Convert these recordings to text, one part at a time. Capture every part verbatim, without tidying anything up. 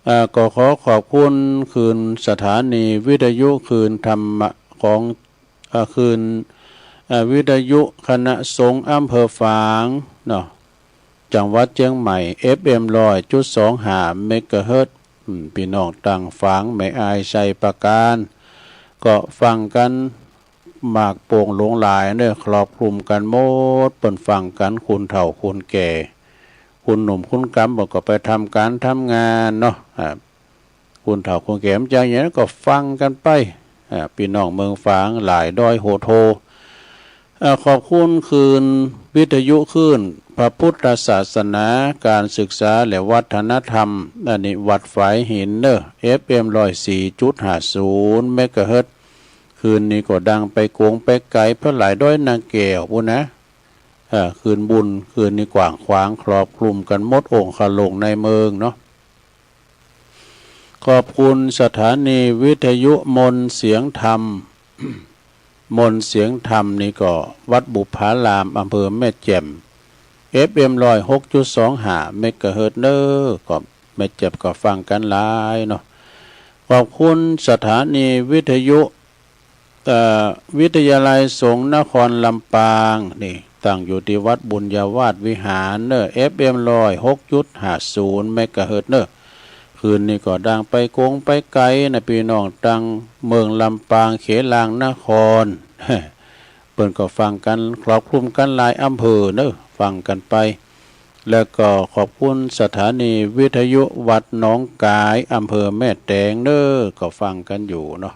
เอ่อ ก็ขอขอบคุณคืนสถานีวิทยุคืนธรรมะของ เอ่อ คืน เอ่อ วิทยุคณะสงฆ์อำเภอฝางเนาะ จังหวัดเจียงใหม่ เอฟเอ็ม ร้อยจุดสองห้า เมกะเฮิรตซ์ อืม ปี้น้องตังฝาง แม่อาย ชัยปราการ ก็ฟังกั๋น มากโป่งหลวงหลายเนาะ ครอบคลุมกั๋นหมด เปิ้นฟังกั๋น คนเฒ่าคนแก่ คนหนุ่มคนก๋ำ เปิ้นก็ไปทำก๋านทำงานเนาะ อ่า คนเฒ่าคนแก่ มันจะอย่างนั้นก็ฟังกั๋นไป อ่า ปี้น้องเมืองฝาง หลายด้อยโหดโฮ อ่า ขอบคุณคืนวิทยุคลื่นพระพุทธศาสนา การศึกษาและวัฒนธรรม อันนี้วัดฝายหินเนาะ เอฟเอ็ม ร้อยสี่จุดห้าศูนย์ เมกะเฮิรตซ์ คืนนี้ก็ดังไปกงไปไก๋ เปื้อหลายด้อยนาแก้วปู้นนะ เอ่อ คืนบุญ คืนนี้กว้างขวาง ครอบคลุมกั๋นหมดองคลุมในเมืองเนาะ ขอบคุณสถานีวิทยุมนต์เสียงธรรม มนต์เสียงธรรมนี่ก็วัดบุพาราม อำเภอแม่แจ่ม เอฟเอ็ม ร้อยหกจุดสองห้า เมกะเฮิรตซ์เนาะ ก็แม่แจ่มก็ฟังกั๋นหลายเนาะ ขอบคุณสถานีวิทยุ เอ่อ วิทยาลัยสงฆ์นครลำปาง นี่ตั้งอยู่ตี้วัดบุญญาวาสวิหารเนาะ เอฟเอ็ม ร้อยหกจุดห้าศูนย์ เมกะเฮิรตซ์เนาะ คืนนี้ก็ดังไปกงไปไก๋นะ ปี้น้องตังเมืองลำปาง เขตลางนคร เปิ้นก็ฟังกั๋น ครอบคลุมกั๋นหลายอำเภอเนาะ ฟังกั๋นไป แล้วก็ขอบคุณสถานีวิทยุวัดหนองก๋าย อำเภอแม่แตงเนาะ ก็ฟังกั๋นอยู่เนาะ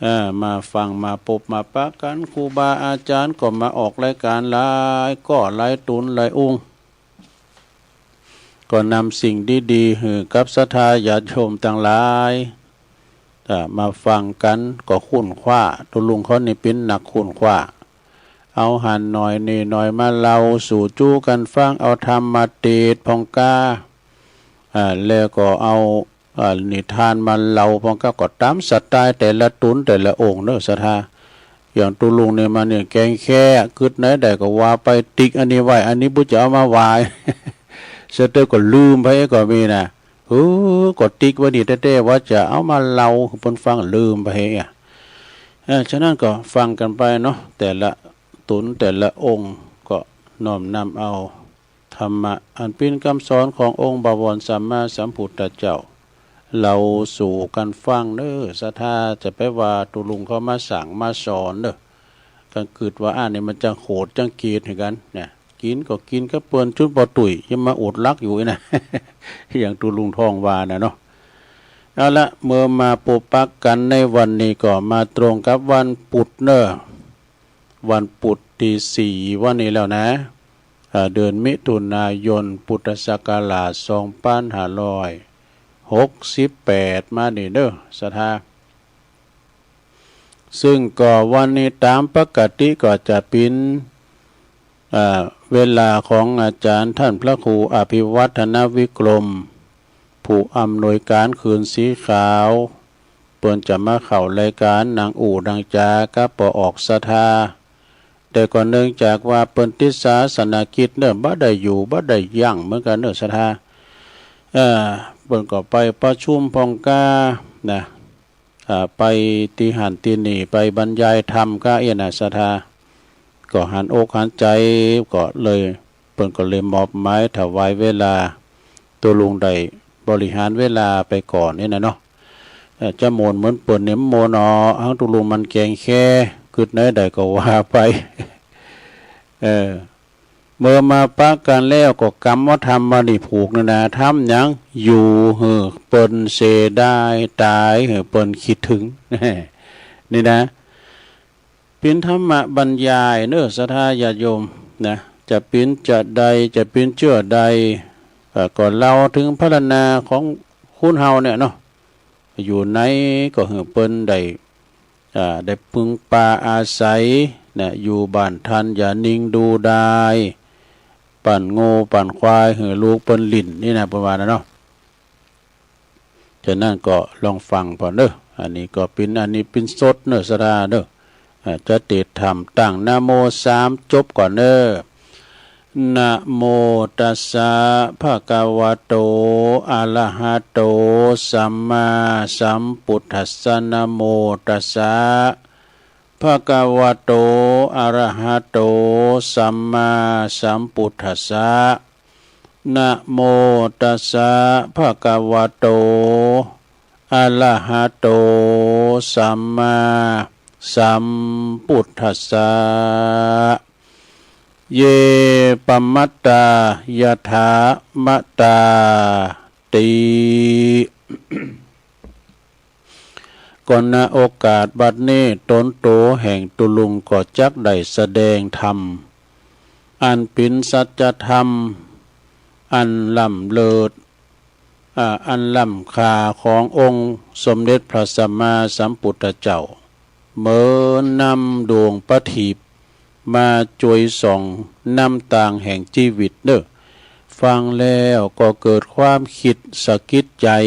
เอ่อ มาฟังมาปบมาปะกั๋น ครูบาอาจ๋ารย์ก็มาออกรายก๋านหลายก้อ หลายตุ๊นหลายองค์ ก็นำสิ่งดีๆ หื้อกับศรัทธาญาติโยมตังหลาย เอ่อ มาฟังกั๋นก็ค้นคว้า ตุ๊ลุงเขานี่เป๋นนักค้นคว้า เอาหันหน่อยนี่หน่อยมาเล่าสู่จู๊กั๋นฟัง เอาธรรมมาเตสน์พ่องก้า อ่า แล้วก็เอา อ่า นิทานมาเล่าพ่องก้า ก็ต๋ามสไตล์แต่ละตุ๊นแต่ละองค์เนาะศรัทธา อย่างตุ๊ลุงนี่มาเนี่ยแกงแค่ กึ๊ดไหนได้ก็ว่าไป ติ๊กอันนี้ไว้ อันนี้บ่จะเอามาไหว้ เสียเตื้อก็ลืมไปก็มีนะ เออ ก็ติ๊กไว้นี่แต๊ๆ ว่าจะเอามาเล่าหื้อเปิ้นฟัง ลืมไปอะ เออ ฉะนั้นก็ฟังกั๋นไปเนาะ แต่ละตุ๊นแต่ละองค์ ก็น้อมนำเอา ธรรมะอันเป๋นกำสอนขององค์บวรสัมมาสัมพุทธเจ้า เล่าสู่กั๋นฟังเนาะศรัทธา จะไปว่าตุ๊ลุงเขามาสั่งมาสอนเนาะ กั๋นกึ๊ดว่าอันนี้มันจะโหดจังเกตหื้อกั๋นนะ กิ๋นก็กิ๋นกับเปิ้นจุ๊นปอตุ้ย ยังมาอดหลักอยู่นะ อย่างตุ๊ลุงทองว่านะเนาะ เอาละ เมื่อมาปบปะกั๋นในวันนี้ก็มาตรงกับวันปุธเนาะ วันปุธตี้สี่วันนี้แล้วนะ อ่า เดือนมิถุนายน พุทธศักราช สองปันห้าร้อยหกสิบแปด มานี่เนาะศรัทธา ซึ่งก็วันนี้ต๋ามปกติก็จะเป๋น อ่า เวลาของอาจ๋ารย์ต้านพระครูอภิวัฒนวิกรม ผู้อำนวยก๋านคืนสีขาว เปิ้นจะมาเข้ารายก๋านนั่งอู้นั่งจ๋ากับป้อออกศรัทธา แต่ก็เนื่องจากว่าเปิ้นติดศาสนกิจเนาะ บ่ได้อยู่บ่ได้ยั้งเหมือนกั๋นเนาะศรัทธา เอ่อ เปิ้นก็ไปประชุมพ่องก้านะ อ่า ไปตี้หั้นตี้นี่ ไปบรรยายธรรมก้าเอี้ยนะศรัทธา ก็หันอกหันใจ๋ ก็เลย เปิ้นก็เลยมอบหมายถวายเวลา ตุ๊ลุงได้บริหารเวลาไปก่อนนี่นะเนาะ เอ่อ จะโมนเหมือนเปิ้นนี่บ่โมนอ้อ หังตุ๊ลุงมันแกงแค่ กึ๊ดไหนได้ก็ว่าไป เออ เมื่อมาปะกั๋นแล้วก็กำว่าธรรมะนี่ผูกนี่นะ ทำหยัง อยู่หื้อเปิ้นเสียดาย ต๋ายหื้อเปิ้นคิดถึง นี่นะ เป๋นธรรมะบรรยายเนาะศรัทธาญาติโยมนะ จะเป๋นจะใด จะเป๋นเจื้อใด เอ่อ ก็เล่าเถิงพรรณนาของคนเฮาเนี่ยเนาะ อยู่ไหนก็หื้อเปิ้นได้ อ่า ได้ปึงปาอาศัยนะ อยู่บ้านต้านอย่านิ่งดูดาย ปั่นงูปั่นควายหื้อลูกเปิ้นหลิ้นนี่นะ ประมาณนั้นเนาะ ฉะนั้นก็ลองฟังผ่อนเนาะ อันนี้ก็เป๋น อันนี้เป๋นสดเนาะศรัทธาเนาะ อ่า จะเตสน์ธรรมตั้งนะโมสามจบก่อนเนาะ นะโมตัสสะ ภะคะวะโต อะระหะโต สัมมาสัมพุทธัสสะ นะโมตัสสะ ภะคะวะโต อะระหะโต สัมมาสัมพุทธัสสะ นะโมตัสสะ ภะคะวะโต อะระหะโต สัมมาสัมพุทธัสสะ เย ปะมัตตา ยะถา มะตา ติ ก็ณโอกาสบัดนี้ ตนโตแห่งตุ๊ลุงก็จักได้แสดงธรรม อันเป๋นสัจธรรม อันล้ำเลิศ อ่า อันล้ำค่าขององค์สมเด็จพระสัมมาสัมพุทธเจ้า เหมือนนำดวงประทีปมาจวยส่องนำตางแห่งจีวิตเน่อ ฟังแล้วก็เกิดความกึ๊ดสะกิดใจ๋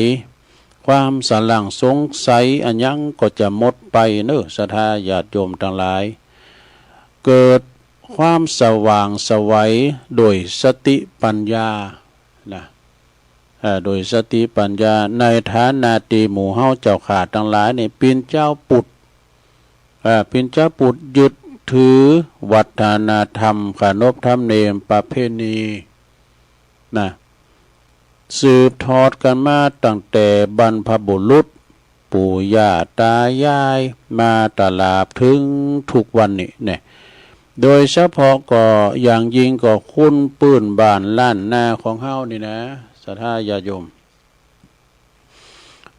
ความสะหลังสงสัยอะหยังก็จะหมดไปเน่อ ศรัทธาญาติโยมตังหลาย เกิดความสว่างไสวโดยสติปัญญานะ เอ่อ โดยสติปัญญา ในฐานะตี้หมู่เฮาเจ้าข้าตังหลายนี่เป๋นจาวปุทธ เอ่อ เป๋นจาวปุทธยึดถือวัฒนธรรม ขนบธรรมเนียมประเพณีนะ สืบทอดกั๋นมาตั้งแต่บรรพบุรุษ ปู่ย่าตายาย มาตลอดเถิงทุกวันนี้แน่ โดยเฉพาะก็อย่างยิ่งก็คนปื้นบ้านล้านนาของเฮานี่นะ ศรัทธาญาติโยม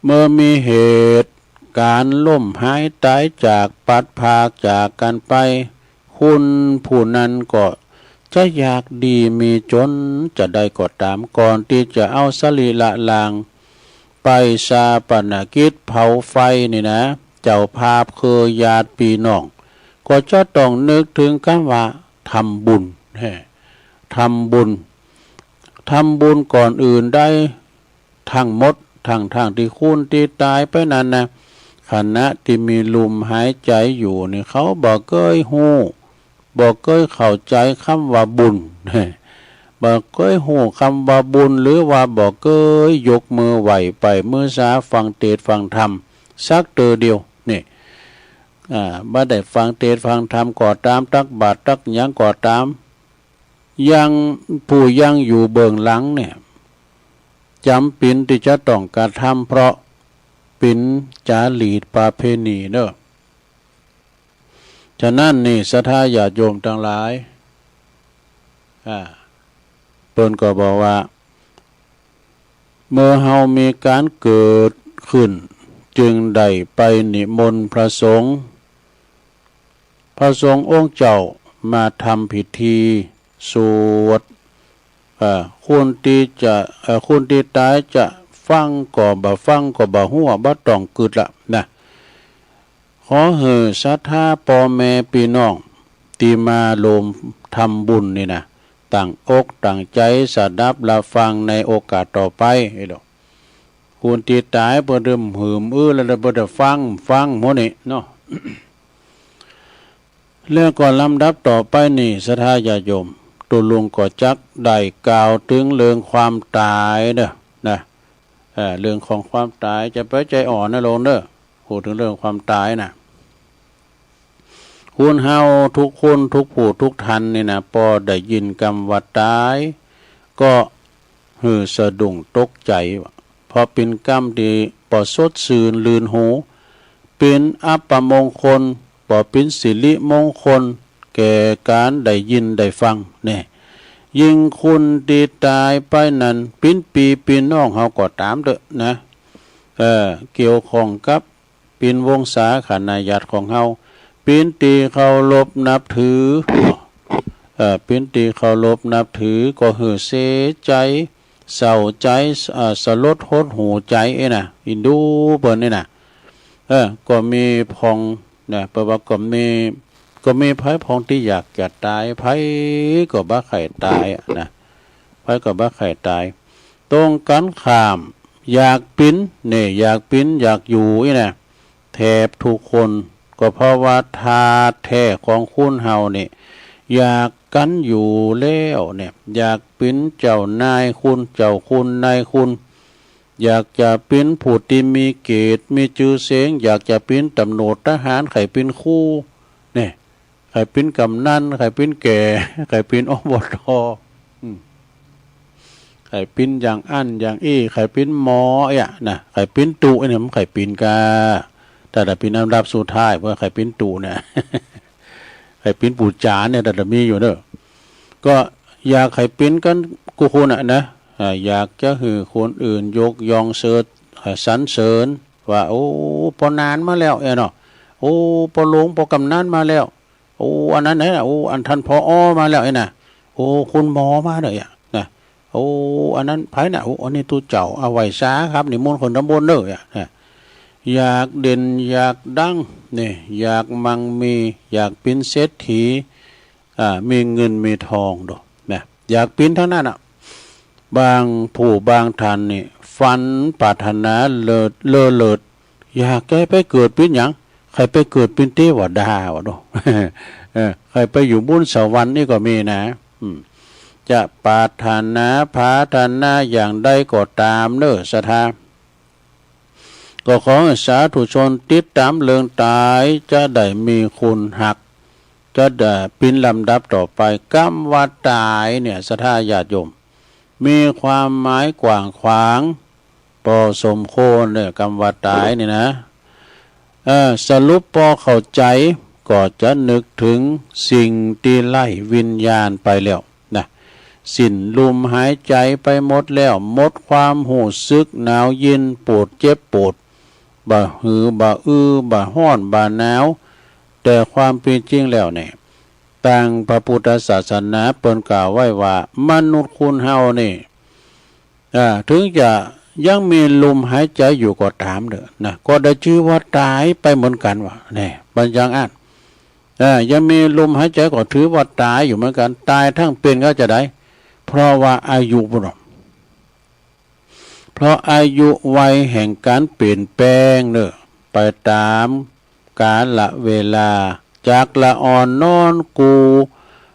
เมื่อมีเหตุก๋ารณ์ล้มหายต๋ายจาก พลัดพรากจากกั๋นไป คนผู้นั้นก็จะยากดีมีจ๋นจะใดก็ต๋าม ก่อนตี้จะเอาสรีระร่างไปฌาปนกิจเผาไฟนี่นะ เจ้าภาพคือญาติปี้น้อง ก็จะต้องนึกเถิงกำว่าทำบุญ แฮ่ ทำบุญ ทำบุญก่อนอื่นได้ ทั้งหมด ทั้งๆ ตี้คนตี้ต๋ายไปนั้นนะ ขณะตี้มีลมหายใจ๋อยู่นี่ เขาบ่เกยฮู้ บ่เกยเข้าใจ๋กำว่าบุญ บ่เกยฮู้กำว่าบุญ หรือว่าบ่เกยยกมือไหว้ไปมือสาฟังเตสน์ฟังธรรมสักเตื้อเดียวนี่ อ่า บ่ได้ฟังเตสน์ฟังธรรมก็ต๋าม ตักบาตรตักหยังก็ต๋าม ยัง ผู้ยังอยู่เบื้องหลังเนี่ย จ๋ำเป๋นตี้จะต้องกระทำ เพราะเป๋นจารีตประเพณีเน่อ ฉะนั้นนี่ ศรัทธาญาติโยมตังหลาย อ่า เปิ้นก็บอกว่า เมื่อเฮามีก๋ารเกิดขึ้น จึงได้ไปนิมนต์พระสงฆ์ พระสงฆ์องค์เจ้ามาทำพิธีสวด เอ่อ คนตี้จะ เอ่อ คนตี้ต๋ายจะฟังก็บ่ฟังก็บ่ฮู้ บ่ต้องกึ๊ดละนะ ขอหื้อศรัทธาป้อแม่ปี้น้องตี้มาร่วมทำบุญนี่นะ ตั้งอกตั้งใจ๋สดับรับฟังในโอกาสต่อไป ไอ้ดอก คนตี้ต๋ายเปิ้นเริ่มหืมอื้อแล้ว เปิ้นจะฟัง ฟังหมดนี่เนาะ แล้วก็ลำดับต่อไปนี่ ศรัทธาญาติโยม ตุ๊ลุงก็จักได้กล่าวเถิงเรื่องความต๋ายเน่อ นะ เอ่อ เรื่องของความต๋าย จะไปใจ๋อ่อนนะโยมเน่อ พูดเถิงเรื่องความต๋ายนะ คนเฮาทุกคนทุกผู้ทุกท่านนี่นะ ปอได้ยินกำว่าต๋าย ก็หื้อสะดุ้งตกใจ๋ เพราะเป๋นกำตี้บ่สดชื่นลื่นหู เป๋นอัปมงคล บ่เป๋นสิริมงคล แก่ก๋านได้ยินได้ฟังแน่ ยิ่งคนตี้ต๋ายไปนั้น เป๋นปี้เป๋นน้องเฮาก็ต๋ามเต๊อะนะ เอ่อ เกี่ยวข้องกับ เป๋นวงศาคณาญาติของเฮา เป๋นตี้เคารพนับถือ เอ่อ เป๋นตี้เคารพนับถือ ก็หื้อเสียใจ๋ เศร้าใจ๋ เอ่อ สลดหดหู่ใจ๋ เอ้ยนะ อินดูเปิ้นนี่นะ เออ ก็มีพ่องนะ เปิ้นว่าก็มี ก็มีใผพ่องตี้อยากจะต๋าย ใผก็บ่ใค่ต๋ายอะนะ ใผก็บ่ใค่ต๋าย ตรงกั๋นข้าม อยากเป๋น นี่ อยากเป๋น อยากอยู่ อี้นะ แทบทุกคน ก็เพราะว่าธาตุแท้ของคนเฮานี่ อยาก กั๋นอยู่แล้วเนี่ย อยากเป๋นเจ้านายคุณ เจ้าคุณนายคุณ อยากจะเป๋นผู้ตี้มีเกียรติ มีจื้อเสียง อยากจะเป๋นต๋ำรวจทหาร ใค่เป๋นครู เนี่ย ใค่เป๋นกำนัน ใค่เป๋นแก่ ใค่เป๋น อบต. อืม ใค่เป๋นอย่างอั้นอย่างอี้ ใค่เป๋นหมอเอี้ยนะ ใค่เป๋นตุ๊ เนี่ย มันใค่เป๋นก่า แต่ละเป๋นอันดับสุดท้าย เพราะใค่เป๋นตุ๊เนี่ย ใค่เป๋นปู่จ๋าเนี่ย แต่ละมีอยู่เนาะ ก็อยากใค่เป๋นกั๋นกู้คนน่ะนะ อ่า อยากจะหื้อคนอื่นยกย่องเสิด อ่า สรรเสริญ ว่า โอ้ ปอหนานมาแล้วเอี้ยเนาะ โอ้ ปอหลวง ปอกำนันมาแล้ว โอ้ อันนั้นนะ โอ้ อันต้าน ผอ มาแล้วเอี้ยนะ โอ้ คุณหมอมาแล้วเอี้ยนะ โอ้ อันนั้นใผน่ะ โอ้ อันนี้ตุ๊เจ้า อ่า ไหว้สาครับ นิมนต์ขึ้นตำบลเน่อ อ่า นะ อยากเด่น อยากดัง นี่ อยากมั่งมี อยากเป๋นเศรษฐี อ่า มีเงินมีทองโด นะ อยากเป๋นตังนั้นน่ะ บางผู้บางต้านนี่ ฝันปรารถนาเลิศ เลอเลิศ อยากจะไปเกิดเป๋นหยัง ใค่ไปเกิดเป๋นเตวดาว่าโด เออ ใค่ไปอยู่บุญสวรรค์นี่ก็มีนะ อืม จะปรารถนาผาถนาอย่างใดก็ต๋ามเน่อ ศรัทธา ก็ขอหื้อสาธุชนติดต๋ามเรื่องต๋าย จะได้มีคนฮัก จะได้เป๋นลำดับต่อไป กำว่าต๋ายเนี่ย ศรัทธาญาติโยม มีความหมายกว้างขวาง ปอสมควรเนี่ย กำว่าต๋ายนี่นะ เออ สรุปปอเข้าใจ๋ ก็จะนึกเถิงสิ่งตี้ไร้วิญญาณไปแล้วนะ สิ้นลมหายใจ๋ไปหมดแล้ว หมดความฮู้สึก หนาวเย็น ปวดเจ็บปวด บ่หือ บ่อือ บ่ฮ้อน บ่หนาว แต่ความเป๋นจริงแล้วเนี่ย ตางพระพุทธศาสนาเปิ้นกล่าวไว้ว่า มนุษย์คนเฮานี่ อ่า เถิงจะยังมีลมหายใจ๋อยู่ก็ต๋ามเน่อนะ ก็ได้จื้อว่าต๋ายไปเหมือนกั๋นว่า แน่ เปิ้นยังอั้น อ่า ยังมีลมหายใจ๋ก็ถือว่าต๋ายอยู่เหมือนกั๋น ต๋ายตังเป๋นก็จะได้ เพราะว่าอายุปุ้นเนาะ เพราะอายุวัยแห่งก๋านเปลี่ยนแปลงเน่อ ไปต๋ามกาละเวลา จากละอ่อนนอนกู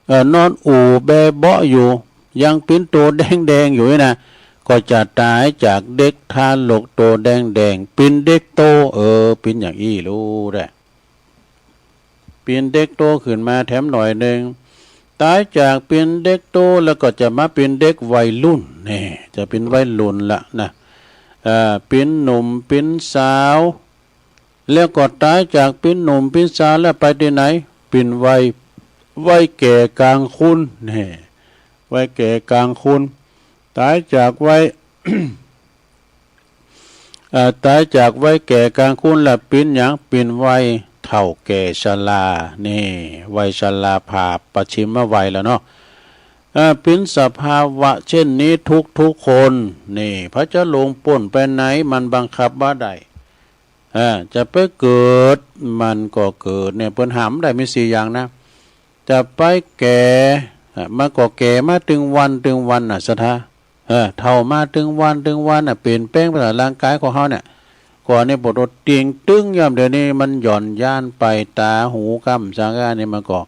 เอ่อ นอนอู่แบเบาะอยู่ ยังเป๋นโตแดงๆ อยู่นี่นะ ก็จะต๋ายจากเด็กทารกโตแดงๆ เป๋นเด็กโต เออ เป๋นอย่างอี้ลูกแต๊ เป๋นเด็กโตขึ้นมาแถมหน่อยนึ่ง ต๋ายจากเป๋นเด็กโตแล้วก็จะมาเป๋นเด็กวัยรุ่น แน่ จะเป๋นวัยรุ่นละนะ เอ่อ เป๋นหนุ่มเป๋นสาว แล้วก็ต๋ายจากเป๋นหนุ่มเป๋นสาวแล้วไปตี้ไหน เป๋นวัย วัยแก่กลางคน แน่ วัยแก่กลางคน ต๋ายจากวัย เอ่อ ต๋ายจากวัยแก่กลางคนละเป๋นหยัง เป๋นวัยเฒ่าแก่ชรา นี่ วัยชราภาพ ปัจฉิมวัยแล้วเนาะ เอ่อ เป๋นสภาวะเช่นนี้ทุกๆ คน นี่ ผะจะล่วงป๊นไปไหน มันบังคับบ่ได้ เอ่อ จะไปเกิด มันก็เกิด เนี่ย เปิ้นห้ามได้มีสี่อย่างนะ จะไปแก่ เอ่อ มันก็แก่มาตึงวันตึงวันน่ะ ศรัทธา เออ เฒ่ามาตึงวันตึงวันน่ะ เปลี่ยนแปลงไปตลอดร่างก๋ายของเฮาเนี่ย ก่อนนี่ปวดหัวเตียงตึง ยามเดี๋ยวนี้มันหย่อนยานไป ต๋าหูก้ำสังกานี่มันก็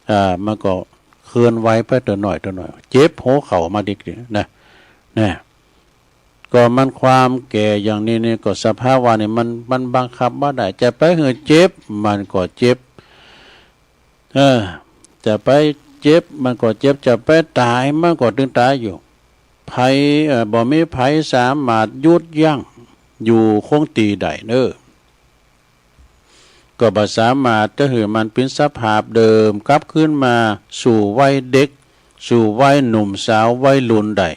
เอ่อ มันก็เคลื่อนไหวไปเตื้อหน้อยเตื้อหน้อย เจ็บหัวเข่ามาดิกๆ นะ นะ ก็มันความแก่อย่างนี้นี่ก็สภาวะนี่มัน มันบังคับบ่ได้ จะไปหื้อเจ็บ มันก็เจ็บ เออ จะไปเจ็บมันก็เจ็บ จะไปต๋ายมันก็ตึงต๋ายอยู่ ใผ เอ่อ บ่มีใผสามารถหยุดยั้งอยู่คงตี้ได้เน่อ ก็บ่สามารถจะหื้อมันเป๋นสภาพเดิมกลับคืนมาสู่วัยเด็ก สู่วัยหนุ่มสาววัยรุ่นได้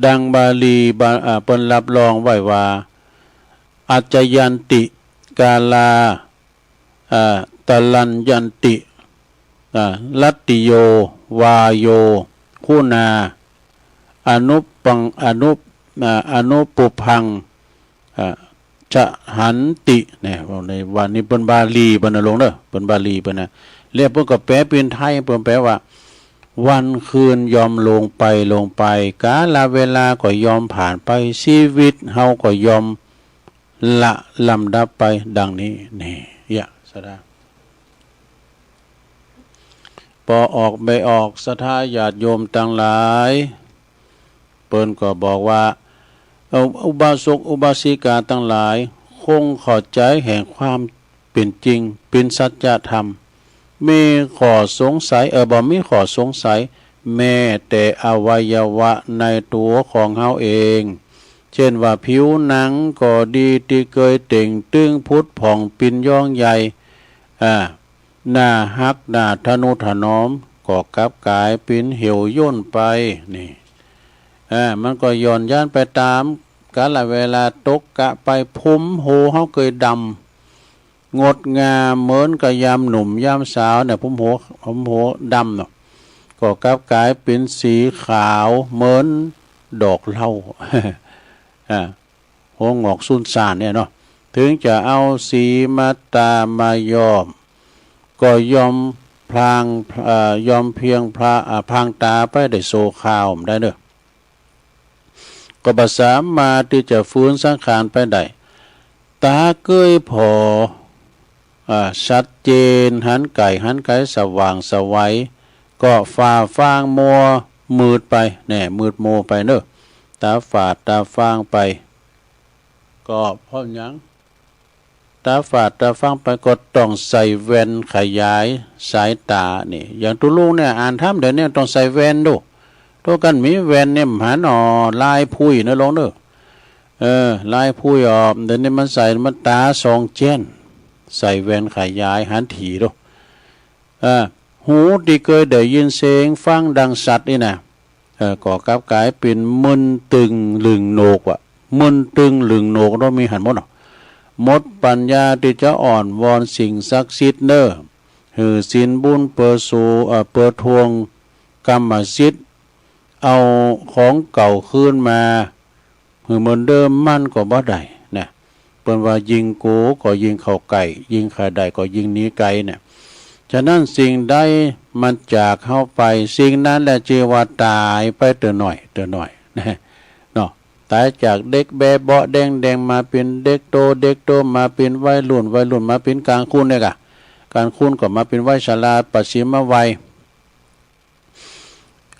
ดังบาลี บา เอ่อ เปิ้นรับรองไว้ว่า อัจจยันติ กาลา อ่า ตะลัญยันติ อ่า รัตติโย วาโย คุณา อนุปัง อนุ อ่า อนุปุพพัง อ่า ชหันติ เนี่ย ในวันนี้เปิ้นบาลีเปิ้นนะหลวงเน่อ เปิ้นบาลีเปิ้นนะ แล้วเปิ้นก็แปลเป๋นไทย เปิ้นแปลว่า วันคืนยอมล่วงไป ล่วงไป กาลเวลาก็ยอมผ่านไป ชีวิตเฮาก็ยอม ละลำดับไปดังนี้ นี่ เยียะ ศรัทธา ป ออกบ่ออก ศรัทธาญาติโยมตังหลาย เปิ้นก็บอกว่า เอ่อ อุบาสกอุบาสิกาตังหลาย คงเข้าใจ๋แห่งความเป๋นจริง เป๋นสัจธรรม มีข้อสงสัย เอ่อ บ่มีข้อสงสัย แม้แต่อวัยวะในตั๋วของเฮาเอง เจ้นว่าผิวหนังก็ดี ตี้เกยเต่งตึงผุดผ่องปินย้องใหญ่ อ่า น่าฮัก น่าทะนุถนอม ก็กลับก๋ายเป๋นเหี่ยวย่นไป นี่ อ่า มันก็หย่อนยานไปต๋ามกาลเวลา ตกกะไป ผมโหเฮาเกยดำ งดงามเหมือนกับยามหนุ่มยามสาวเนี่ย ผมโห ผมโหดำเนาะ ก็กลับก๋ายเป๋นสีขาวเหมือนดอกเหล้า อ่า หัวหงอกสูญซ่านเนี่ยเนาะ เถิงจะเอาสีมาตรามาย้อม ก็ย่อมพลาง เอ่อ ย่อมเพียงพลา อ่า พลางต๋าไปได้ชั่วคราวบ่ได้เน่อ ก็บ่สามารถตี้จะฟื้นสังขารไปได้ ต๋าเกยผ่อ อ่า ชัดเจน หันไก๋ หันไก๋ สว่างไสว ก็ฝ่าฟางมัวมืดไป แน่ มืดมัวไปเน่อ ต๋าฝาดต๋าฟางไป ก็เพราะหยัง ต๋าฝาดต๋าฟางไป ก็ต้องใส่แว่นขยายสายต๋า นี่ อย่างตุ๊ลุงเนี่ย อ่านธรรมเดี๋ยวนี้ต้องใส่แว่นดู ตั๋วกั๋นมีแว่นเนี่ย บ่หัน อ๋อ ลายพุ้ยเน่อลุงเน่อ เออ ลายพุ้ยออก เดี๋ยวนี้มันใส่ มันต๋าส่องแจ้น ใส่แว่นขยายหันถี่ดู เออ หูตี้เกยได้ยินเสียงฟังดังสัตว์นี่นะ เออ ก็กลับก๋ายเป๋นมึนตึงลึงโหนกว่ะ มึนตึงลึงโหนก ต้องมีหันหมดเนาะ หมดปัญญาตี้จะอ้อนวอนสิ่งศักดิ์สิทธิ์เน่อ หื้อศีลบุญเป๋อสู เอ่อ เป๋อทวงกรรมสิทธิ์ เอาของเก่าคืนมา หื้อเหมือนเดิมมันก็บ่ได้นะ เปิ้นว่ายิ่งกั๋วก็ยิ่งเข้าใก้ ยิ่งใค่ได้ก็ยิ่งหนีไก๋เนี่ย ฉะนั้นสิ่งใดมันจากเฮาไป สิ่งนั้นแหละจื้อว่าต๋ายไปเตื้อน้อย เตื้อน้อยนะเนาะ ต๋ายจากเด็กแบเบาะแดงๆ มาเป๋นเด็กโต เด็กโตมาเป๋นวัยรุ่น วัยรุ่นมาเป๋นก๋างคนเนี่ยก่ะ ก๋างคนก็มาเป๋นวัยชรา ประถมวัย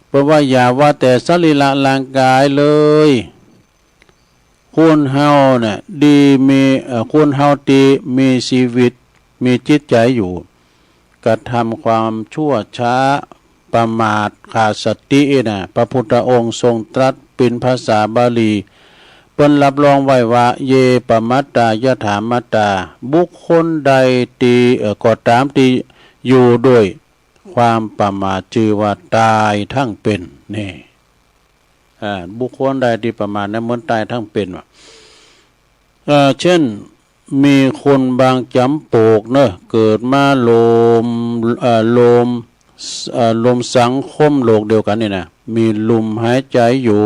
เปิ้นว่าอย่าว่าแต่สรีระร่างก๋ายเลย คนเฮาเนี่ยดีมี เอ่อ คนเฮาตี้มีชีวิต มีจิตใจ๋อยู่ กระทำความชั่วช้า ประมาท ขาดสตินะ พระพุทธองค์ทรงตรัสเป๋นภาษาบาลี เปิ้นรับรองไว้ว่า เย ปมัตตา ยถามัตตา บุคคลใดตี้ เอ่อ ก็ต๋ามตี้อยู่โดย ความประมาทจื้อว่าต๋ายทั้งเป๋น นี่ อ่า บุคคลใดตี้ประมาทนั้นเหมือนต๋ายทั้งเป๋นว่ะ เอ่อ เจ้น มีคนบางจ๋ำปวกเน่อ เกิดมาโลม เอ่อ โลม เอ่อ โลมสังคมโลกเดียวกั๋นนี่นะ มีลุมหายใจ๋อยู่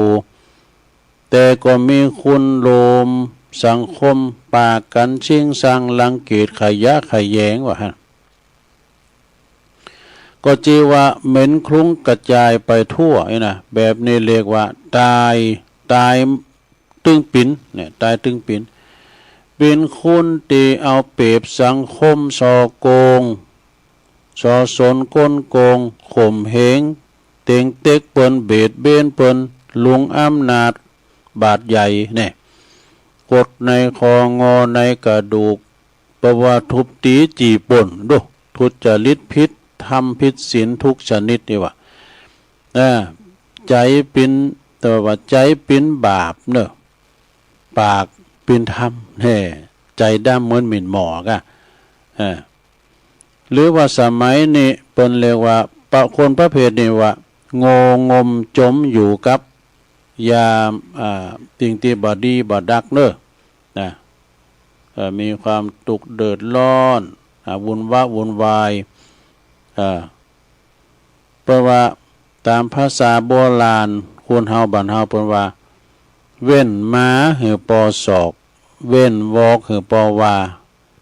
แต่ก็มีคนโลมสังคม ปากั๋นชิงซังรังเกียจขยะแขยงว่าหั้น ก็จื้อว่าเหม็นคลุ้งกระจายไปทั่วนี่นะ แบบนี้เรียกว่าต๋าย ต๋ายตึงปิ๋นเนี่ย ต๋ายตึงปิ๋น เป๋นคนตี้เอาเปรียบสังคม ส่อโกง ส่อสนก้นโกง ข่มเหง เต็งเต็กเปิ้น เบียดเบียนเปิ้น หลงอำนาจบาดใหญ่เนี่ย กดในคองอในกระดูก เปิ้นว่าทุบตี๋จี้ปล้น ดู ทุจริตผิดธรรมผิดศีลทุกชนิดนี่ว่ะ อ่า ใจ๋เป๋น แต่ว่าใจ๋เป๋นบาปเน่อ ปากเป๋นธรรมแน่ ใจ๋ดำเหมือนหมิ่นหมอกอะ อ่า หรือว่าสมัยนี้เปิ้นเรียกว่า ปะ คนประเภทนี้ว่า โง่งมจ๋มอยู่กับยาม อ่า สิ่งตี้บ่ดีบ่ดักเน่อ นะ เอ่อ มีความตุ๊กข์เดือดร้อน อ่า วุ่นวะวุ่นวาย อ่า เปิ้นว่าต๋ามภาษาโบราณ คนเฮาบ้านเฮาเปิ้นว่า เว้นหมาหื้อปอสอก เว้นวอกหื้อปอวา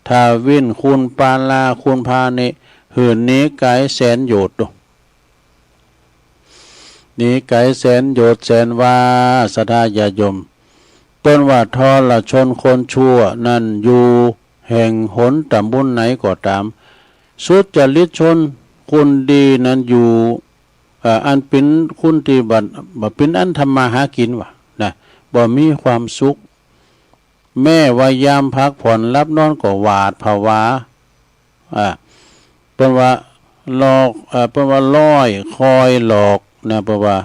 ถ้าเว้นคุณปาลาคุณพานิ หื้อหนีไก๋แสนโยชน์ หนีไก๋แสนโยชน์แสนวา ศรัทธาญาติโยม เปิ้นว่าทรชนคนชั่วนั้นอยู่แห่งหนต๋ำบลไหนก็ต๋าม สุจริตชน คนดีนั้นอยู่ เอ่อ อันเป๋นคนตี้บ่ บ่เป๋นอันทำมาหากิ๋นว่า นะ บ่มีความสุข แม้ว่ายามพักผ่อนหลับนอนก็หวาดผวา อ่า เปิ้นว่าหลอก เอ่อ เปิ้นว่าร้ายคอยหลอกนะ เปิ้นว่า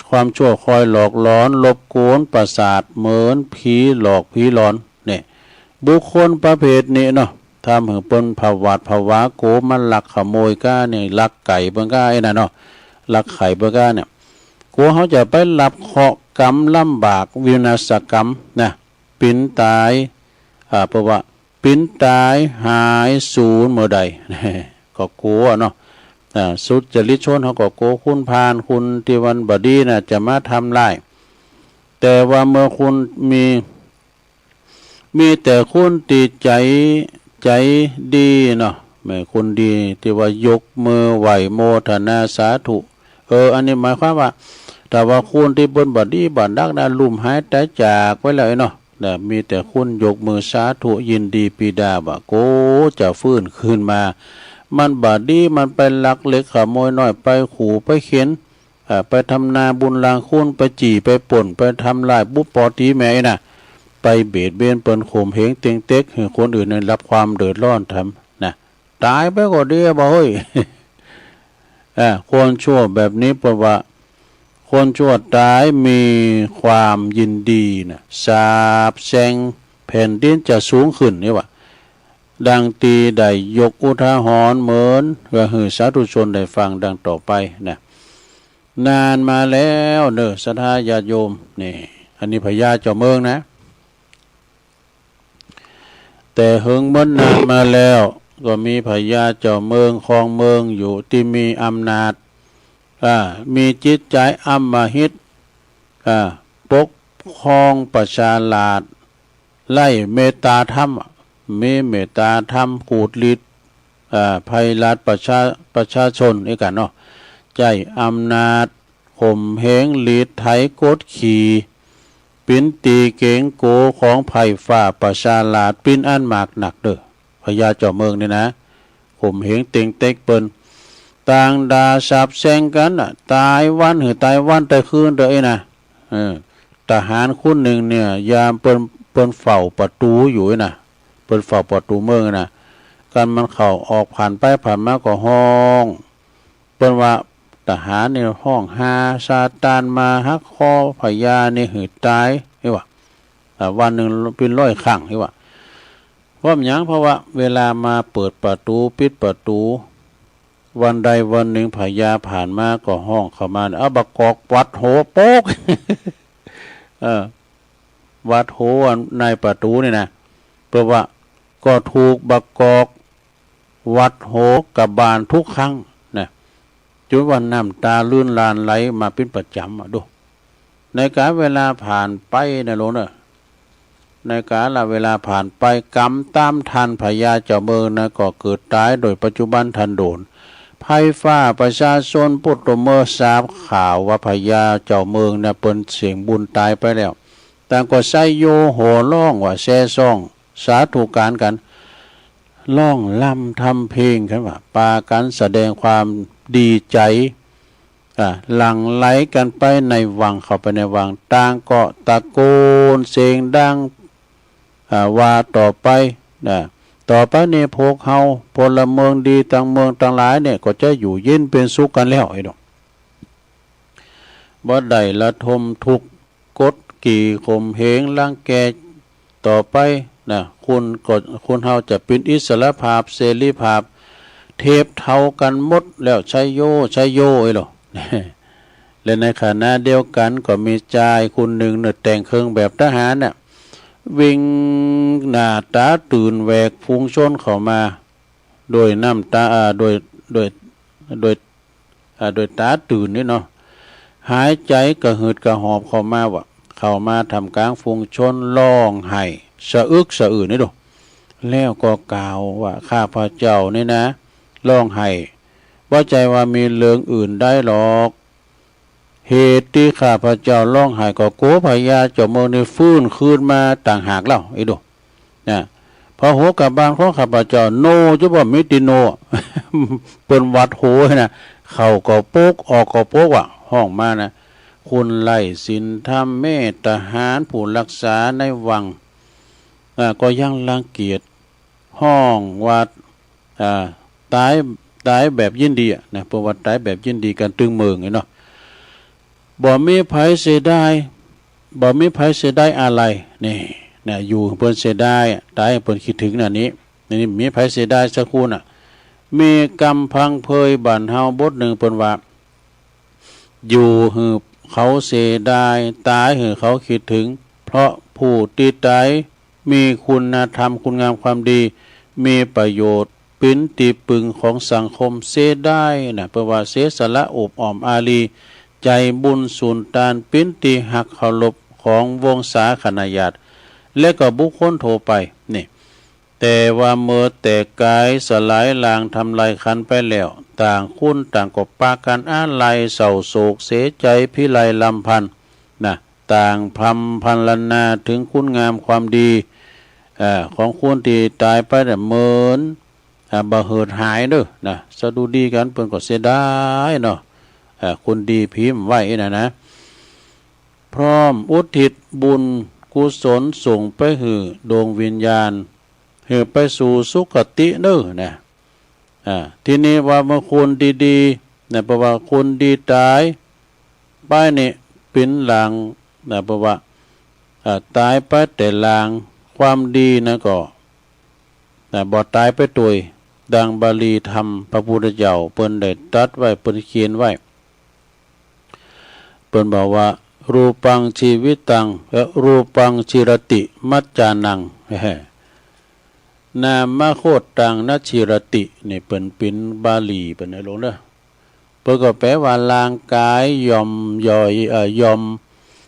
ความชั่วคอยหลอกหลอน รบกวนประสาท เหมือนผีหลอกผีหลอน เนี่ย บุคคลประเภทนี้เนาะ ทำหื้อเปิ้นผวาดผวา กั๋วมันลักขโมยก้าเนี่ย ลักไก่เปิ้นก้าไอ้นั่นเนาะ ลักไข่เปิ้นก้าเนี่ย กั๋วเฮาจะไปรับเคราะห์กรรมลำบาก วินาศกรรมนะ เป๋นตาย อ่า เปิ้นว่า เป๋นตายหายสูญเมื่อใด ก็กั๋วเนาะ อ่า สุจริตชนเฮาก็กั๋วคนพาล คนตี้มันบ่ดีน่ะ จะมาทำร้าย แต่ว่าเมื่อคนมี มีแต่คนตี้ใจ๋ ใจ๋ดีเนาะ แม่คนดีตี้ว่ายกมือไหว้โมทนาสาธุ เออ อันนี้หมายความว่า ถ้าว่าคนตี้เปิ้นบ่ดีบ่ดักนะ ลุ่มหายต๋ายจากไปแล้วเนาะ นะ มีแต่คนยกมือสาธุยินดีปีดาว่า โก้ จะฟื้นคืนมา มันบ่ดี มันไปลักเล็กขโมยน้อย ไปขู่ไปเข็น อ่า ไปทำนาบุญลางคุณ ไปจี้ไปปล้น ไปทำร้ายบุปผาตี๋แม่น่ะ ไปเบียดเบียนเปิ้นข่มเหงเต็งเต็ก หื้อคนอื่นได้รับความเดือดร้อนทำนะ ต๋ายไปก็ดีบ่เฮ้ย อ่า คนชั่วแบบนี้เปิ้นว่า คนชั่วต๋ายมีความยินดีนะ สาปแช่ง แผ่นดินจะสูงขึ้นนี่ว่า ดังตี้ได้ยกอุทาหรณ์เหมือนว่าหื้อสาธุชนได้ฟังดังต่อไปนะ นานมาแล้วเน่อ ศรัทธาญาติโยม นี่ อันนี้พญาเจ้าเมืองนะ แต่เหิงเมินนานมาแล้ว ก็มีพญาเจ้าเมืองครองเมืองอยู่ ตี้มีอำนาจ อ่า มีจิตใจ๋อำมหิต อ่า ปกครองประชาราษฎร์ ไร้เมตต๋าธรรม มีเมตต๋าธรรม ขูดรีด อ่า ภัยราษฎร์ประชา ประชาชนอี้กั๋นเนาะ ใจ๊อำนาจข่มเหง รีดไถ กดขี่ เป๋นตี้เก๋งกั๋วของไพร่ฟ้าประชาราษฎร์ เป๋นอันมากนักเน่อ พญาเจ้าเมืองนี่นะ ข่มเหงเต็งเต็กเปิ้น ต่างด่าสาปแช่งกั๋นน่ะ ต๋ายวันหื้อต๋ายวันต๋ายคืนเต๊อะอี้นะ เออ ทหารคนนึ่งเนี่ย ยามเปิ้น เปิ้นเฝ้าประตู๋อยู่อี้นะ เปิ้นเฝ้าประตู๋เมืองอี้นะ กันมันเข้าออกผ่านไปผ่านมาก็ฮ้อง เปิ้นว่าทหารเนี่ยฮ้อง หาซาตานมาหักคอพญานี่หื้อต๋าย อี้ว่า อ่า วันนึ่งเป๋นร้อยครั้ง อี้ว่า เพราะหยัง เพราะว่าเวลามาเปิดประตู๋ ปิดประตู๋ วันใดวันนึ่งพญาผ่านมาก็ฮ้องเข้ามา เอาบักกอกหวัดหัวโป๊ก เออ หวัดหัวนายประตู๋นี่นะ เปิ้นว่าก็ถูกบักกอกหวัดหัวกะบาลทุกครั้งนะ จ๋นว่าน้ำต๋าลื่นหลั่งไหลมาเป๋นประจ๋ำอะดู ในก๋าลเวลาผ่านไปนะลูกเน่อ ในก๋าลเวลาผ่านไป กรรมต๋ามทันพญาเจ้าเมืองนะ ก็เกิดต๋ายโดยปัจจุบันทันโดน ไพร่ฟ้าประชาชนผู้ต๋วเมือทราบข่าวว่าพญาเจ้าเมืองนะ เปิ้นเสียบุญต๋ายไปแล้ว ต่างก็ไซโยโห่ฮ้องว่าแซ่ซ่อง สาธุก๋านกั๋น ฮ้องรำทำเพลงกั๋นว่า ปากั๋นแสดงความดีใจ๋ อ่า หลั่งไหลกั๋นไปในวัง เข้าไปในวัง ต่างก็ตะโกนเสียงดัง อ่า ว่าต่อไป อ่า ต่อไปนี้พวกเฮาพลเมืองดีตังเมืองตังหลายเนี่ย ก็จะอยู่เย็นเป๋นสุขกั๋นแล้ว ไอ้ดอก บ่ได้ระทมทุกข์ กดขี่ข่มเหงรังแกต่อไปนะ คนก็ คนเฮาจะเป๋นอิสรภาพ เสรีภาพ เทปเทากั๋นหมดแล้ว ไชโย ไชโย ไอ้หลอ และในขณะเดียวกั๋นก็มีจายคนนึ่งเนี่ย แต่งเครื่องแบบทหารเนี่ย วิ่งหน้าต๋าตื่นแหวกฝูงชนเข้ามา โดยน้ำต๋า อ่า โดย โดย โดย อ่า โดยต๋าตื่นนี่เนาะ หายใจ๋กระหืดกระหอบเข้ามาว่า เข้ามาท่ามกลางฝูงชน ฮ้องไห้สะอึกสะอื้นนี่ดู แล้วก็กล่าวว่า ข้าพเจ้านี่นะ ฮ้องไห้ บ่ใจ้ว่ามีเรื่องอื่นใดหรอก เหตุตี้ข้าพเจ้าฮ้องไห้ก็กั๋วพญาเจ้าเมืองนี่ฟื้นคืนมาต่างหากเล่า ไอ้ดู นะ พระโหกบาลของข้าพเจ้า โน่จะบ่มีตี้โน่ เปิ้นหวาดโหยนะ เข้าก็ปก ออกก็ปก ว่าฮ้องมานะ คุณไล่ศีลธรรม แม้ทหารผู้รักษาในวัง อ่า ก็ยังรังเกียจ ฮ้องว่า อ่า ต๋าย ต๋ายแบบยินดีอะนะ เปิ้นว่าต๋ายแบบยินดีกั๋นตึงเมิงเลยเนาะ บ่มีใผเสียดาย บ่มีใผเสียดายอาลัย นี่นะ อยู่เปิ้นเสียดายอะ ต๋ายเปิ้นคิดเถิงน่ะนี่ นี่มีใผเสียดายสักคนน่ะ มีกำพังเผยบั้นเฮาบทนึ่งเปิ้นว่า อยู่หื้อเขาเสียดาย ต๋ายหื้อเขาคิดเถิง เพราะผู้ตี้ต๋ายมีคุณธรรม คุณงามความดี มีประโยชน์ เป๋นตี้ปึงของสังคม เสียดายนะ เปิ้นว่าเสียสละอบอ้อมอารี ใจ๋บุญสูญตาน เป๋นตี้ฮักเคารพของวงศาคณาญาติ และก็บุคคลทั่วไป นี่ แต่ว่าเมื่อแตกก๋ายสลายล้างทำลายขันไปแล้ว ต่างคนต่างก็ปากั๋นอาลัยเศร้าโศกเสียใจ๋พิไรรำพันนะ ต่างพรรณนาเถิงคุณงามความดี เอ่อ ของคนตี้ต๋ายไปน่ะ เหมือน อ่า บ่หืดหายเน่อนะ สะดุดีกั๋น เปิ้นก็เสียดายเนาะ อ่า คนดีผีบ่ไหว้น่ะนะ พร้อมอุทิศบุญกุศลส่งไปหื้อดวงวิญญาณ หื้อไปสู่สุคติเน่อนะ อ่า ทีนี้ว่าเมื่อคนดีๆ นะ เปิ้นว่าคนดีต๋ายไปนี่เป๋นลางนะ เปิ้นว่า อ่า ต๋ายไปแต่ลาง ความดีนะก็ นะ บ่ต๋ายไปตวย ดังบาลีธรรมพระพุทธเจ้าเปิ้นได้ตรัสไว้ เปิ้นเขียนไว้ เปิ้นบอกว่า รูปังจีวิตัง เอ่อ รูปังจีรติมัจจานัง นามโคตัง นจีรติ นี่เปิ้นเป๋นบาลีเปิ้นนะหลวงเน่อ เปิ้นก็แปลว่าร่างก๋ายย่อมย่อย เอ่อ ย่อม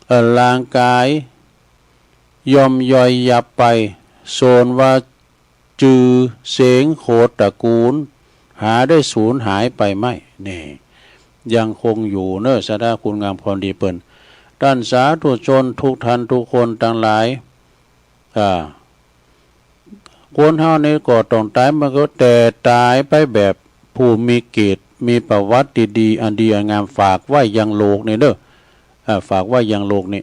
เอ่อ ร่างก๋ายย่อมย่อยยับไป ส่วนว่าจื่อเสียงโขตตระกูล หาได้สูญหายไปไม่ นี่ ยังคงอยู่เน่อ ศรัทธาคุณงามความดีเปิ้น ต้านสาธุชนทุกท่านทุกคนตังหลาย อ่า คนเฮานี่ก็ต้องต๋าย มันก็แต่ต๋ายไปแบบผู้มีเกียรติ มีประวัติดีๆ อันดีอันงาม ฝากไว้ยังโลกนี่เน่อ อ่า ฝากไว้ยังโลกนี่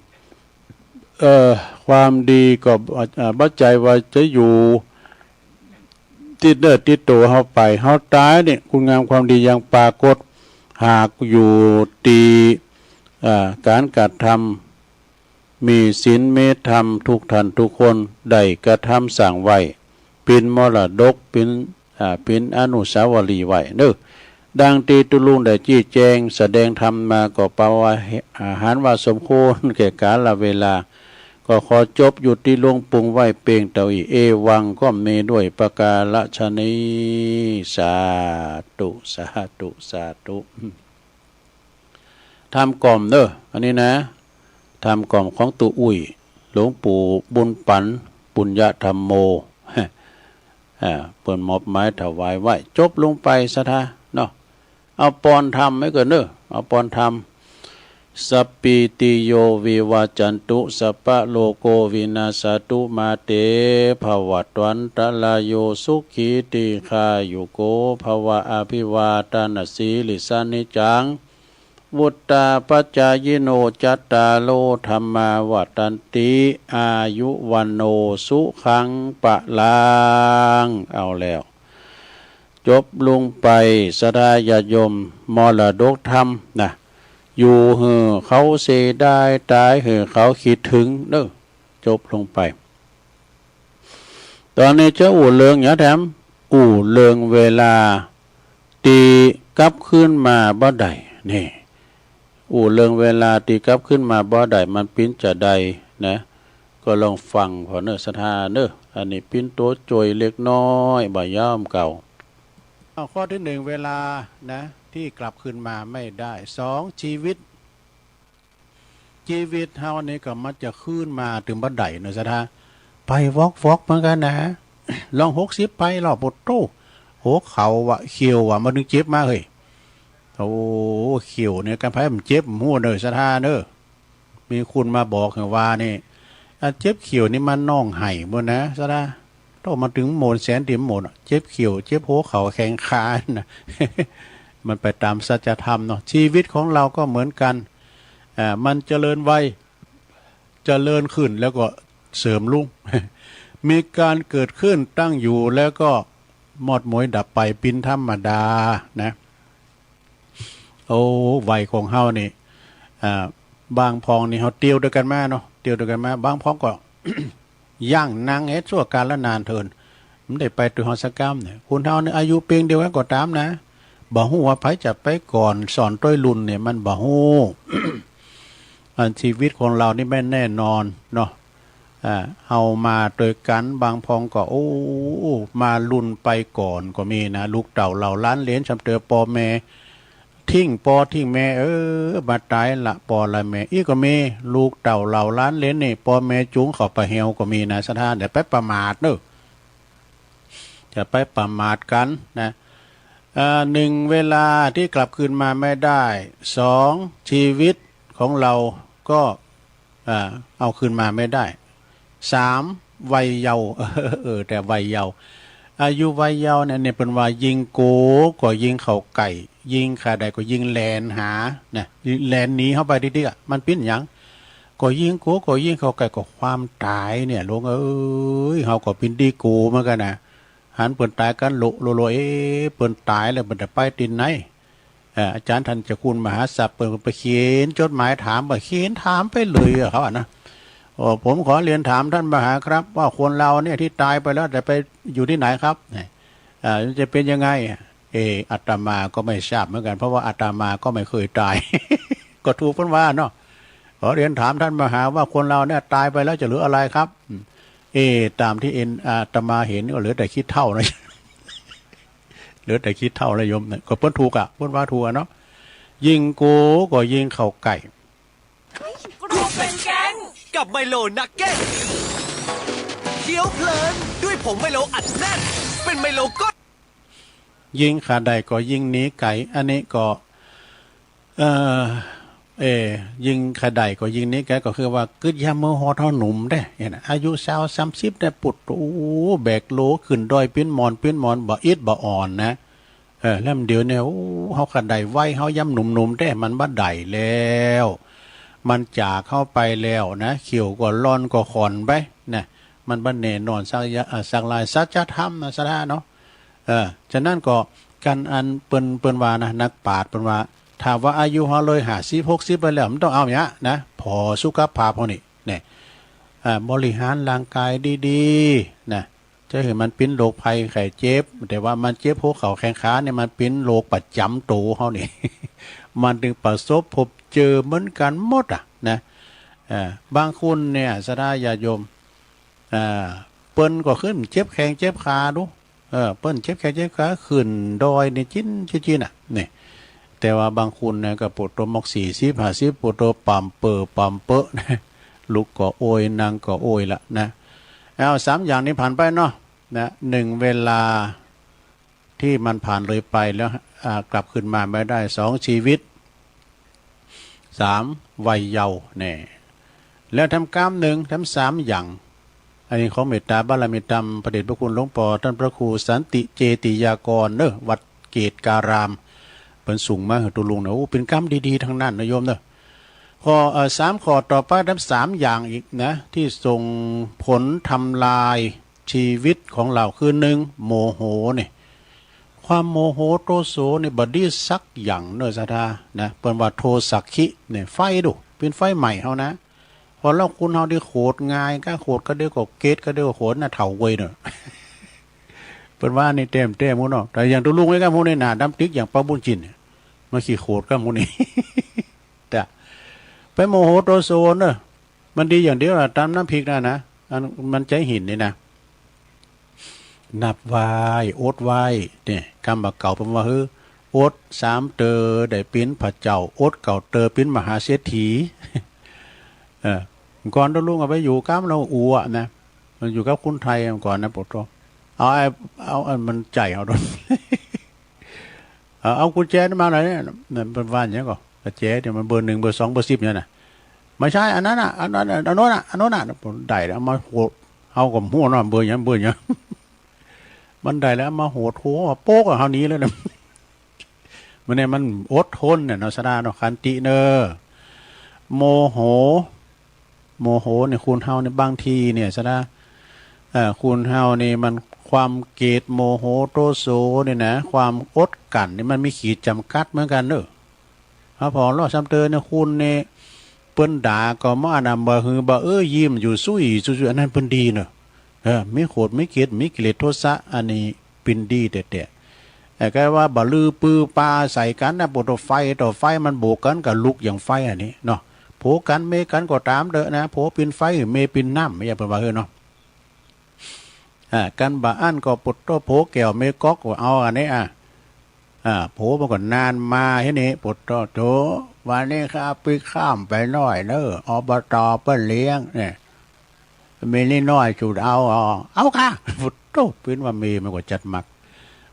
เอ่อ ความดีก็ อ่า บ่ใจ้ว่าจะอยู่ติดเนื้อติดตั๋วเฮาไป เฮาต๋ายนี่ คุณงามความดียังปรากฏ หากอยู่ตี้ อ่า ก๋านกระทำ มีศีลมีธรรมทุกท่านทุกคนได้กระทำสร้างไว้ เป๋นมรดก เป๋น อ่า เป๋นอนุสาวรีย์ไว้เน่อ ดังตี้ตุ๊ลุงได้ชี้แจงแสดงธรรมมาก็ประมาณ อ่า หันว่าสมควรแก่กาลเวลา ก็ขอจบอยู่ตี้ลุงปรุงไว้เปียงเต้าอี้ เอวัง ก็มีด้วยประการฉะนี้ สาธุ สาธุ สาธุ ธรรมกล่อมเน่อ อันนี้นะ ธรรมกล่อมของตุ๊อุ้ย หลวงปู่บุญปั๋น ปุญญธัมโม อ่า เปิ้นมอบหมายถวายไว้ จบลงไปศรัทธาเนาะ เอาปอนธรรมไว้ก่อนเน่อ เอาปอนธรรม สัปปีติโยวิวัจจันตุ สัพพะโรโควินัสสะตุ มาเตภวัตวันตะราโย สุขีทีฆายุโกภะวะ อภิวาทะนะสีลิสสะนิจจัง วุฑฒาปะจายิโน จัตตาโรธัมมาวัฑฒันติ อายุวัณโณสุขังพะลัง เอาแล้ว จบลงไป ศรัทธาญาติโยม มรดกธรรมนะ อยู่หื้อเขาเสียดาย ต๋ายหื้อเขาคิดเถิงเน่อ จบลงไป ต๋อนนี้จะอู้เรื่องหยังแถม อู้เรื่องเวลาตี้กลับคืนมาบ่ได้ นี่ อู้เรื่องเวลาตี้กลับคืนมาบ่ได้ มันเป๋นจาใดนะ ก็ลองฟังผ่อเน่อศรัทธาเน่อ อันนี้เป๋นตั๋วจ้วยเล็กน้อย บ่ยาวก่ำ เอาข้อตี้หนึ่ง เวลานะ ตี้กลับคืนมาไม่ได้ สอง จีวิต จีวิตเฮานี่ก็มันจะคืนมาตึงบ่ได้เนาะศรัทธา ไปวอกๆ เหมือนกั๋นนะ ลองหกสิบไปแล้ว โอ้โธ่ หัวเข่าว่ะ เข่าว่ะ มันตึงเจ็บมาเฮ้ย โอ้ เข่านี่ กั๋นไผมันเจ็บ บ่ฮู้เน่อศรัทธาเน่อ มีคนมาบอกหื้อว่านี่ อันเจ็บเข่านี่มันฮ้องไห้หมดนะศรัทธา ต้องมาเถิงหมดแสนตี้หมดอะ เจ็บเขี้ยว เจ็บหัวเข่าแข้งขานะ มันไปต๋ามสัจธรรมเนาะ ชีวิตของเฮาก็เหมือนกั๋น อ่า มันเจริญวัย เจริญขึ้นแล้วก็เสื่อมลง มีก๋านเกิดขึ้นตั้งอยู่แล้วก็มอดม้อยดับไปเป๋นธรรมดานะ โอ้ วัยของเฮานี่ อ่า บางพ่องนี่เฮาเตียวตวยกั๋นมาเนาะ เตียวตวยกั๋นมา บางพ่องก็ ย้างนั่งเฮ็ดซั่วก๋านละนานเถิน บ่ได้ไปตวยเฮาสักกำเนี่ย คนเฮาเนี่ยอายุเปียงเดียวกั๋นก็ต๋ามนะ บ่ฮู้ว่าใผจะไปก่อน สอนตวยรุ่นเนี่ยมันบ่ฮู้ อันชีวิตของเฮานี่ไม่แน่นอนเนาะ อ่า เฮามาตวยกั๋น บางพ่องก็ โอ้ มารุ่นไปก่อนก็มีนะ ลูกเต้าเหล่าหลานเหลน ส่ำเต๋อป้อแม่ ทิ้งป้อทิ้งแม่ เออ มาต๋ายละป้อละแม่ อี้ก็มี ลูกเต้าเหล่าหลานเหลนนี่ ป้อแม่จูงเข้าป่าเหี่ยวก็มีนะ ศรัทธา อย่าไปประมาทเนาะ อย่าไปประมาทกั๋นนะ อ่า หนึ่ง เวลาตี้กลับคืนมาไม่ได้ สอง ชีวิตของเฮาก็ อ่า เอาคืนมาไม่ได้ สาม วัยเยาว์ เออ แต่วัยเยาว์ อายุวัยเยาว์เนี่ย เนี่ยเปิ้นว่ายิ่งโก๋ก็ยิ่งเข้าใก้ ยิ่งขะใดก็ยิ่งแล่นหา นะ แล่นหนีเข้าไปตี้ๆ อะ มันเป๋นหยัง ก็ยิ่งโก๋ก็ยิ่งเข้าใก้ ก็ความต๋ายเนี่ย ลูกเอ๋ย เฮาก็เป๋นตี้โก๋เหมือนกั๋นนะ หันเปิ้นต๋ายกั๋นโละโละโละ เอ๊ะ เปิ้นต๋ายแล้วเปิ้นจะไปตี้ไหน เอ่อ อาจ๋ารย์ธัญคุณมหาศัพท์ เปิ้นไปเขียนจดหมายถาม ไปเขียนถามไปเลยอะ เขาอะนะ โอ้ ผมขอเรียนถามท่านมหาครับ ว่าคนเฮาเนี่ยตี้ต๋ายไปแล้วจะไปอยู่ตี้ไหนครับ เนี่ย เอ่อ มันจะเป๋นยังไง เอ่อ อาตมาก็ไม่ทราบเหมือนกั๋น เพราะว่าอาตมาก็ไม่เคยต๋าย ก็ถูกเปิ้นว่าเนาะ ขอเรียนถามท่านมหาว่าคนเฮาเนี่ยต๋ายไปแล้วจะเหลืออะไรครับ อืม เอ่อ ต๋ามตี้เอ็น อาตมาเห็นก็เหลือแต่ขี้เถ้านะ เหลือแต่ขี้เถ้าแล้วโยมเนี่ย ก็เปิ้นถูกอะ เปิ้นว่าถูกอะเนาะ ยิ่งโก๋ก็ยิ่งเข้าใก้ โกรธเป็นแก๊ง กับไมโลนักเก็ต เคี้ยวเพลินด้วยผงไมโลอัดแน่น เป็นไมโลก้อน ยิ่งขะใดก็ยิ่งหนีใก้ อันนี้ก็ เอ่อ เอ่อ ยิ่งขะใดก็ยิ่งหนีใก้ ก็คือว่ากึ๊ดยามเมื่อฮอดเฮาหนุ่มเด้ เนี่ยนะ อายุซาวสามสิบได้ปุ๊ด โอ้ แบกโหลขึ้นดอยปี๋นหม่อนปี๋นหม่อน บ่อิดบ่อ่อนนะ เออ แล้วเดี๋ยวเนี่ย โอ้ เฮาขะใดวัยเฮายามหนุ่มๆ แต๊ มันบ่ได้แล้ว มันจากเฮาไปแล้วนะ เขี้ยวก็หล่อนก็ขอนไปนะ มันบ่แน่นอนสักยะ อ่า สักลาย สัจธรรมนะ ศรัทธาเนาะ เออ ฉะนั้นก็ ก๋านอันเปิ้น เปิ้นว่านะ นักปราชญ์เปิ้นว่า ถ้าว่าอายุเฮาเลยห้าสิบ หกสิบไปแล้ว มันต้องเอาเนี้ยนะ ผ่อสุขภาพเฮานี่ เนี่ย อ่า บริหารร่างกายดีๆ นะ จะหื้อมันเป๋นโรคภัยไข้เจ็บ แต่ว่ามันเจ็บหัวเข่าแข้งขาเนี่ย มันเป๋นโรคประจ๋ำตั๋วเฮานี่ มันตึงประสบพบเจอเหมือนกั๋นหมดอะนะ อ่า บางคนเนี่ย ศรัทธาญาติโยม อ่า เปิ้นก็ขึ้นเจ็บแข้งเจ็บขาดู เออ เปิ้นเจ็บแข้งเจ็บขา ขึ้นดอยนี่จิ๊นจิ๊นอะ เนี่ย แต่ว่าบางคนนะ ก็ปวดตั๋วมอกสี่สิบ ห้าสิบ ปวดตั๋วป่ำเป๋อป่ำเป๋อ ลุกก็โอย นั่งก็โอยละนะ เอา สามอย่างนี้ผ่านไปเนาะ นะ หนึ่ง เวลาตี้มันผ่านเลยไปแล้ว อ่า กลับคืนมาไม่ได้ สอง ชีวิต สาม วัยเยาว์ แน่ แล้วแถมกำนึ่ง แถมสามอย่าง อันนี้ของเมตต๋าบารมีธรรม พระเดชพระคุณหลวงป้อต้านพระครูสันติเจติยากรเนาะ วัดเกตุการาม เปิ้นส่งมาหื้อตุ๊ลุงนะ โอ้ เป๋นกำดีๆ ตังนั้นนะโยมเนาะ ข้อ เอ่อ สามข้อต่อไป แถมสามอย่างอีกนะ ตี้ส่งผลทำลายชีวิตของเฮา คือ หนึ่ง โมโห เนี่ย ความโมโหโทโสเนี่ยบ่ดีสักอย่างเนาะ ศรัทธานะ เปิ้นว่าโทสักขิเนี่ย ไฟดู เป๋นไฟไหม้เฮานะ เพราะเฮาคนเฮานี่โขดง่าย ก้าโขดก้าเดียวก็เก็ด ก้าเดียวก็โขดนะ เฒ่าเว้ยเนาะ เปิ้นว่านี่แต้มๆ หมู่เนาะ แต่อย่างตุ๊ลุงนี่ก้าหมู่นี่หน้าดำติ๊กอย่างป้าบุญจินเนี่ย มาขี้โขดก้าหมู่นี่ แต่ไปโมโหโทโสเนาะ มันดีอย่างเดียวล่ะ ต๋ามน้ำพริกนั่นนะ อันมันใจ๊หินนี่นะ นับไหว้ อดไหว้ เนี่ย กำบ่าเก่าเปิ้นว่า หื้อ อดสามเตอได้เป๋นพระเจ้า อดเก้าเตอเป๋นมหาเศรษฐี เออ ก่อนตุ๊ลุงเอาไปอยู่กำลาวอู่อะนะ มันอยู่กับคนไทยก่อนนะ ปวดท้อง เอาไอ้ เอาอันมันใจ๋เอาโดน เอา เอากุญแจมาหน่อยเนี่ย นั่นเปิ้นว่าหยังก่อ กุญแจเนี่ยมันเบอร์หนึ่ง เบอร์สอง เบอร์สิบเนี่ยนะ ไม่ใช่ อันนั้นน่ะ อันนั้นน่ะ อันโน้นน่ะ อันโน้นน่ะ ได้แล้ว เอามาโห เอาก็บ่ฮู้เนาะ เบอร์หยัง เบอร์หยัง มันได้แล้วมาโหดหัวมาโป๊กอะ เฮาหนีเลยนะ มันเนี่ยมันอดทนเนี่ยเนาะ ศรัทธาเนาะ ขันติเนอ โมโห โมโหเนี่ย คนเฮาเนี่ยบางทีเนี่ย ศรัทธา เอ่อ คนเฮานี่มันความเกลียดโมโหโทโสเนี่ยนะ ความอดกลั้นนี่มันมีขีดจำกัดเหมือนกั๋นเนอะ เฮาผ่อเลาะซ้ำเตอเนี่ย คนเนี่ย เปิ้นด่าก็บ่อันนั้น บ่หือบ่เออ ยิ้มอยู่ซุยซุย อันนั้นเปิ้นดีเนอะ เออ มีโขด มีเกลียด มีกิเลสโทสะ อันนี้เปิ้นดีแต๊ๆ แต่ก็ว่าบ่ลือปือปาใส่กั๋นนะ ปะโถ ไฟต่อไฟมันโบกกั๋นก็ลุกอย่างไฟอันนี้เนาะ ผัวกั๋นเมียกั๋นก็ต๋ามเต๊อะนะ ผัวปิ้นไฟ เมียปิ้นน้ำ อย่างเปิ้นว่าเฮ้อเนาะ อ่า กันบ่อั้นก็ปะโถ ผัวแก้วเมียก๊อกก็เอาอันนี้ อ่ะ อ่า ผัวมันก็นานมาเฮ้อนี่ ปะโถ โถ วันนี้ข้าปิ๊กข้ามไปหน้อยเนอะ อบต.เปิ้นเลี้ยงเนี่ย มีนิดหน้อยสูดเอา เอา เอาค่ะ ปะโถ ปิ้นว่าเมียมันก็จัดมัก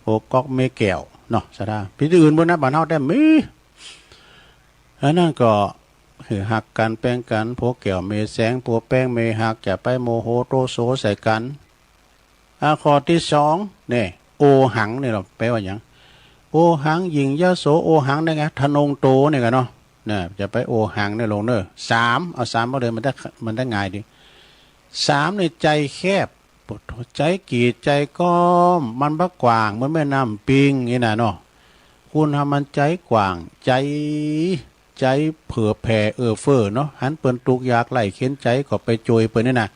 ผัวก๊อกเมียแก้วเนาะ ศรัทธา ตี้อื่นบ่นะ บ้านเฮาแต๊มี อันนั้นก็ หื้อฮักกั๋นแปงกั๋น ผัวแก้วเมียแสง ผัวแปงเมียฮัก จะไปโมโหโทโสใส่กั๋น อ่า ข้อตี้สองเนี่ย โอหังเนี่ยเนาะ แปลว่าหยัง โอหัง หยิ่งยโส โอหัง ได้ไง ทะนงโตเนี่ยกั๋นเนาะ นะ จะไปโอหังเนี่ยลงเนอะ สาม เอาสามมาเลย มันได้ มันได้ง่ายดี สามเนี่ย ใจ๋แคบ ปะโถ ใจ๋กีดใจ๋ก้อม มันบ่กว้างเหมือนแม่น้ำปิงนี่นะเนาะ คนเฮามันใจ๋กว้าง ใจ๋ ใจ๋เผื่อแผ่เอื้อเฟื้อเนาะ หันเปิ้นตุ๊กข์ยากไร้เข็ญใจ๋ก็ไปจ้วยเปิ้นนี่นะ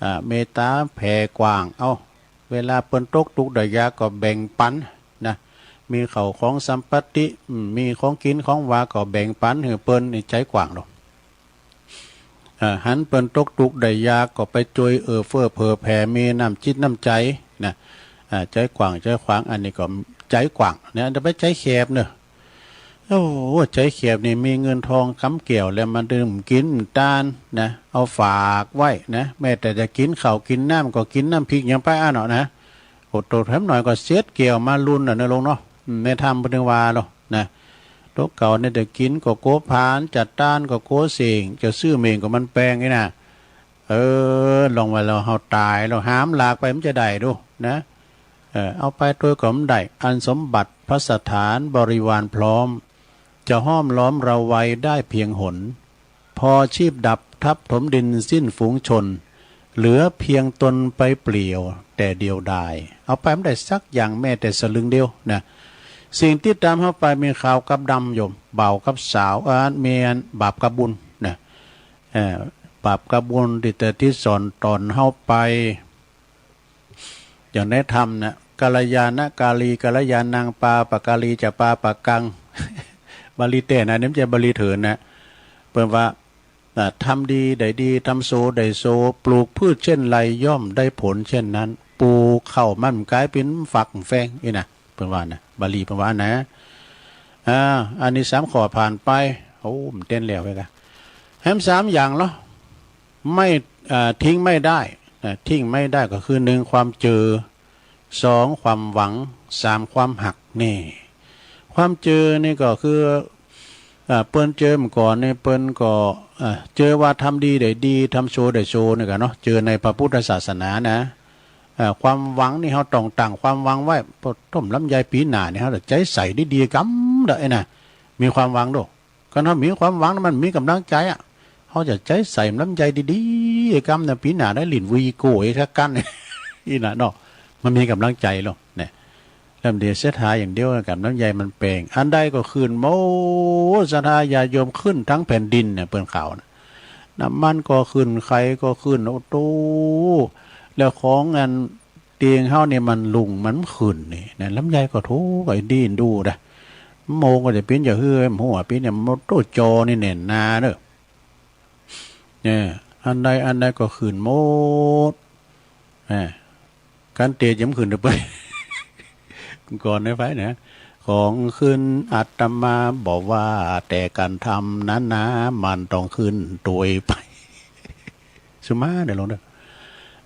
อ่า เมตต๋าแผ่กว้าง เอ้า เวลาเปิ้นตกตุ๊กข์ได้ยากก็แบ่งปันนะ มีเข้าของสัมปัตติ อืม มีของกิ๋นของหวาก็แบ่งปันหื้อเปิ้น นี่ใจ๋กว้างเนาะ อ่า หันเปิ้นตกตุ๊กข์ได้ยากก็ไปจ้วยเอื้อเฟื้อเผื่อแผ่ มีน้ำจิตน้ำใจ๋นะ อ่า ใจ๋กว้าง ใจ๋ขวาง อันนี้ก็ใจ๋กว้างเนี่ย จะไปใจ๋แคบเนอะ โอ้ ใจ๋แคบนี่ มีเงินทองกำแก้วแล้ว มันดื่มกิ๋นตานนะ เอาฝากไว้นะ แม้แต่จะกิ๋นข้าวกิ๋นน้ำก็กิ๋นน้ำพริกยังไปอั้นเนาะนะ โอ้โตแถมหน่อยก็เสียดแก้วมาลุนน่ะเนอะลงเนาะ อืม ในธรรมเปิ้นถึงว่าเนาะนะ ตุ๊กเก่าเนี่ยจะกิ๋นก็กั๋วผลาญ จะตานก็กั๋วเส้ง จะซื้อเม่งก็มันแปงนี่นะ เออ ลองว่าแล้วเฮาต๋ายแล้วหามหลากไปมันจะได้ดูนะ เออ เอาไปตวยก็บ่ได้ อันสมบัติภัสสถานบริวารพร้อม จะห้อมล้อมเราไว้ได้เพียงหน พอชีพดับทับถมดินสิ้นฝูงชน เหลือเพียงตนไปเปลี่ยวแต่เดียวดาย เอาไปบ่ได้สักอย่างแม้แต่สลึงเดียวนะ สิ่งติดต๋ามเฮาไปมีขาวกับดำโยม บ่าวกับสาว เอ่อ แม่นบาปกับบุญนะ เอ่อ บาปกับบุญตี้จะติดสอนต๋อนเฮาไป อย่างในธรรมนะ กัลยาณกาลี กัลยาณัง ปาปะกาลี จะปาปะกัง บาลีแต๊นะ นี่มันจะบาลีเถินนะ เปิ้นว่า อ่า ทำดีได้ดี ทำชั่วได้ชั่ว ปลูกพืชเช่นไรย่อมได้ผลเช่นนั้น ปลูกข้าวมันก๋ายเป๋นฝักแฟงนี่นะ เปิ้นว่านะ บาลีเปิ้นว่านะ อ่า อันนี้สามข้อผ่านไป โอ้ มันเต้นแล้วเว้ยกะ แหมสามอย่างเหรอ ไม่ อ่า ทิ้งไม่ได้นะ ทิ้งไม่ได้ก็คือ หนึ่ง ความเจอ สอง ความหวัง สาม ความฮัก นี่ ความเจอนี่ก็คือ อ่า เปิ้นเจอเมื่อก่อนนี่เปิ้นก็ อ่า เจอว่าทำดีได้ดี ทำชั่วได้ชั่วนี่กะเนาะ เจอในพระพุทธศาสนานะ อ่า ความหวังนี่เฮาต้องตั้งความหวังไว้ ปะโถ ลำไยปี๋หน้านี่เฮาจะใจ๋ใส่ดีๆ กำเด้อไอ้นะ มีความหวังโด คันเฮามีความหวังนะ มันมีก๋ำลังใจ๋อะ เฮาจะใจ๋ใส่ลำไยดีๆ กำนะ ปี๋หน้าได้ลิ้นวีโก้อีกสักกั๊น นี่นะเนาะ มันมีก๋ำลังใจ๋ลอ เนี่ย ลำเดียวศรัทธาอย่างเดียว ก๋ำลำไยมันแปง อันใดก็ขึ้นหมด ศรัทธาญาติโยม ขึ้นตึงแผ่นดินเนี่ย เปิ้นข่าวนะ น้ำมันก็ขึ้น ไข่ก็ขึ้น โอ้โต แล้วของอัน เตียงเฮาเนี่ยมันลุ่งมันขึ้นนี่นะ ลำไยก็ถูก ไอ้ดีนดูดะ โมงก็จะเป๋นจะหื้อ หัวปี๋เนี่ย โมโตจอนี่แน่นหนาเนอะ เนี่ย อันใดอันใดก็ขึ้นหมด อ่า กันเตะยังขึ้นเด้อเปิ้น ก่อนในไฟนะ ของขึ้นอาตมาบ่ว่า แต่การทำนั้นนะ มันต้องขึ้นตวยไป สุมาเด้อลงเด้อ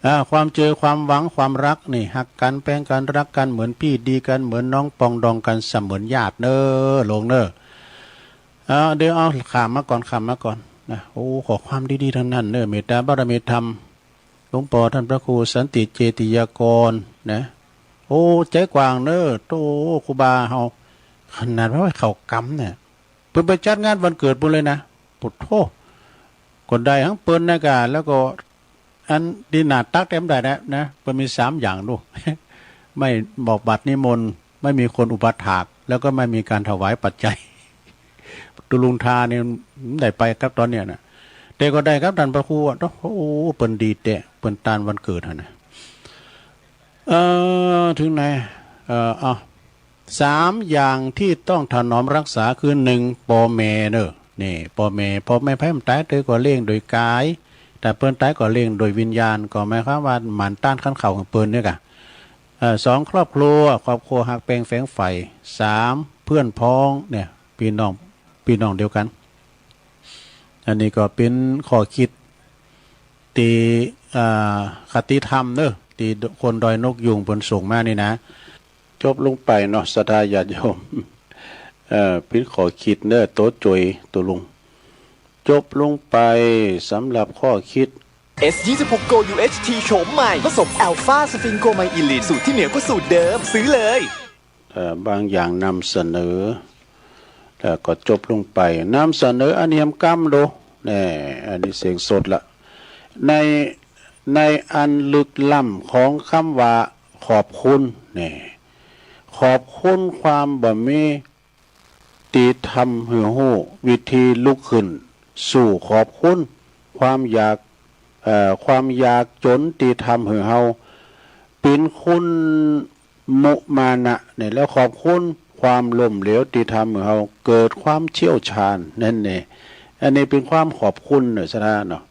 อ่า ความเจอ ความหวัง ความฮัก นี่ ฮักกั๋น แปงกั๋น ฮักกั๋น เหมือนปี้ดีกั๋น เหมือนน้องปองดองกั๋น เสมือนญาติเน้อ ลงเน้อ อ่า เดี๋ยวเอาข้ามมาก่อน ข้ามมาก่อนนะ โอ้ ข้อความดีๆ ตึงนั้นเน้อ เมตตาบารมีธรรม หลวงป้อต้านพระครูสันติเจติยากรนะ โอ้ ใจ๋กว้างเน่อ โธ่ ครูบาเฮา ขนาดว่าเข้ากรรมเนี่ย เปิ้นไปจัดงานวันเกิดเปิ้นเลยนะ โอ้โธ่ ก็ได้ตังเปิ้นนะกะ แล้วก็ อันตี้หน้าตักแต๊บ่ได้นะ นะ เปิ้นมีสามอย่างดู ไม่บอกบัตรนิมนต์ ไม่มีคนอุปถาก แล้วก็ไม่มีการถวายปัจจัย ตุ๊ลุงทานี่ได้ไปกับต๋อนเนี้ยนะ แต่ก็ได้กับต้านพระครูอะ โอ้โห เปิ้นดีแต๊ เปิ้นต้านวันเกิดหั้นนะ เอ่อ ถึงไหน เอ่อ เอา สามอย่างตี้ต้องถนอมฮักษาคือ นึ่ง ป้อแม่เน่อ นี่ ป้อแม่ ป้อแม่ไผมันต๋ายเตยก็เลี้ยงโดยก๋าย ถ้าเปิ้นต๋ายก็เลี้ยงโดยวิญญาณ ก็หมายความว่าหมั่นต้านขันข้าวหื้อเปิ้นเนี่ยกะ เอ่อ สอง ครอบครัว ครอบครัวฮักแป้งแฝงใฝ่ สาม เปื้อนพ้องเนี่ย ปี้น้อง ปี้น้องเดียวกั๋น อันนี้ก็เป๋นข้อคิดตี้ อ่า คติธรรมเน่อ ตี้คนดอยนกยูงเปิ้นส่งมานี่นะ จบลงไปเนาะ ศรัทธาญาติโยม เอ่อ เป๋นข้อคิดเน่อ โตโจ๋ยตุ๊ลุง จบลงไปสำหรับข้อคิด เอส ยี่สิบหก โกลด์ ยู เอช ที โฉมใหม่ ผสมอัลฟาสฟิงโกไมอิลิน สูตรที่เหนือกว่าสูตรเดิม ซื้อเลย เอ่อ บางอย่างนำเสนอ แล้วก็จบลงไป นำเสนออันเหียมก้ำดู แน่ อันนี้เสียงสดละ ใน ในอันลึกล้ำของกำว่าขอบคุณ แน่ ขอบคุณความบ่มี ตี้ทำหื้อฮู้วิธีลุกขึ้นสู้ ขอบคุณความยาก เอ่อ ความยากจ๋นตี้ทำหื้อเฮาเป๋นคนมุมานะเนี่ย แล้วขอบคุณความล้มเหลวตี้ทำหื้อเฮาเกิดความเชี่ยวชาญนั่นเอง อันนี้เป๋นความขอบคุณเน่อ ศรัทธาเนาะ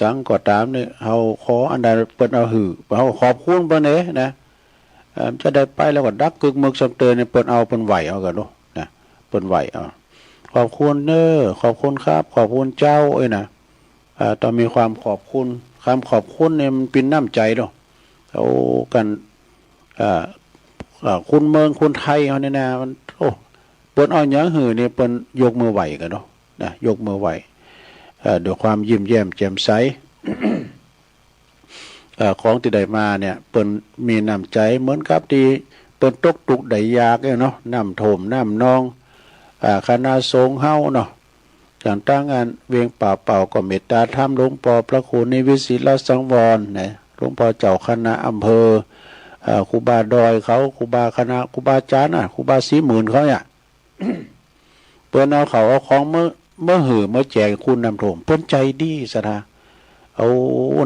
สังก็ต๋ามเนี่ย เฮาขออันใดเปิ้นเอาหื้อ เฮาขอบคุณเปิ้นเน่อนะ เอ่อ จะได้ไปแล้วก็ดักกึกมึกซ้ำเตยเนี่ย เปิ้นเอาเปิ้นไหว้เอากั๋นเนาะ นะ เปิ้นไหว้เอา ขอบคุณเน่อ ขอบคุณครับ ขอบคุณเจ้า เอ้ยนะ เอ่อ ต้องมีความขอบคุณ กำขอบคุณเนี่ยมันเป๋นน้ำใจ๋เนาะ เอากั๋น เอ่อ เอ่อ คนเมืองคนไทยเฮาเนี่ยนะ มัน โอ้ เปิ้นเอาหยังหื้อเนี่ย เปิ้นยกมือไหว้กั๋นเนาะ นะ ยกมือไหว้ เอ่อ ด้วยความยิ้มแย้มแจ่มใส เอ่อ ของตี้ได้มาเนี่ย เปิ้นมีน้ำใจ๋เหมือนกับตี้เปิ้นตกตุ๊กข์ได้ยากเนี่ยเนาะ น้ำท่วมน้ำนอง อ่า คณะสงฆ์เฮาเนาะ อย่างตางอันเวียงป่าเป่าก็เมตตาธรรมหลวงป้อพระครูนิวิทย์ศิลสังวรนะ หลวงป้อเจ้าคณะอำเภอ เอ่อ ครูบาดอยเขา ครูบาคณะ ครูบาอาจ๋ารย์น่ะ ครูบาศรีหมื่นเขาเนี่ย เปิ้นเอาข้าวเอาของมา มาหื้อมาแจกคนน้ำท่วม เปิ้นใจ๋ดีศรัทธา เอา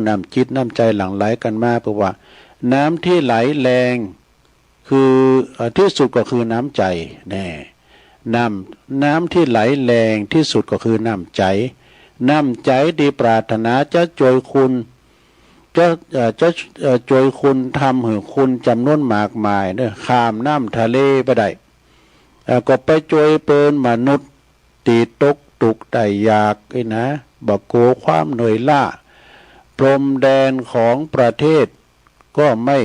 น้ำจิตน้ำใจ๋หลั่งไหลกั๋นมา เพราะว่าน้ำที่ไหลแรงคือ เอ่อ ตี้สุดก็คือน้ำใจ๋ แน่ น้ำ น้ำที่ไหลแรงตี้สุดก็คือน้ำใจ๋ น้ำใจ๋ตี้ปรารถนาจะจ้วยคน จะ เอ่อ จะ เอ่อ จ้วยคนทำหื้อคนจ๋ำนวนมากมายเน่อ ข้ามน้ำทะเลไปได้ เอ่อ ก็ไปจ้วยเปิ้นมนุษย์ตี้ตกตุ๊กข์ได้ยากนี่นะ บ่กั๋วความเหนื่อยล้า พรมแดนของประเทศก็ไม่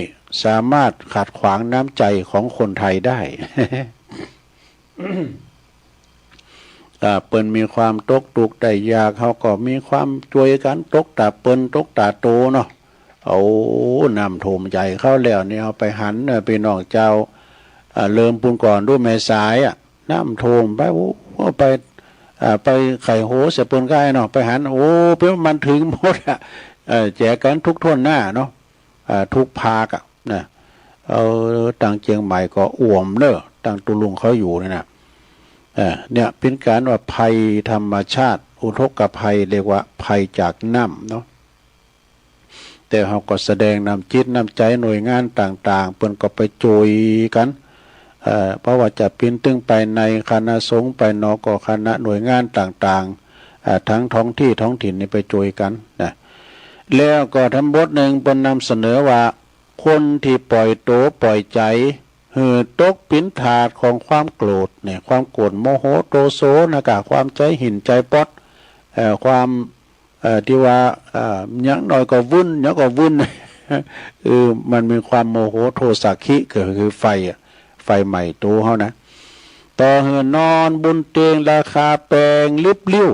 สามารถขัดขวางน้ำใจ๋ของคนไทยได้ อ่า เปิ้นมีความตกตุ๊กข์ได้ยาก เฮาก็มีความจ้วยกั๋น ตกต๋าเปิ้น ตกต๋าโตเนาะ เอาน้ำท่วมใจ๋เข้าแล้วนี่ เฮาไปหันเน่อ ปี้น้องเจ้า อ่า เริ่มปู๊นก่อนดู แม่สายอะ น้ำท่วมไป โอ้ ไป อ่า ไปไขว่โฮใส่เปิ้นก้าเนาะ ไปหัน โอ้ เปิ้นมันเถิงหมดอะ เอ่อ แจกกั๋นทุกถ้วนหน้าเนาะ อ่า ทุกภาคอะนะ เอ่อ ตางเจียงใหม่ก็อ่วมเน่อ ตางตุ๊ลุงเขาอยู่เนี่ยนะ เอ่อ เนี่ยเป๋นก๋านว่าภัยธรรมชาติ อุทกภัย เรียกว่าภัยจากน้ำเนาะ แต่เฮาก็แสดงน้ำจิตน้ำใจ๋ หน่วยงานต่างๆ เปิ้นก็ไปจ้วยกั๋น เอ่อ บ่ว่าจะเป๋นตึงภายในคณะสงฆ์ ภายนอกก็คณะหน่วยงานต่างๆ เอ่อ ตังท้องตี้ท้องถิ่นนี่ไปจ้วยกั๋นนะ แล้วก็ธรรมบทนึ่งเปิ้นนำเสนอว่า คนตี้ป่อยโตป่อยใจ๋หื้อตกเป๋นทาสของความโกรธเนี่ย ความโกรธโมโหโทโสนะกะ ความใจ๋หิ้นใจ๋ป๊อด เอ่อ ความ เอ่อ ตี้ว่า เอ่อ หยังน้อยก็วึ่น หยังก็วึ่น เออ มันมีความโมโหโทสะคิ ก็คือไฟอะ ไฟไหม้โตเฮานะ ต่อหื้อนอนบนเตียงราคาแปงลิบลิ่ว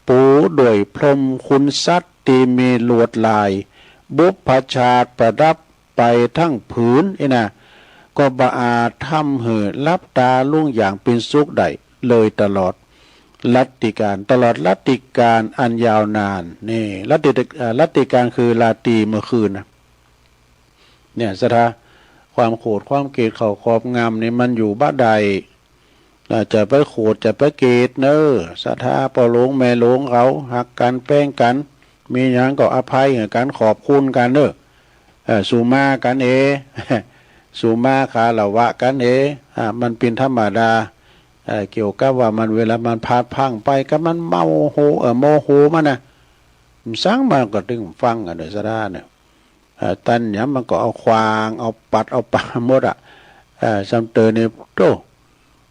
ปูด้วยพรมคุณสัตว์ตี้มีลวดลาย บุพชาติประดับไปทั้งผืน อี้นะ ก็บ่อาจทำหื้อหลับตาลุงอย่างเป๋นสุขได้เลยตลอดรัตติกาล ตลอดรัตติกาลอันยาวนาน นี่ รัตติ เอ่อ รัตติกาลคือราตรีเมื่อคืนนะ เนี่ย ศรัทธา ความโขดความเกลียดเข้าครอบงำนี่มันอยู่บ่ได้ อ่า จะไปโขดจะไปเกลียดเน้อ ศรัทธา ป้อหลวงแม่หลวงเขาฮักกั๋นแป้งกั๋น มีหยังก็อภัยหื้อกั๋น ขอบคุณกั๋นเน้อ เอ่อ สุมากั๋นเอ สุมาคารวะกั๋นเอ อ่า มันเป๋นธรรมดา เอ่อ เกี่ยวกับว่ามันเวลามันพลาดพลั้งไปก็มันเมาโห เอ่อ โมโหมันนะ มันสังมันก็ตึงฟังกั๋นเน้อ ศรัทธาเน้อ เอ่อ ตันหยังมันก็เอาขว้าง เอาปัด เอาปาหมดอะ เอ่อ ซ้ำเต๋อนี่ โต้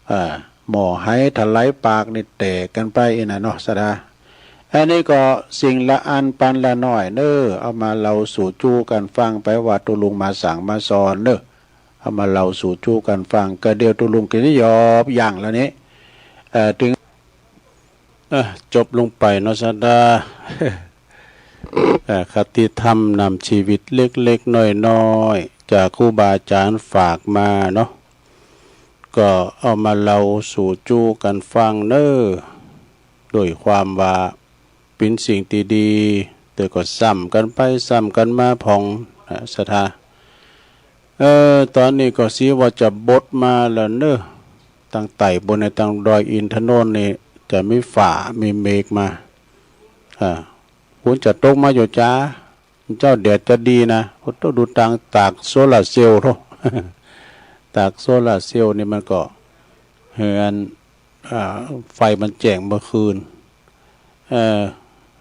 เอ่อ หม้อไหถลายปากนี่แตกกั๋นไปอี้นะเนาะ ศรัทธา อันนี้ก็สิ่งละอันปันละหน้อยเน้อ เอามาเล่าสู่จู้กั๋นฟังไป ว่าตุ๊ลุงมาสั่งมาสอนเน้อ เอามาเล่าสู่จู้กั๋นฟัง ก็เดี๋ยวตุ๊ลุงก็จะยอบยั้งแล้วนี่ เอ่อ ตึง เอ่อ จบลงไปเนาะ ศรัทธา เอ่อ คติธรรมนำชีวิตเล็กๆ น้อยๆ จากครูบาอาจ๋ารย์ฝากมาเนาะ ก็เอามาเล่าสู่จู้กั๋นฟังเน้อ โดยความว่าเป๋นสิ่งตี้ดี แต่ก็ซ้ำกั๋นไปซ้ำกั๋นมาพ่อง เอ่อ ศรัทธา เอ่อ ต๋อนนี้ก็สีว่าจะบดมาแล้วเน้อ ตังใต้ปู๊น ตังดอยอินทนนท์นี่จะมีฟ้ามีเมฆมา อ่า ฝนจะตกมาอยู่จา เจ้า แดดจะดีนะ โอ้โต้ ดูตางตากโซลาร์เซลล์โต้ ตากโซลาร์เซลล์นี่มันก็หื้ออัน อ่า ไฟมันแจ้งเมื่อคืน เอ่อ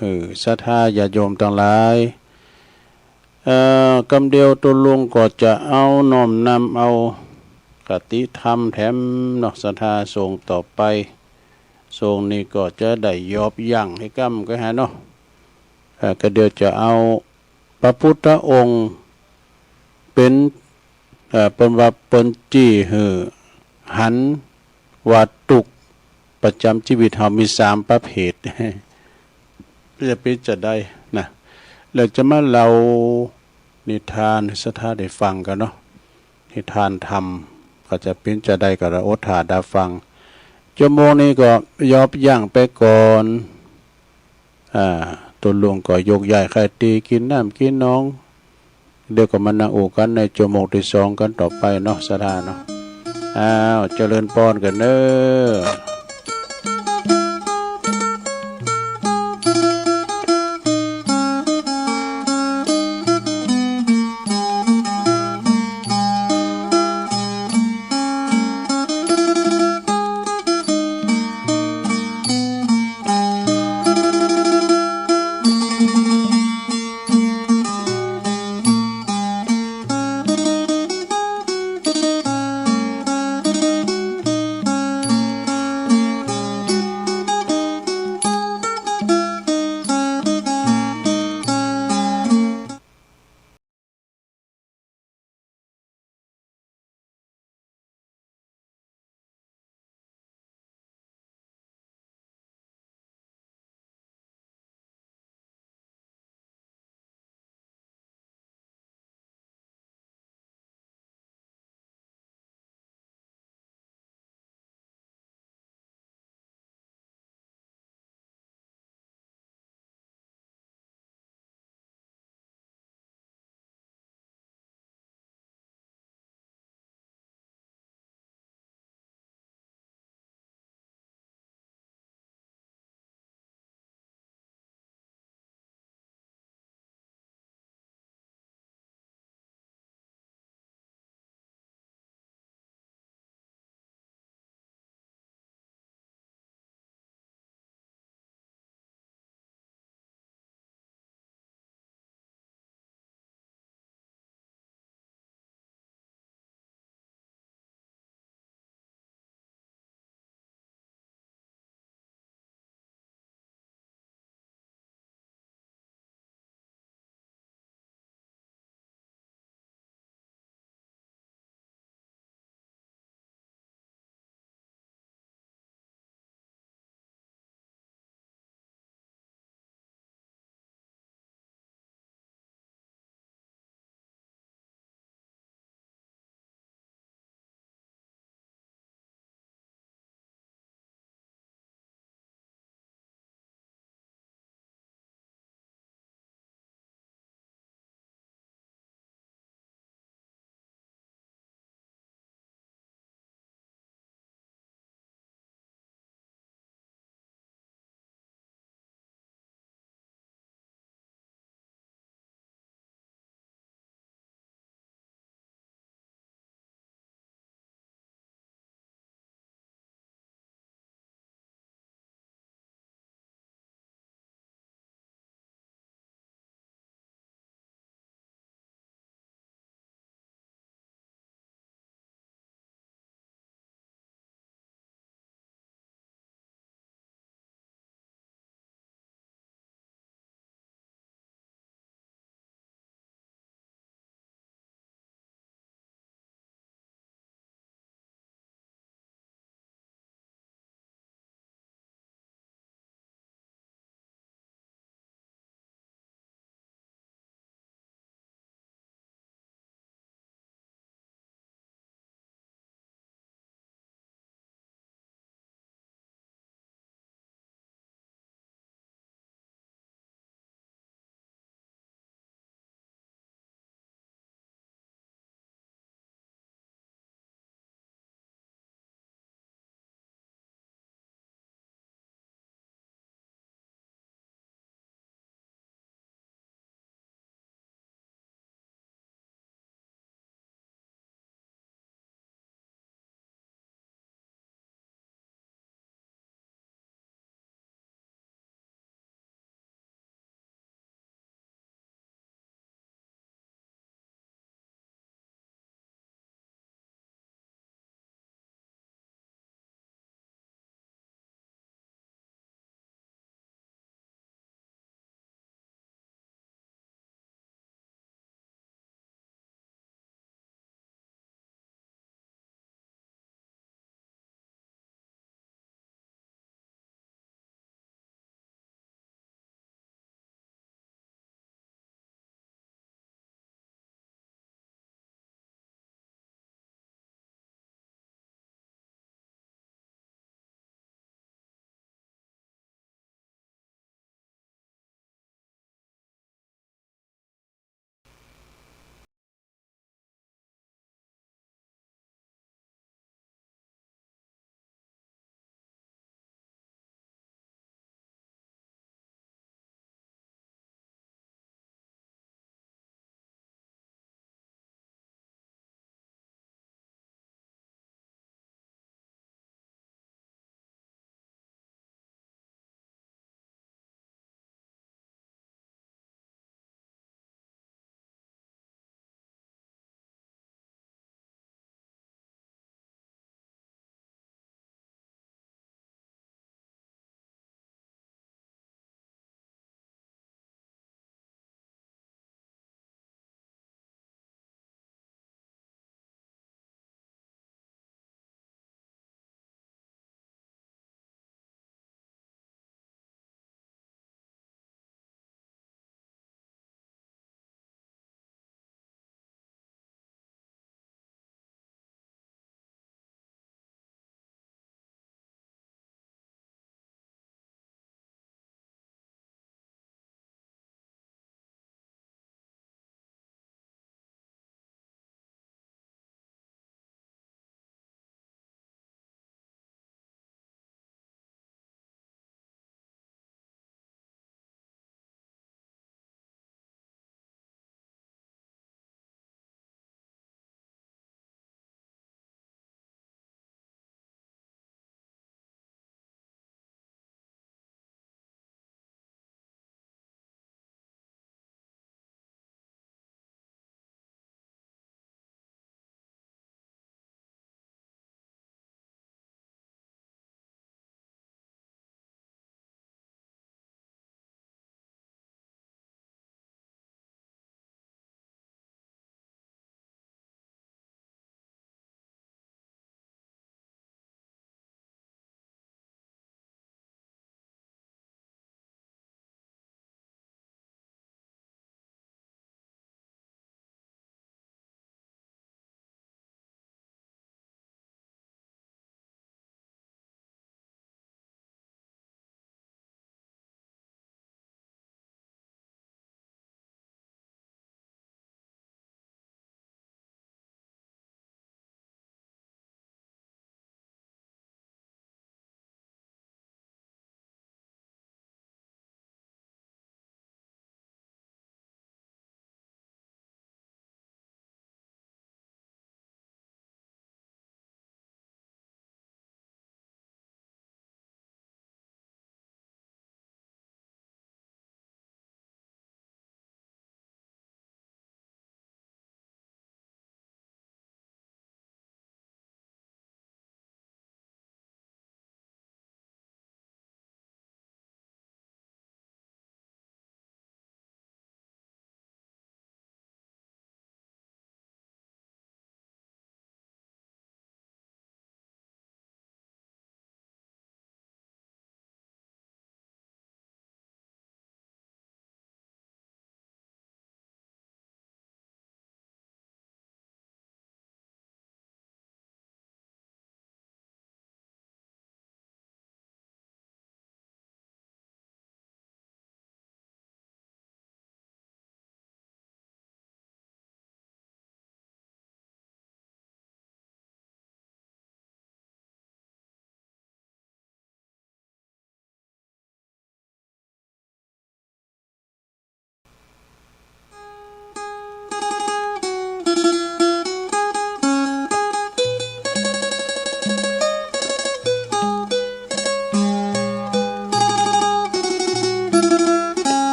หื้อศรัทธาญาติโยมตังหลาย เอ่อ กำเดียวตุ๊ลุงก็จะเอาน้อมนำเอาคติธรรมแถมเนาะ ศรัทธา ส่งต่อไป ส่งนี้ก็จะได้ยอบยั้งหื้อก้ำก็หาเนาะ เอ่อ ก็เดี๋ยวจะเอาพระพุทธองค์เป๋น เอ่อ เปิ้นว่าเปิ้นจี้หื้อหันว่าตุ๊กข์ประจำชีวิตเฮามีสามประเภท จะเป๋นจาใดนะ แล้วจะมาเล่านิทานหื้อศรัทธาได้ฟังกั๋นเนาะ นิทานธรรมก็จะเป๋นจาใดก็อดถ้าดาฟัง จั่วโมงนี้ก็ยอบยั้งไปก่อน อ่า ตุ๊ลุงก็โยกย้ายใค่ตี้กิ๋นน้ำกิ๋นนอง เดี๋ยวก็มานั่งอู้กั๋นในจั่วโมงตี้สองกั๋นต่อไปเนาะ ศรัทธาเนาะ อ้าว เจริญปอนกั๋นเน้อ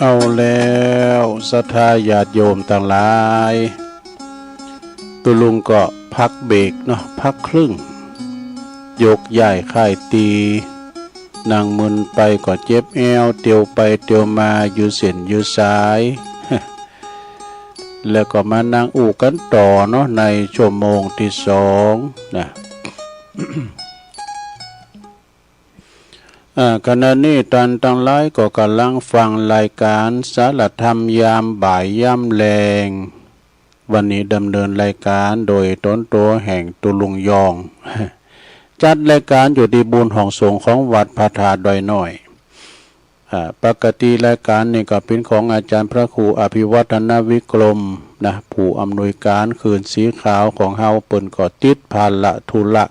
เอาแล้ว ศรัทธาญาติโยมตังหลาย ตุ๊ลุงก็พักเบรกเนาะ พักครึ่ง ยกย้ายค่ายตี๋ นั่งมึนไปก็เจ็บแอว เตียวไปเตียวมาอยู่เส้นอยู่สาย แล้วก็มานั่งอู้กั๋นต่อเนาะ ในชั่วโมงตี้สองนะ อ่า ขณะนี้ต้านตังหลายก็ก่ำลังฟังรายก๋านสารธรรมยามบ่ายยามแลง วันนี้ดำเนินรายก๋านโดยต๋นตั๋วแห่งตุ๊ลุงยอง จัดรายก๋านอยู่ตี้บุญห้องสงฆ์ของวัดพระธาตุดอยน้อย อ่า ปกติรายก๋านนี่ก็เป๋นของอาจ๋ารย์พระครูอภิวัฒนวิกรมนะ ผู้อำนวยก๋านคืนสีขาวของเฮา เปิ้นก็ติดภาระธุระ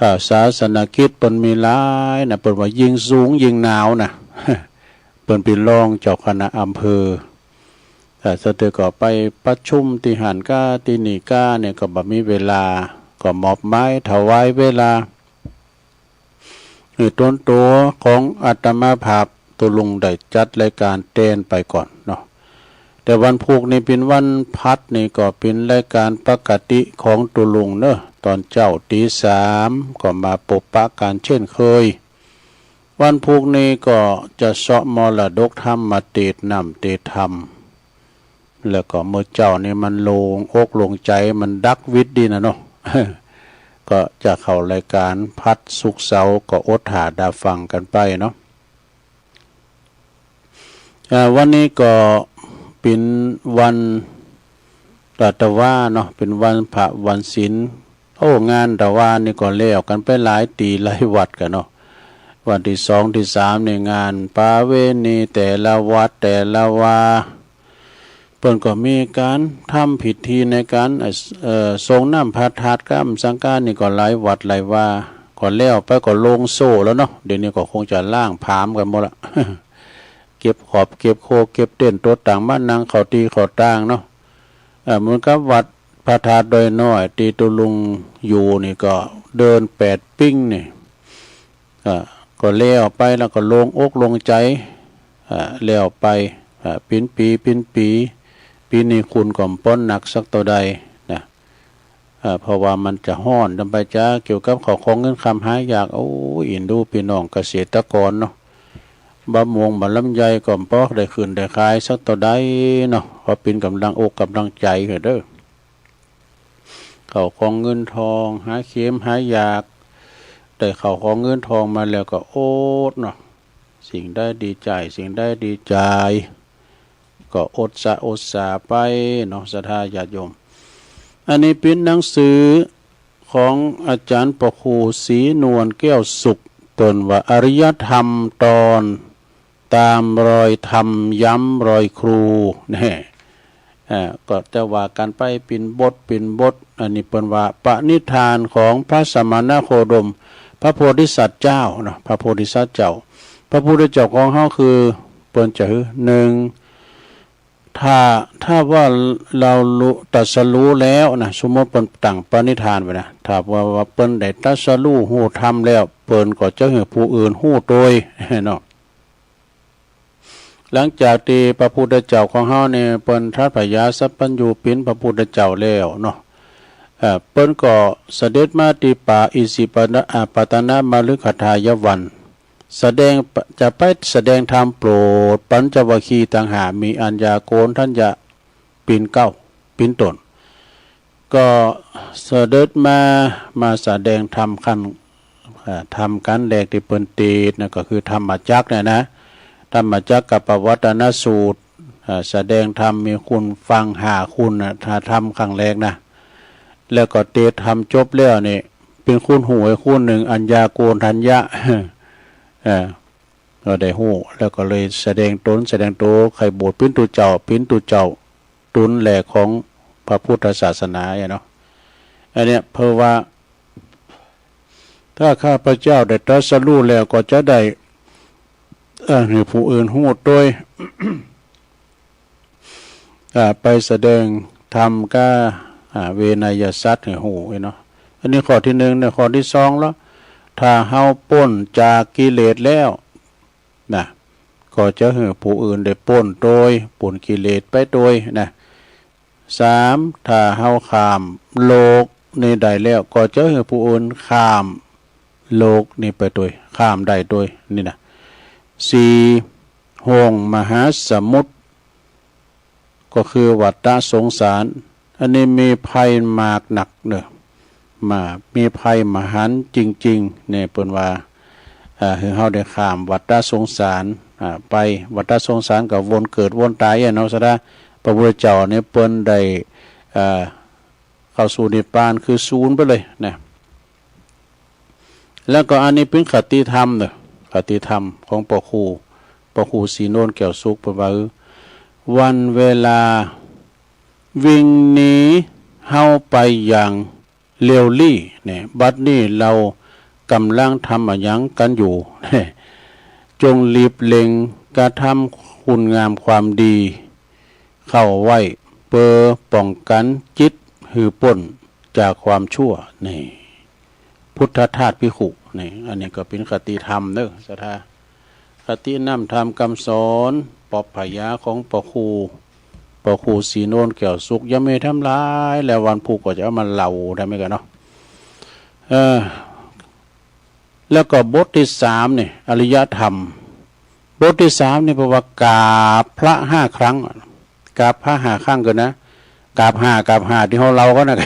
อ่า ศาสนกิจเปิ้นมีหลายนะ เปิ้นว่ายิ่งสูงยิ่งหนาวนะ เปิ้นเป๋นรองเจ้าคณะอำเภอ อ่า สะเทือก็ไปประชุมตี้หั้นก้าตี้นี่ก้าเนี่ยก็บ่มีเวลา ก็มอบหมายถวายเวลา เออ ต๋นตั๋วของอาตมาภาพตุ๊ลุงได้จัดรายก๋านแตนไปก่อนเนาะ แต่วันพูกนี่เป๋นวันพัดนี่ก็เป๋นรายก๋านปกติของตุ๊ลุงเนาะ ต๋อนเจ๊าตี๋สามก็มาปบปะกั๋นเช่นเคย วันพูกนี่ก็จะเซาะมรดกธรรมมาเตศน์น้ำเตศน์ธรรม แล้วก็เมื่อเจ๊านี่มันโล่งอกโล่งใจ๋ มันดักวิทย์ดีนะเนาะ ก็จะเข้ารายก๋านพัดศุกร์เสาร์ก็อดถ่าดาฟังกั๋นไปเนาะ อ่า วันนี้ก็เป๋นวันตะวาเนาะ เป๋นวันพระวันศีล โอ้ งานตะวานี่ก็แล้วกั๋นไปหลายตี้หลายวัดกั๋นเนาะ วันตี้สองตี้สามนี่งานประเวณีแต่ละวัดแต่ละวา เปิ้นก็มีก๋านทำพิธีในก๋าน เอ่อ เอ่อ ส่งน้ำพระธาตุกำสังฆานี่ก็หลายวัดหลายวา ก็แล้วไปก็โล่งโซ่แล้วเนาะ เดี๋ยวนี้ก็คงจะล้างผลาญกั๋นหมดละ เก็บขอบเก็บโคเก็บเต็นท์ตั๋วตางมานั่งเข้าตี้เข้าตางเนาะ เอ่อ เหมือนกับวัดพระธาตุดอยน้อยตี้ตุ๊ลุงอยู่นี่ก็เดินแปดปิ้งนี่ อ่า ก็แล้วไปแล้วก็โล่งอกโล่งใจ๋ อ่า แล้วไป อ่า เป๋นปี๋เป๋นปี๋ ปี๋นี้คุณก็บ่ปอนหนักสักเต้าใดนะ อ่า เพราะว่ามันจะฮ้อนนำไปจ๊า เกี่ยวกับข้าวของเงินคำหายาก โอ้ย อินดูปี้น้องเกษตรกรเนาะ บะม่วงบะลำไยก็บ่ปอได้ขึ้นได้ขายสักเต้าใดเนาะ ขอเป๋นก๋ำลังอกก๋ำลังใจ๋หื้อเด้อ ข้าวของเงินทองหาเข็มหายาก ได้ข้าวของเงินทองมาแล้วก็อดเนาะ สิ่งใดดีใจ๋ สิ่งใดดีใจ๋ ก็อดสะอดสาไปเนาะ ศรัทธาญาติโยม อันนี้เป๋นหนังสือของอาจ๋ารย์พระครูศรีนวลแก้วสุข เปิ้นว่าอริยธรรมตอน ต๋ามรอยธรรมย้ำรอยครู แน่ อ่า ก็จะว่ากั๋นไปเป๋นบทเป๋นบท อันนี้เปิ้นว่าปณิธานของพระสมณโคดม พระโพธิสัตว์เจ้าเนาะ พระโพธิสัตว์เจ้า พระพุทธเจ้าของเฮาคือเปิ้นจะหื้อ หนึ่ง ถ้า ถ้าว่าเฮารู้ ตรัสรู้แล้วนะ สมมุติเปิ้นตั้งปณิธานไว้นะ ถ้าว่า ว่าเปิ้นได้ตรัสรู้ฮู้ธรรมแล้ว เปิ้นก็จะหื้อผู้อื่นฮู้ตวยเนาะ หลังจากตี้พระพุทธเจ้าของเฮานี่เปิ้นตรัสพยาสัพพัญญูเป๋นพระพุทธเจ้าแล้วเนาะ เอ่อ เปิ้นก็เสด็จมาตี้ป่าอิสิปตน อ่า ปตนมฤคทายวัน แสดง จะไปแสดงธรรมโปรดปัญจวัคคีย์ตังห้า มีอัญญาโกณฑัญญะเป๋นเก๊า เป๋นต้น ก็เสด็จมา มาแสดงธรรมขั้น อ่า ธรรมขั้นแรกตี้เปิ้นเตสน์นะ ก็คือธรรมจักรเนี่ยนะ ธรรมจักรกัปปวัตตนสูตร อ่า แสดงธรรมมีคุณฟังห้าคุณนะ ถ้าธรรมขั้นแรกนะ แล้วก็เตสน์ธรรมจบแล้วนี่ เป๋นคุณฮู้อีกคุณนึ่ง อัญญาโกณฑัญญะ เออ ก็ได้ฮู้ แล้วก็เลยแสดงต๋น แสดงโต ใค่บวชเป๋นตุ๊เจ้า เป๋นตุ๊เจ้า ต๋นแรกของพระพุทธศาสนาเนี่ยเนาะ อันเนี้ย เพราะว่า ถ้าข้าพเจ้าได้ตรัสรู้แล้วก็จะได้ เอ่อ หื้อผู้อื่นฮู้ตวย อ่า ไปแสดงธรรมก้า อ่า เวไนยสัตว์หื้อฮู้เนาะ อันนี้ข้อตี้นึ่งนะ ข้อตี้สองแล้ว ถ้าเฮาป๊นจากกิเลสแล้วนะ ก ก็จะหื้อผู้อื่นได้ป๊นโตย ป๊นกิเลสไปโตยนะ สาม ถ้าเฮาข้ามโลกนี้ได้แล้ว ก็จะหื้อผู้อื่นข้ามโลกนี้ไปโตย ข้ามได้โตย นี่นะ สี่ ห้วงมหาสมุทร ก็คือวัฏฏะสงสาร อันนี้มีภัยมากนักเน่อ มา มีภัยมหันต์จริงๆ เนี่ย เปิ้นว่า อ่า หื้อเฮาได้ข้ามวัฏฏะสงสาร อ่า ไป วัฏฏะสงสารก็วนเกิดวนตายอะเนาะ ศรัทธา พระพุทธเจ้าเนี่ยเปิ้นได้ อ่า เข้าสู่นิพพานคือสูญไปเลยนะ แล้วก็อันนี้เป๋นคติธรรมเน่อ คติธรรมของป้อครู ป้อครูศรีโนนแก้วสุข เปิ้นว่า วันเวลาวิ่งหนีเฮาไปอย่างเร็วลี่เนี่ย บัดนี้เฮาก่ำลังทำอะหยังกั๋นอยู่ จงรีบเร่งกระทำคุณงามความดีเข้าไว้ เปื้อป้องกั๋นจิตหื้อป๊นจากความชั่ว นี่ พุทธทาสภิกขุ นี่ อันนี้ก็เป๋นคติธรรมเน่อ ศรัทธา คติน้ำธรรมกำสอน ปอบผยาของป้อครู ป้อครูศรีโนนแก้วสุข ยังมีแถมหลาย แล้ววันพูกก็จะเอามาเล่าได้เหมือนกั๋นเนาะ เออ แล้วก็บทตี้สามนี่ อริยธรรม บทตี้สามนี่เปิ้นว่ากราบพระห้าครั้ง กราบพระห้าครั้งก่อนนะ กราบห้า กราบห้าตี้เฮาเล่ากั๋นนะ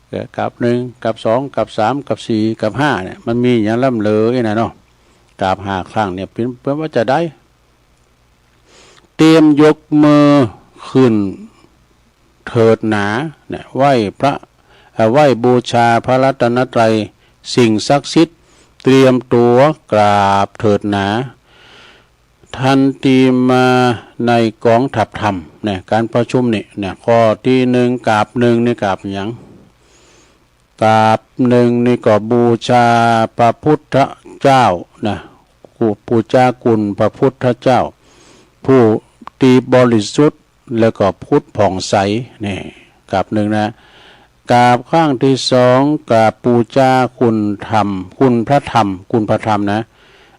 เออ กราบหนึ่ง กราบสอง กราบสาม กราบสี่ กราบห้าเนี่ย มันมีอะหยังล้ำเหลืออี้นะเนาะ กราบห้าครั้งเนี่ยเปิ้น เปิ้นว่าจะใด เตรียมยกมือขึ้นเถิดหนา เนี่ย ไหว้พระ เอ่อ ไหว้บูชาพระรัตนตรัย สิ่งศักดิ์สิทธิ์ เตรียมตั๋วกราบเถิดหนา ทันทีมาในก๋องทัพธรรม เนี่ย ก๋านประชุมนี่ เนี่ย ข้อตี้หนึ่ง กราบหนึ่งนี่กราบหยัง กราบหนึ่งนี่ก็บูชาพระพุทธเจ้านะ บูชาคุณพระพุทธเจ้า ผู้ตี้บริสุทธิ์ แล้วก็ผุดผ่องใส นี่ กราบหนึ่งนะ กราบครั้งตี้สอง กราบบูชาคุณธรรม คุณพระธรรม คุณพระธรรมนะ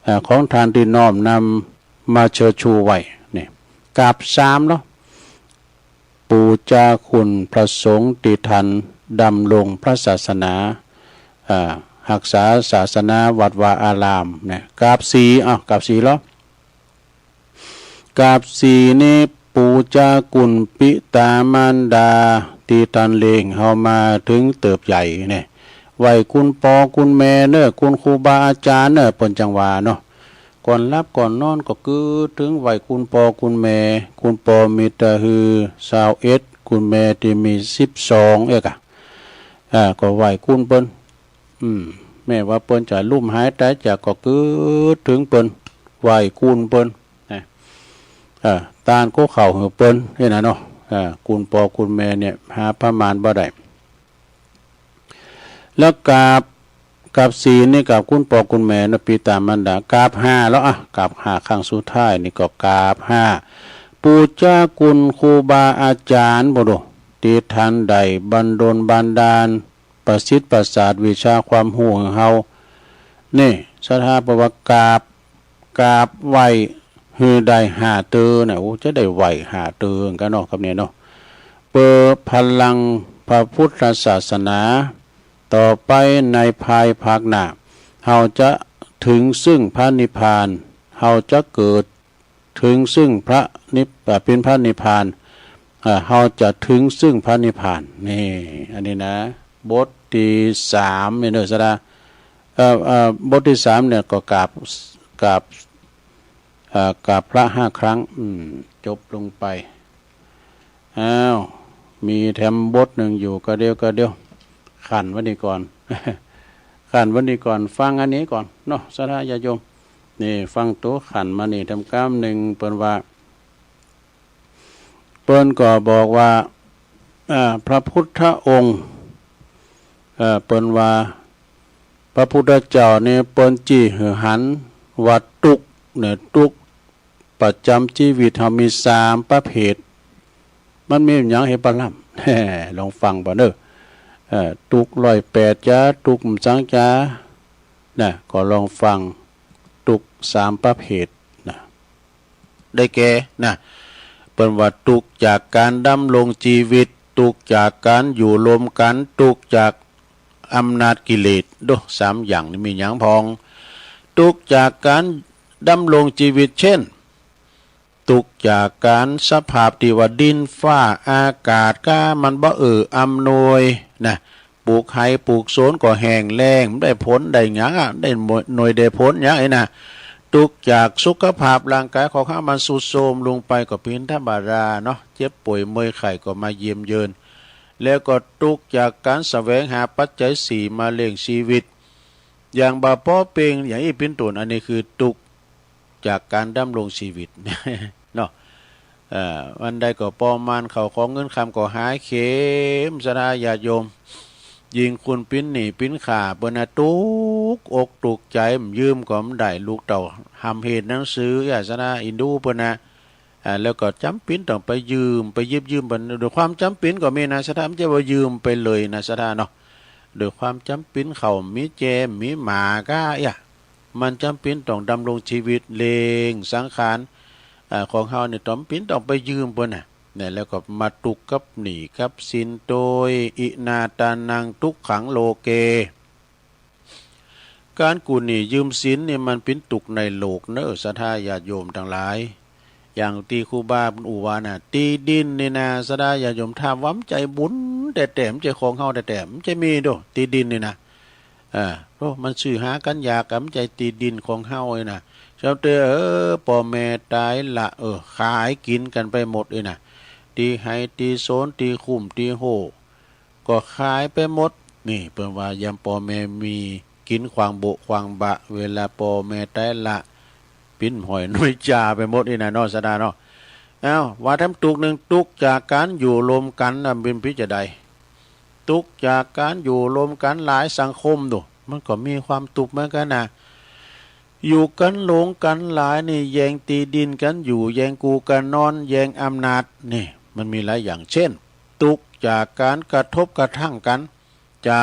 เอ่อ ของต้านตี้น้อมนำมาเชิดชูไว้ นี่ กราบสามเนาะ บูชาคุณพระสงฆ์ตี้ต้านดำรงพระศาสนา อ่า ฮักษาศาสนาวัดวาอารามเนี่ย กราบสี่ อ้าว กราบสี่เหรอ กราบสี่นี่บูชาคุณปิตามารดาตี้ต้านเลี้ยงเฮามาเถิงเติบใหญ่เนี่ย ไหว้คุณป้อคุณแม่เน่อ คุณครูบาอาจ๋ารย์เน่อ เปิ้นจังว่าเนาะ ก่อนหลับก่อนนอนก็กึ๊ดเถิงไหว้คุณป้อคุณแม่ คุณป้อมีแต่หื้อซาวเอ็ด คุณแม่ตี้มีสิบสองเอกอะ อ่า ก็ไหว้คุณเปิ้น อืม แม้ว่าเปิ้นจะลุ่มหายต๋ายจากก็กึ๊ดเถิงเปิ้น ไหว้คุณเปิ้นนะ อ่า ตานก็เข้าหื้อเปิ้นนี่นะเนาะ อ่า คุณป้อคุณแม่เนี่ยหาประมาณบ่ได้ แล้วกราบ กราบสี่นี่กราบคุณป้อคุณแม่นะ ปิตามารดา กราบห้าแล้วอะ กราบห้าครั้งสุดท้ายนี่ก็กราบห้า บูชาคุณครูบาอาจ๋ารย์บ่ดู ตี้ต้านได้บันดลบันดาลประสิทธิ์ประสาทวิชาความฮู้หื้อเฮา นี่ ศรัทธาเปิ้นว่ากราบ กราบไหว้หื้อได้ห้าเตื้อนะ โอ้ จะได้ไหว้ห้าเตื้อกั๋นเนาะ ครับเนี่ยเนาะ เปื้อพลังพระพุทธศาสนา ต่อไปในภายภาคหน้า เฮาจะเถิงซึ่งพระนิพพาน เฮาจะเกิดเถิงซึ่งพระนิพ อ่า เป๋นพระนิพพาน อ่า เฮาจะเถิงซึ่งพระนิพพาน นี่ อันนี้นะ บทตี้สามเนี่ยเนาะ ศรัทธา เอ่อ เอ่อ บทตี้สามเนี่ยก็กราบ กราบ เอ่อ กราบพระห้าครั้ง อืม จบลงไป อ้าว มีแถมบทนึ่งอยู่ ก็เดี๋ยว ก็เดี๋ยว ขันไว้นี่ก่อน ขันไว้นี่ก่อน ฟังอันนี้ก่อนเนาะ ศรัทธาญาติโยม นี่ ฟังตั๋วขันมานี่ แถมกำนึ่ง เปิ้นว่า เปิ้นก็บอกว่า อ่า พระพุทธองค์ เอ่อ เปิ้นว่า พระพุทธเจ้านี่เปิ้นจี้หื้อหันว่าตุ๊กข์เนี่ย ตุ๊กข์ประจ๋ำจีวิตเฮามีสามประเภท มันมีหยังเฮปะล่ำ ลองฟังบ่าเน่อ เอ่อ ตุ๊กข์ร้อยแปดจา ตุ๊กข์หยังจา นะ ก็ลองฟัง ตุ๊กข์สามประเภท ได้แก่ นะ เปิ้นว่าตุ๊กจากก๋านดำรงจีวิต ตุ๊กจากก๋านอยู่รวมกั๋น ตุ๊กจากอำนาจกิเลส โด สามอย่างนี้มีหยังพ่อง ตุ๊กจากก๋านดำรงจีวิต เจ้น ตุ๊กจากก๋านสภาพตี้ว่าดินฟ้าอากาศก้ามันบ่เอื้ออำนวย นะ ปลูกไฮ่ปลูกสวนก็แห้งแล้ง บ่ได้ผลได้หยังอะ ได้หน่วยได้ผลหยังไอ้นะ ตุ๊กจากสุขภาพร่างก๋ายของเฮามันทรุดโทรมลงไปก็เป๋นธรรมดาเนาะ เจ็บป่วยเมื่อยไข้ก็มาเยี่ยมเยือน แล้วก็ตุ๊กจากก๋านแสวงหาปัจจัยสี่มาเลี้ยงจีวิต อย่างบ่ปอเป่ง อย่างอี้เป๋นต้น อันนี้คือตุ๊กจากก๋านดำรงจีวิต เนาะ เอ่อ อันใดก็ปอมาน ข้าวของเงินคำก็หายเข็ม ศรัทธาญาติโยม ยิ่งคนเป๋นหนี้เป๋นข้าเปิ้นนะ ตุ๊กอกตุ๊กใจ๋ ยืมก็บ่ได้ ลูกเต้าหำเฮียนหนังสือ อย่าศรัทธาเอ็นดูเปิ้นนะ อ่า แล้วก็จ๋ำเป๋นต้องไปยืม ไปหยิบยืมเปิ้น ด้วยความจ๋ำเป๋นก็มีนะ ศรัทธา บ่ใจ้ว่ายืมไปเลยนะ ศรัทธาเนาะ ด้วยความจ๋ำเป๋น ข้าวมีแจมีหมาก้าเอี้ย มันจ๋ำเป๋นต้องดำรงจีวิต เลี้ยงสังขาร อ่า ของเฮานี่ จ๋ำเป๋นต้องไปยืมเปิ้นน่ะ เนี่ย แล้วก็มาตุ๊กกับหนี้กับสิน โตย อินาตานัง ตุ๊กขัง โลเก ก๋านกู้หนี้ยืมสินนี่มันเป๋นตุ๊กในโลกเน่อ ศรัทธาญาติโยมตังหลาย อย่างตี้ครูบาเปิ้นอู้ว่าน่ะ ตี้ดินนี่นะ ศรัทธาญาติโยม ถ้าว่าบ่ใจ้บุญแต๊ๆ บ่ใจ้ของเฮาแต๊ๆ บ่ใจ้มีโด ตี้ดินนี่นะ เออ โอ้ มันซื้อหากั๋นยาก บ่ใจ้ตี้ดินของเฮาเอ้ยนะ เจ้าเต้อ เออ ปอแม่ต๋ายละ เออ ขายกิ๋นกั๋นไปหมดเอ้ยนะ ตี้ไฮ่ตี้สวน ตี้คุ้มตี้โฮ่ ก็ขายไปหมด นี่ เปิ้นว่ายามปอแม่มีกิ๋นขว้างโบะขว้างบะ เวลาปอแม่ต๋ายละ ปิ้นหอยหน่วยจาไปหมดอี้นะเนาะ ศรัทธาเนาะ เอ้า ว่าแถมตุ๊กนึ่ง ตุ๊กจากก๋านอยู่รวมกั๋นน่ะ เป๋นปี้จาใด ตุ๊กจากก๋านอยู่รวมกั๋นหลายสังคมโด มันก็มีความตุ๊กเหมือนกั๋นนะ อยู่กั๋นหลงกั๋นหลายนี่ แย่งตี้ดินกั๋นอยู่ แย่งกูกั๋นนอน แย่งอำนาจ นี่ มันมีหลายอย่าง เจ้น ตุ๊กจากก๋านกระทบกระทั่งกั๋น จะ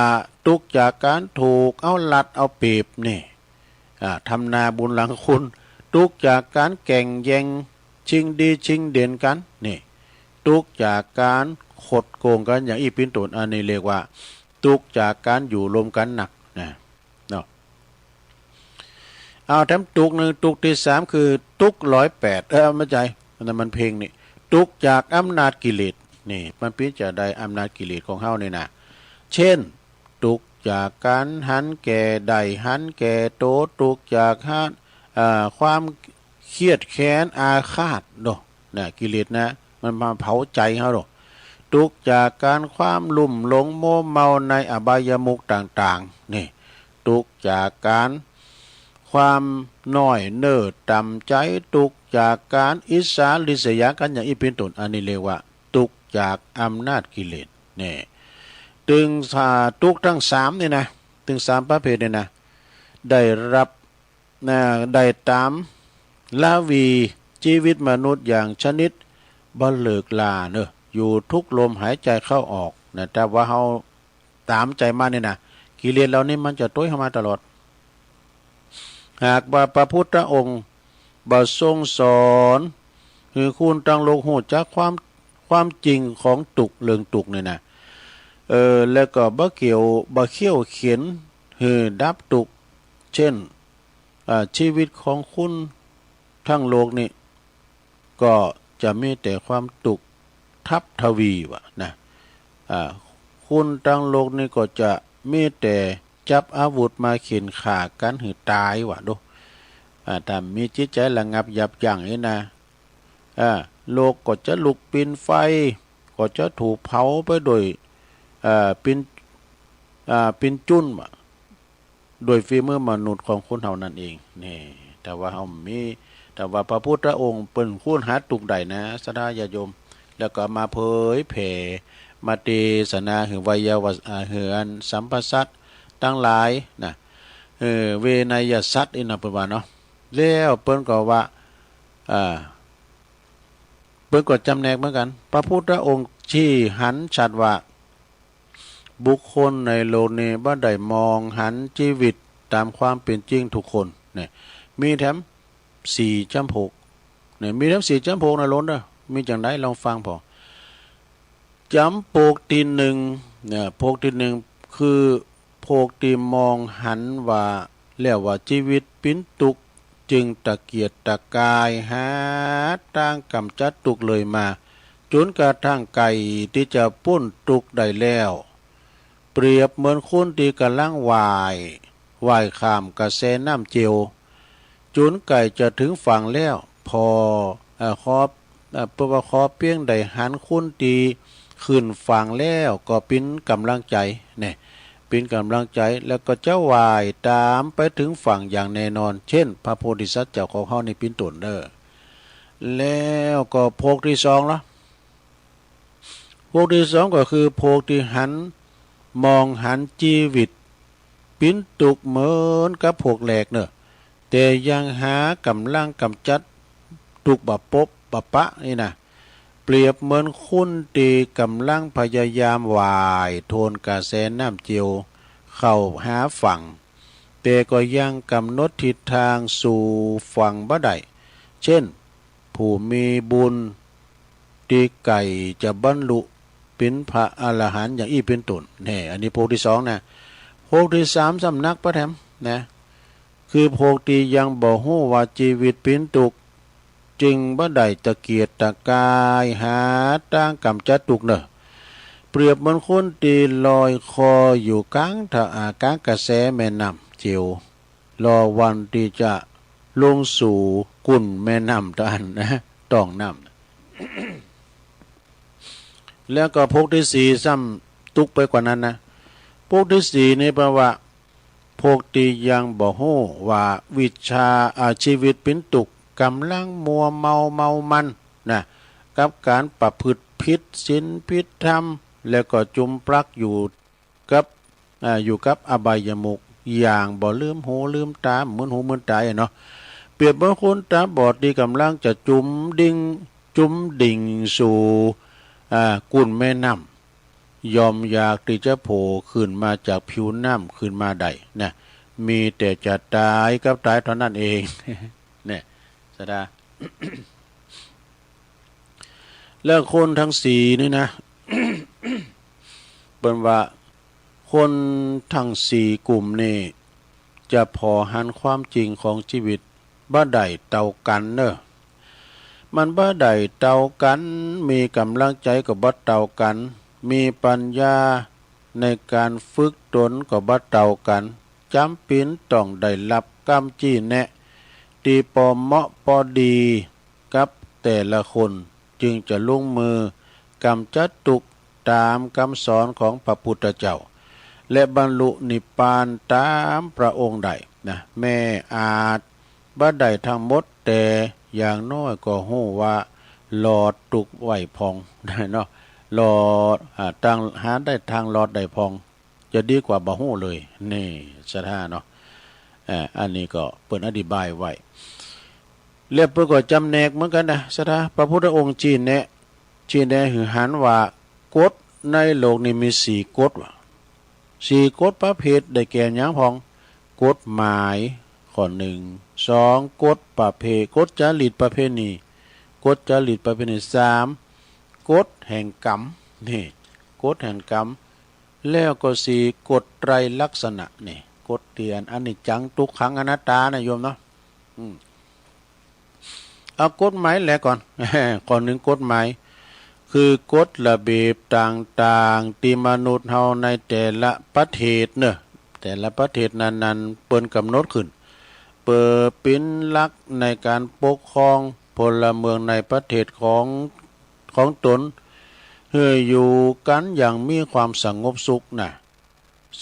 ตุ๊กจากก๋านถูกเอารัดเอาเปรียบ นี่ อ่า ทำนาบุญหลังคุณ ตุ๊กจากก๋านแก่งแย่ง ชิงดีชิงเด่นกั๋น นี่ ตุ๊กจากก๋านขดโกงกั๋น อย่างอี้เป๋นต้น อันนี้เรียกว่า ตุ๊กจากก๋านอยู่รวมกั๋นนัก นะ เนาะ เอาแถมตุ๊กนึ่ง ตุ๊กตี้สามคือตุ๊กร้อยแปด เออ บ่ใจ้ อันนั้นมันเพลงนี่ ตุ๊กจากอำนาจกิเลส นี่ มันปี้จาใด อำนาจกิเลสของเฮานี่นะ เจ้น ตุ๊กจากก๋านหันแก่ได้หันแก่โต ตุ๊กจากหัน เอ่อ ความเคียดแค้นอาฆาตโด นะ กิเลสนะ มันมาเผาใจ๋เฮาโด ตุ๊กจากก๋านความลุ่มหลงมัวเมาในอบายมุขต่างๆ นี่ ตุ๊กจากก๋านความน้อยเน่อต่ำใจ๋ ตุ๊กจากก๋านอิจฉาริษยากั๋น อย่างอี้เป๋นต้น อันนี้เรียกว่า ตุ๊กจากอำนาจกิเลส นี่ ตึงสา ตุ๊กตังสามนี่นะ ตึงสามประเภทนี่นะ ได้รับ นะ ได้ต๋ามราวีจีวิตมนุษย์อย่างชนิดบ่เลิกลาเน่อ อยู่ทุกลมหายใจ๋เข้าออก นะ ถ้าว่าเฮาต๋ามใจ๋มันนี่นะ กิเลสเหล่านี้มันจะโต้ยเฮามาตลอด หากว่าพระพุทธองค์บ่ทรงสอนหื้อคนตังโลกฮู้จักความ ความจริงของตุ๊ก เรื่องตุ๊กนี่นะ เออ แล้วก็บ่เขี่ยว บ่เขี่ยวเข็นหื้อดับตุ๊ก เจ้น อ่า จีวิตของคนตังโลกนี่ ก็จะมีแต่ความตุ๊กทับทวีวะนะ อ่า คนตังโลกนี่ก็จะมีแต่จับอาวุธมาเข็นฆ่ากั๋นหื้อตายวะโด อ่า ถ้ามีจิตใจ๋ระงับยับยั้งนี่นะ อ่า โลกก็จะลุกเป๋นไฟ ก็จะถูกเผาไปโดย อ่า เป๋น อ่า เป๋นจุ้นวะ โดยฝีมือมนุษย์ของคนเฮานั่นเอง นี่ ถ้าว่าเฮามี ถ้าว่าพระพุทธองค์เปิ้นฮู้หาตุ๊กได้นะ ศรัทธาญาติโยม แล้วก็มาเผยแผ่ มาเตสนาหื้อไวยาวัจ อ่า หื้ออันสัพพสัตว์ตังหลายนะ เออ เวไนยสัตว์อี้นะ เปิ้นว่าเนาะ แล้วเปิ้นก็ว่า อ่า เปิ้นก็จ๋ำแนกเหมือนกั๋น พระพุทธองค์ชี้หันชัดว่า บุคคลในโลกนี้บ่ได้มองหันจีวิตต๋ามความเป๋นจริงทุกคน เนี่ย มีแถมสี่จ๋ำพวก เนี่ย มีแถมสี่จ๋ำปกนะโลนเน่อ มีจ๋ำใดลองฟังผ่อ จ๋ำปกตี้นึ่งเนี่ย ปกตี้นึ่งคือปกตี้มองหันว่า แล้วว่าจีวิตเป๋นตุ๊กข์ จึงตะเกียกตะกายหาตางก๋ำจัดตุ๊กข์เลยมา จ๋นกระทั่งใก้ตี้จะป๊นตุ๊กข์ได้แล้ว เปรียบเหมือนคนตี้ก่ำลังว่าย ว่ายข้ามกระแสน้ำเจียว จ๋นใก้จะเถิงฝั่งแล้ว ผ่อ เอ่อ ขอ เอ่อ เปิ้นว่าขอเปียงได้หันคนตี้ขึ้นฝั่งแล้วก็เป๋นก๋ำลังใจ๋ เนี่ย เป๋นก๋ำลังใจ๋ แล้วก็จะว่ายต๋ามไปเถิงฝั่งอย่างแน่นอน เจ้นพระโพธิสัตว์เจ้าของเฮานี่เป๋นต้นเน่อ แล้วก็ปกตี้สองละ ปกตี้สองก็คือปกตี้หัน มองหันจีวิตเป๋นตุ๊กข์เหมือนกับปกแรกเน่อ แต่ยังหาก๋ำลังก๋ำจัดตุ๊กข์บ่ปบบ่ปะนี่นะ เปรียบเหมือนคนตี้ก๋ำลังพยายามว่ายโทนกระแสน้ำเจียวเข้าหาฝั่ง แต่ก็ยังก๋ำหนดทิศตางสู่ฝั่งบ่ได้ เจ้น ผู้มีบุญตี้ใก้จะบรรลุเป๋นพระอรหันต์อย่างอี้เป๋นต้น แน่ อันนี้ปกตี้สองนะ ปกตี้สามซ้ำหนักปะแถมนะ คือปกตี้ยังบ่ฮู้ว่าจีวิตเป๋นตุ๊กข์ จึงบ่ได้ตะเกียกตะกายหาตางก๋ำจัดตุ๊กข์เน่อ เปรียบเหมือนคนตี้ลอยคออยู่ก๋างทะ อ่า ก๋างกระแสแม่น้ำเจียว รอวันตี้จะลงสู่ก้นแม่น้ำตะอั้นนะ ต่องน้ำ แล้วก็ปกตี้สี่ซ้ำตุ๊กข์ไปกว่านั้นนะ ปกตี้สี่นี่แปลว่า ปกตี้ยังบ่ฮู้ว่าวิชา อ่า จีวิตเป๋นตุ๊กข์ ก๋ำลังมัวเมาเมามันนะ กับก๋านประพฤติผิดศีลผิดธรรม แล้วก็จุมปลักอยู่กับ อ่า อยู่กับอบายมุข อย่างบ่ลืมหูลืมต๋า มึนหูมึนต๋าอะเนาะ เปรียบเหมือนคนต๋าบอดตี้ก๋ำลังจะจุมดิ่ง จุมดิ่งสู่ อ่า ก้นแม่น้ำ ย่อมอยากตี้จะโผล่ขึ้นมาจากผิวน้ำขึ้นมาได้นะ มีแต่จะต๋ายกับต๋ายเต้านั้นเอง เนี่ย ศรัทธา แล้วคนตังสี่นี่นะ เปิ้นว่าคนตังสี่กลุ่มนี่ จะผ่อหันความจริงของจีวิตบ่ได้เต้ากั๋นเน่อ มันบ่ได้เต้ากั๋น มีก๋ำลังใจ๋ก็บ่เต้ากั๋น มีปัญญาในก๋านฝึกตนก็บ่เต้ากั๋น จ๋ำเป๋นต้องได้ฮับกำจี้แนะ ตี้ปอเหมาะปอดีกับแต่ละคน จึงจะลงมือก๋ำจัดตุ๊กข์ต๋ามกำสอนของพระพุทธเจ้า และบรรลุนิพพานต๋ามพระองค์ได้นะ แม้อาจบ่ได้ตังหมด แต่อย่างน้อยก็ฮู้ว่ารอดตุ๊กข์ไว้พ่องเนาะ รอด อ่า ตัง หาได้ตางรอดได้พ่อง จะดีกว่าบ่ฮู้เลย นี่ ศรัทธาเนาะ อ่า อันนี้ก็เปิ้นอธิบายไว้ แล้วเปิ้นก็จ๋ำแนกเหมือนกั๋นนะ ศรัทธา พระพุทธองค์ชี้แนะ ชี้แนะหื้อหันว่ากฎในโลกนี้มีสี่กฎว่า สี่กฎประเภทได้แก่หยังพ่อง กฎหมายข้อนึ่ง สอง กฎประเพ กฎจารีตประเพณี กฎจารีตประเพณี สาม กฎแห่งกรรม นี่ กฎแห่งกรรม แล้วก็สี่ กฎไตรลักษณะ นี่ กฎตี้อันอนิจจัง ทุกขัง อนัตตานะโยมเนาะ อืม เอากฎหมายแรกก่อน ข้อนึ่งกฎหมาย คือกฎระเบียบต่างๆ ตี้มนุษย์เฮาในแต่ละประเทศเน่อ แต่ละประเทศนั้นๆ เปิ้นก๋ำหนดขึ้น เปื้อเป๋นหลักในก๋านปกครองพลเมืองในประเทศของ ของตน หื้ออยู่กั๋นอย่างมีความสงบสุขนะ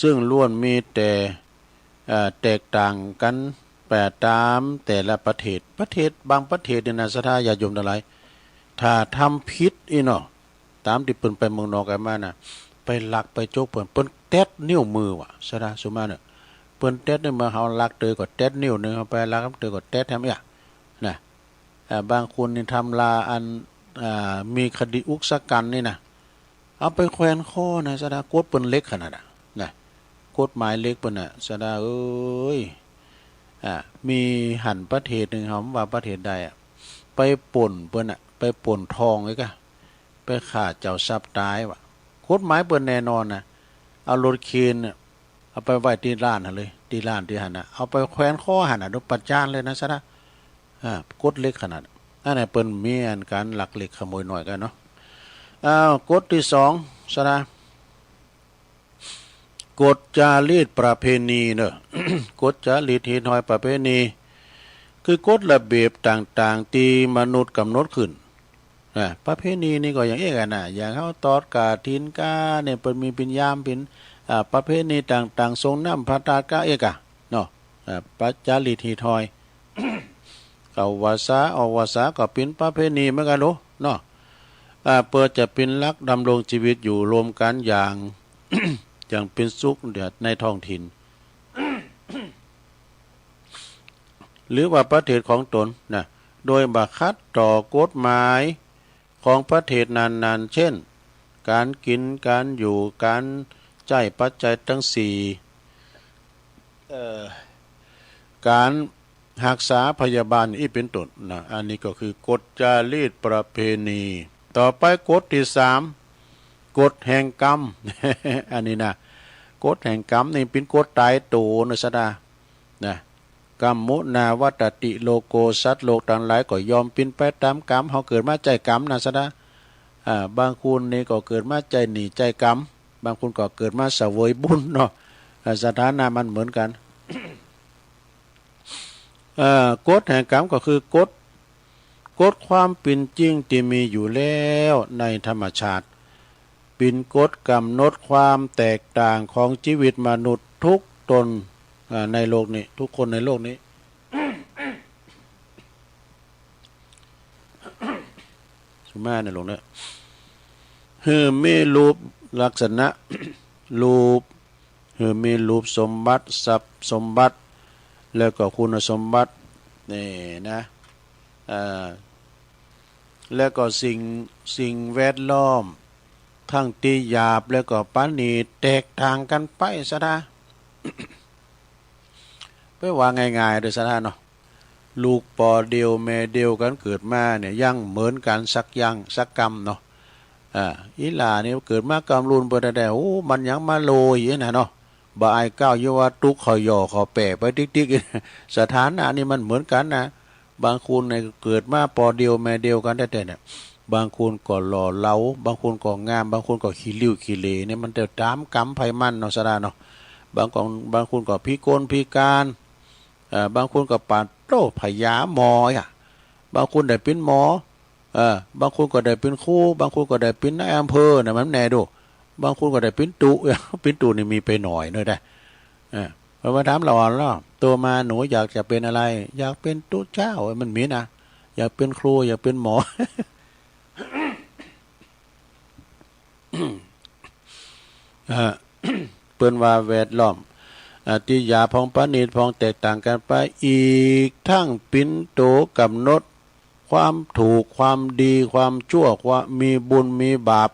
ซึ่งล้วนมีแต่ เอ่อ แตกต่างกั๋นไปต๋ามแต่ละประเทศ ประเทศบางประเทศนี่นะ ศรัทธาญาติโยมตังหลาย ถ้าทำผิดอี้เนาะ ต๋ามตี้เปิ้นไปเมืองนอกกั๋นมานะ ไปลักไปโจ๊กเปิ้น เปิ้นแต๊ดนิ้วมือว่ะ ศรัทธา สุมาเน่อ เปิ้นแต๊ดนิ้วมือ เฮาลักเตยก็แต๊ดนิ้วนึ่ง เฮาไปลักเตยก็แต๊ดแถมเอี้ย นะ อ่า บางคนนี่ทำลาอัน อ่า มีคดีอุกชะกัณฑ์นี่นะ เอาไปแขวนคอนะ ศรัทธา กฎเปิ้นเหล็กขนาดนั้นนะ กฎหมายเหล็กเปิ้นน่ะ ศรัทธาเอ๋ย อ่า มีหั้นประเทศนึ่ง เฮาบ่ว่าประเทศใดอะ ไปป้นเปิ้นน่ะ ไปป้นทองไอ้กะ ไปฆ่าเจ้าทรัพย์ตายว่ะ กฎหมายเปิ้นแน่นอนนะ เอารถเคนน่ะ เอาไปไว้ตี้ล้านหั้นเลย ตี้ล้านตี้หั้นน่ะ เอาไปแขวนคอหั้นน่ะ ดูประจานเลยนะสะนะ อ่า กฎเหล็กขนาด อันนั้นเปิ้นมีอันก๋านลักเล็กขโมยน้อยกั๋นเนาะ อ้าว กฎตี้สองสะนะ กฎจารีตประเพณีเนาะ กฎจารีตฮีตฮอยประเพณี คือกฎระเบียบต่างๆ ตี้มนุษย์ก๋ำหนดขึ้น อ่า ประเพณีนี่ก็อย่างเอกอะนะ อย่างเฮาตอดกฐินก้าเนี่ย เปิ้นมีเป๋นยามเป๋น อ่า ประเพณีต่างๆ สรงน้ำพระธาตุก้าเอกอะเนาะ อ่า ประจารีตฮีตฮอย เข้าวัสสาออกวัสสาก็เป๋นประเพณีเหมือนกั๋นโลเนาะ อ่า เปื้อจะเป๋นหลักดำรงจีวิตอยู่ร่วมกั๋นอย่าง อย่างเป๋นสุขในท้องถิ่น หรือว่าประเทศของต๋นนะ โดยบ่ขัดต่อกฎหมายของประเทศนั้นๆ เจ้น ก๋านกิ๋น ก๋านอยู่ ก๋านใจ๊ปัจจัยตังสี่ เอ่อ ก๋านฮักษาพยาบาลอี้เป๋นต้นนะ อันนี้ก็คือกฎจารีตประเพณี ต่อไปกฎตี้สาม กฎแห่งกรรม อันนี้นะ กฎแห่งกรรมนี่เป๋นกฎต๋ายตั๋วเนาะสะดา นะ กัมมุนาวัตติโลโก สัตว์โลกตังหลายก็ย่อมเป๋นไปต๋ามกรรม เฮาเกิดมาใจ๊กรรมนะสะดา อ่า บางคนนี่ก็เกิดมาใจ๊หนี้ใจ๊กรรม บางคนก็เกิดมาเสวยบุญเนาะ อ่า สถานะมันเหมือนกั๋น เอ่อ กฎแห่งกรรมก็คือกฎ กฎความเป๋นจริงตี้มีอยู่แล้วในธรรมชาติ เป๋นกฎก๋ำหนดความแตกต่างของจีวิตมนุษย์ทุกต๋น อ่า ในโลกนี้ ทุกคนในโลกนี้ สุมาเนี่ยลงเนี่ย หื้อมีรูปลักษณะ รูป หื้อมีรูปสมบัติ ทรัพย์สมบัติ แล้วก็คุณสมบัติ นี่นะ อ่า แล้วก็สิ่ง สิ่งแวดล้อม ทั้งตี้หยาบแล้วก็ประณีต แตกต่างกั๋นไปสะดา ไปว่าง่ายๆ โดยสะดาเนาะ ลูกป้อเดียวแม่เดียวกั๋นเกิดมาเนี่ย ยังเหมือนกั๋นสักอย่างสักกำเนาะ อ่า อีหล่านี่เกิดมากำลุนเปิ้นแต๊ๆ โอ้ มันยังมาโลยนะเนาะ บ่อายก้าวอยู่ว่าตุ๊กเขาหย่อเขาแป๋ไปติ๊กๆ สถานะนี่มันเหมือนกั๋นนะ บางคนเนี่ยเกิดมาป้อเดียวแม่เดียวกั๋นแต๊ๆ เนี่ย บางคนก็หล่อเหลา บางคนก็งาม บางคนก็ขี้ริ้วขี้เหร่เนี่ย มันแต่ต๋ามกรรมไผมันเนาะสะดาเนาะ บางคน บางคนก็พิกลพิการ เอ่อ บางคนก็ปาดโต้พญาหมออะ บางคนได้เป๋นหมอ เออ บางคนก็ได้เป๋นครู บางคนก็ได้เป๋นนายอำเภอน่ะ มันแน่ดู บางคนก็ได้เป๋นตุ๊ เป๋นตุ๊นี่มีไปหน่อยเนาะได้ เออ เปิ้นมาถามลาวอ่อนลอ โตมาหนูอยากจะเป๋นอะไร อยากเป๋นตุ๊เจ้า มันมีนะ อยากเป๋นครู อยากเป๋นหมอ เอ่อ เปิ้นว่าแวดล้อม อ่า ตี้หยาบพ่องประณีตพ่องแตกต่างกั๋นไป อีกทั้งเป๋นโตก๋ำหนดความถูก ความดี ความชั่ว ความมีบุญ มีบาป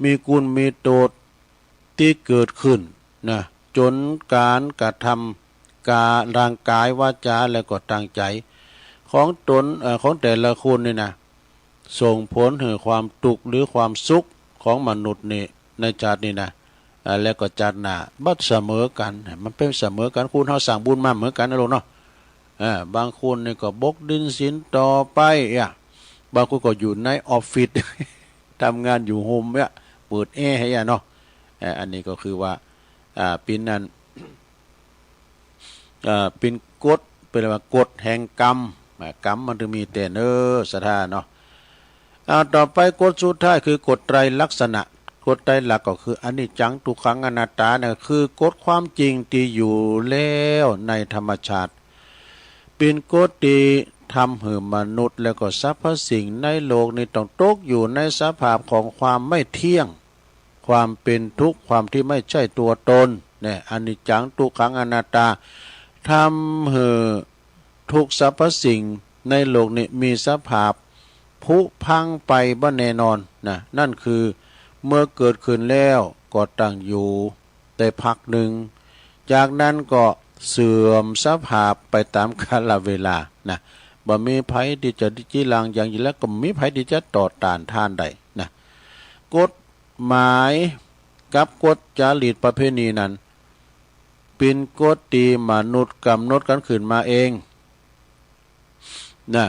มีกุณ มีโตษ ตี้เกิดขึ้นนะ จ๋นก๋านกระทำ กา ตางก๋าย วาจา แล้วก็ตางใจ๋ ของต๋น เอ่อ ของแต่ละคนนี่นะ ส่งผลหื้อความตุ๊กข์หรือความสุขของมนุษย์นี่ ในจาตินี้นะ อ่า แล้วก็จาติหน้า บ่เสมอกั๋น มันเป๋นเสมอกั๋น คนเฮาสร้างบุญมาเหมือนกั๋นนะลูกเนาะ อ่า บางคนนี่ก็บกดินศีลต่อไปอ่ะ บางคนก็อยู่ในออฟฟิศ ทำงานอยู่โฮมเนี่ย เปิดแอร์ให้อ่ะเนาะ อ่า อันนี้ก็คือว่า อ่า เป๋นอัน เอ่อ เป๋นกฎ เปิ้นเรียกว่ากฎแห่งกรรม อ่า กรรมมันถึงมีแต๊เน้อ ศรัทธาเนาะ อ่า ต่อไปกฎสุดท้ายคือกฎไตรลักษณะ กฎไตรลักษณ์ก็คืออนิจจัง ทุกขัง อนัตตาเนี่ย คือกฎความจริงตี้อยู่แล้วในธรรมชาติ เป๋นกฎตี้ทำหื้อมนุษย์แล้วก็สรรพสิ่งในโลกนี้ต้องตกอยู่ในสภาพของความไม่เที่ยง ความเป๋นทุกข์ ความตี้ไม่ใจ้ตั๋วต๋น เนี่ย อนิจจัง ทุกขัง อนัตตา ทำหื้อทุกสรรพสิ่งในโลกนี้มีสภาพผุพังไปบ่แน่นอนนะ นั่นคือเมื่อเกิดขึ้นแล้วก็ตั้งอยู่ได้พักหนึ่ง จากนั้นก็เสื่อมสภาพไปต๋ามกาลเวลานะ บ่มีใผตี้จะjíรั้งยัง และก็บ่มีใผตี้จะต่อต้านต้านได้นะ กฎหมายกับกฎจารีตประเพณีนั้น เป๋นกฎตี้มนุษย์ก๋ำหนดกั๋นขึ้นมาเองนะ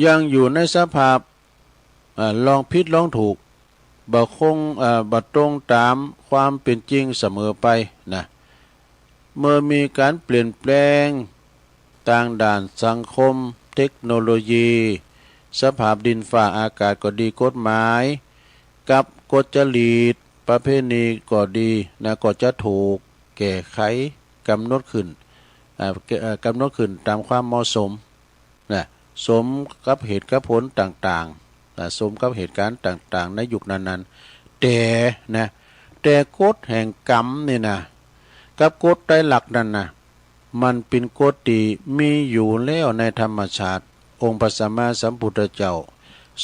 ยังอยู่ในสภาพ อ่า ลองผิดลองถูก บ่คง อ่า บ่ตรงต๋ามความเป๋นจริงเสมอไปนะ เมื่อมีก๋านเปลี่ยนแปลงตางด้านสังคม เทคโนโลยี สภาพดินฟ้าอากาศก็ดี กฎหมายกับกฎจารีตประเพณีก็ดีนะ ก็จะถูกแก้ไข ก๋ำหนดขึ้น อ่า เอ่อ ก๋ำหนดขึ้นต๋ามความเหมาะสม นะ สมกับเหตุกับผลต่างๆ นะ สมกับเหตุก๋ารณ์ต่างๆ ในยุคนั้นๆ แต่นะ แต่กฎแห่งกรรมนี่นะ กับกฎไตรลักษณ์นั้นนะ มันเป๋นกฎตี้มีอยู่แล้วในธรรมชาติ องค์พระสัมมาสัมพุทธเจ้า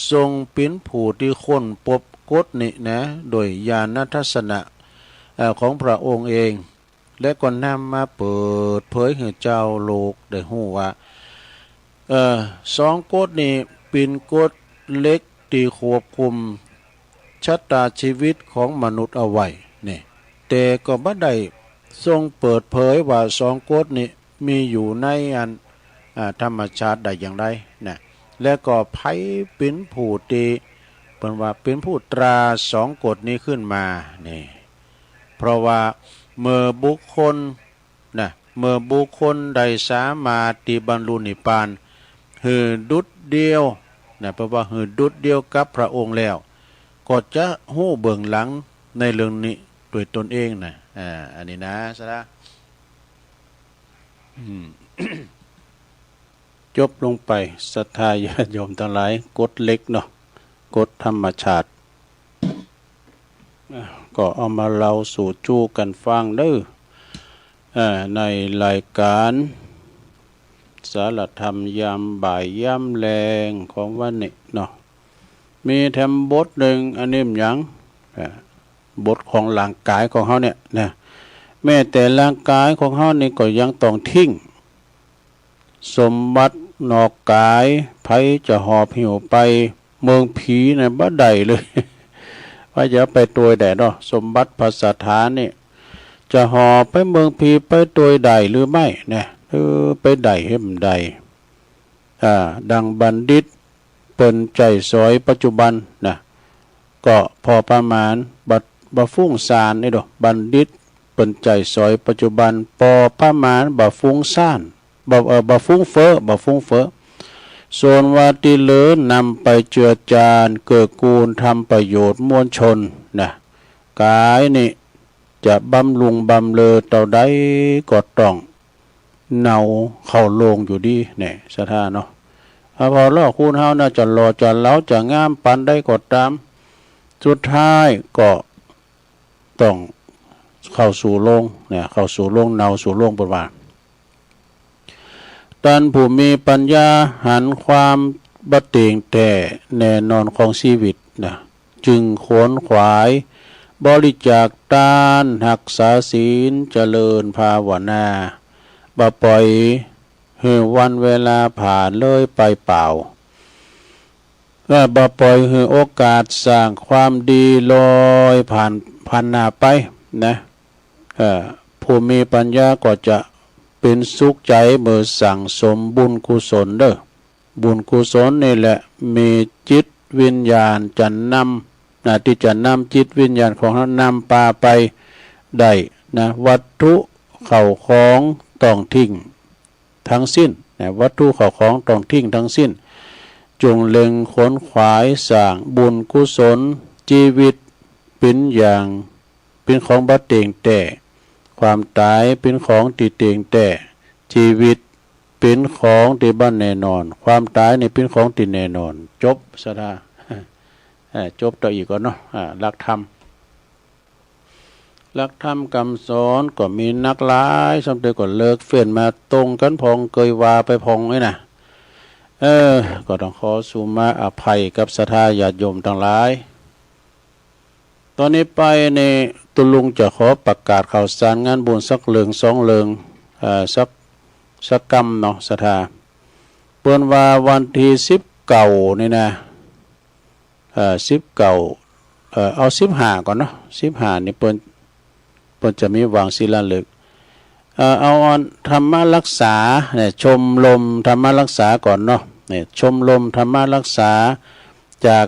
ทรงเป๋นผู้ตี้ค้นพบกฎนี้นะ โดยญาณทัสสนะ เอ่อ ของพระองค์เอง และก็นำมาเปิดเผยหื้อจาวโลกได้ฮู้ว่า เอ่อ สองกฎนี้เป๋นกฎเหล็กตี้ควบคุมชะตาชีวิตของมนุษย์เอาไว้นี่ แต่ก็บ่ได้ทรงเปิดเผยว่าสองกฎนี้มีอยู่ในอัน อ่า ธรรมชาติได้อย่างไรนะ และก็ใผเป๋นผู้ตี้ เปิ้นว่าเป๋นผู้ตราสองกฎนี้ขึ้นมานี่ เพราะว่าเมื่อบุคคลนะ เมื่อบุคคลได้สามารถตี้บรรลุนิพพานหื้อดุจเดียวนะ เปิ้นว่าหื้อดุจเดียวกับพระองค์แล้ว ก็จะฮู้เบื้องหลังในเรื่องนี้ด้วยตนเองนะ อ่า อันนี้นะ ศรัทธา อืม จบลงไป ศรัทธาญาติโยมตังหลาย กฎเหล็กเนาะ กฎธรรมชาติ อ่ะ ก็เอามาเล่าสู่จู้กั๋นฟังเด้อ อ่า ในรายก๋านสารธรรมยามบ่ายยามแลงของวันนี้เนาะ มีแถมบทนึ่ง อันนี้มันหยัง อ่า บทของร่างก๋ายของเฮาเนี่ยนะ แม้แต่ร่างก๋ายของเฮานี่ก็ยังต้องทิ้ง สมบัตินอกก๋าย ใผจะหอบหิ้วไปเมืองผีนะบ่ได้เลย ใผจะไปตวยได้เนาะ สมบัติพระสถานี่ จะหอบไปเมืองผีไปตวยได้หรือไม่นะ เออ ไปได้หื้อบ่ได้ อ่า ดังบัณฑิตเปิ้นใจ๊สอยปัจจุบันนะ ก็พอประมาณ บ่ บ่ฟุ้งซ่านนี่เนาะ บัณฑิตเปิ้นใจ๊สอยปัจจุบัน พอประมาณ บ่ฟุ้งซ่าน บ่ เอ่อ บ่ฟุ้งเฟ้อ บ่ฟุ้งเฟ้อ ส่วนว่าตี้เหลือนำไปเจือจานเกื้อกูลทำประโยชน์มวลชนนะ ก๋ายนี่จะบำรุงบำเรอเต้าใดก็ต้อง เนาเข้าโลงอยู่ดีแน่ ศรัทธาเนาะ อ่า พอลอคูณเฮานะ จะหล่อจะเหลาจะงามปานใดก็ต๋าม สุดท้ายก็ต้องเข้าสู่โลงเนี่ย เข้าสู่โลงเนาสู่โลง เปิ้นว่า ต้านผู้มีปัญญาหันความบ่เตี้ยงแต๊แน่นอนของชีวิตนะ จึงขวนขวายบริจาคตาน ฮักษาศีล เจริญภาวนา บ่ปล่อยหื้อวันเวลาผ่านเลยไปเปล่า เออ บ่ปล่อยหื้อโอกาสสร้างความดีลอยผ่าน ผ่านหน้าไปนะ เออ ผู้มีปัญญาก็จะเป๋นสุขใจ๋เมื่อสั่งสมบุญกุศลเด้อ บุญกุศลนี่แหละมีจิตวิญญาณจะนำ นะ ตี้จะนำจิตวิญญาณของเฮานำปาไปได้นะ วัตถุเข้าของต้องทิ้งตังสิ้นนะ วัตถุเข้าของต้องทิ้งตังสิ้น จงเล็งขวนขวายสร้างบุญกุศล จีวิตเป๋นอย่าง เป๋นของบ่เตี้ยงแต๊ ความต๋ายเป๋นของตี้เตี้ยงแต๊ จีวิตเป๋นของตี้บ่แน่นอน ความต๋ายนี่เป๋นของตี้แน่นอน จบ ศรัทธา เอ่อ จบต่ออีกก่อนเนาะ อ่า หลักธรรม หลักธรรมกำสอนก็มีนักหลาย ซ้ำเตยก็เลิกเฟ้นมาตรงกั๋นพ่อง เกยว่าไปพ่องนี่นะ เออ ก็ต้องขอสุมาอภัยกับศรัทธาญาติโยมตังหลาย ต๋อนนี้ไปนี่ตุ๊ลุงจะขอประกาศข่าวสารงานบุญสักเรื่องสองเรื่อง เอ่อ สัก สักกำเนาะ ศรัทธา เปิ้นว่าวันตี้สิบเก้านี่นะ เอ่อ สิบเก้า เอ่อ เอาสิบห้าก่อนเนาะ สิบห้านี่เปิ้น เปิ้นจะมีวางศิลาฤกษ์ เอ่อ เอาอันธรรมรักษาเนี่ย ชมรมธรรมรักษาก่อนเนาะ เนี่ย ชมรมธรรมรักษา จาก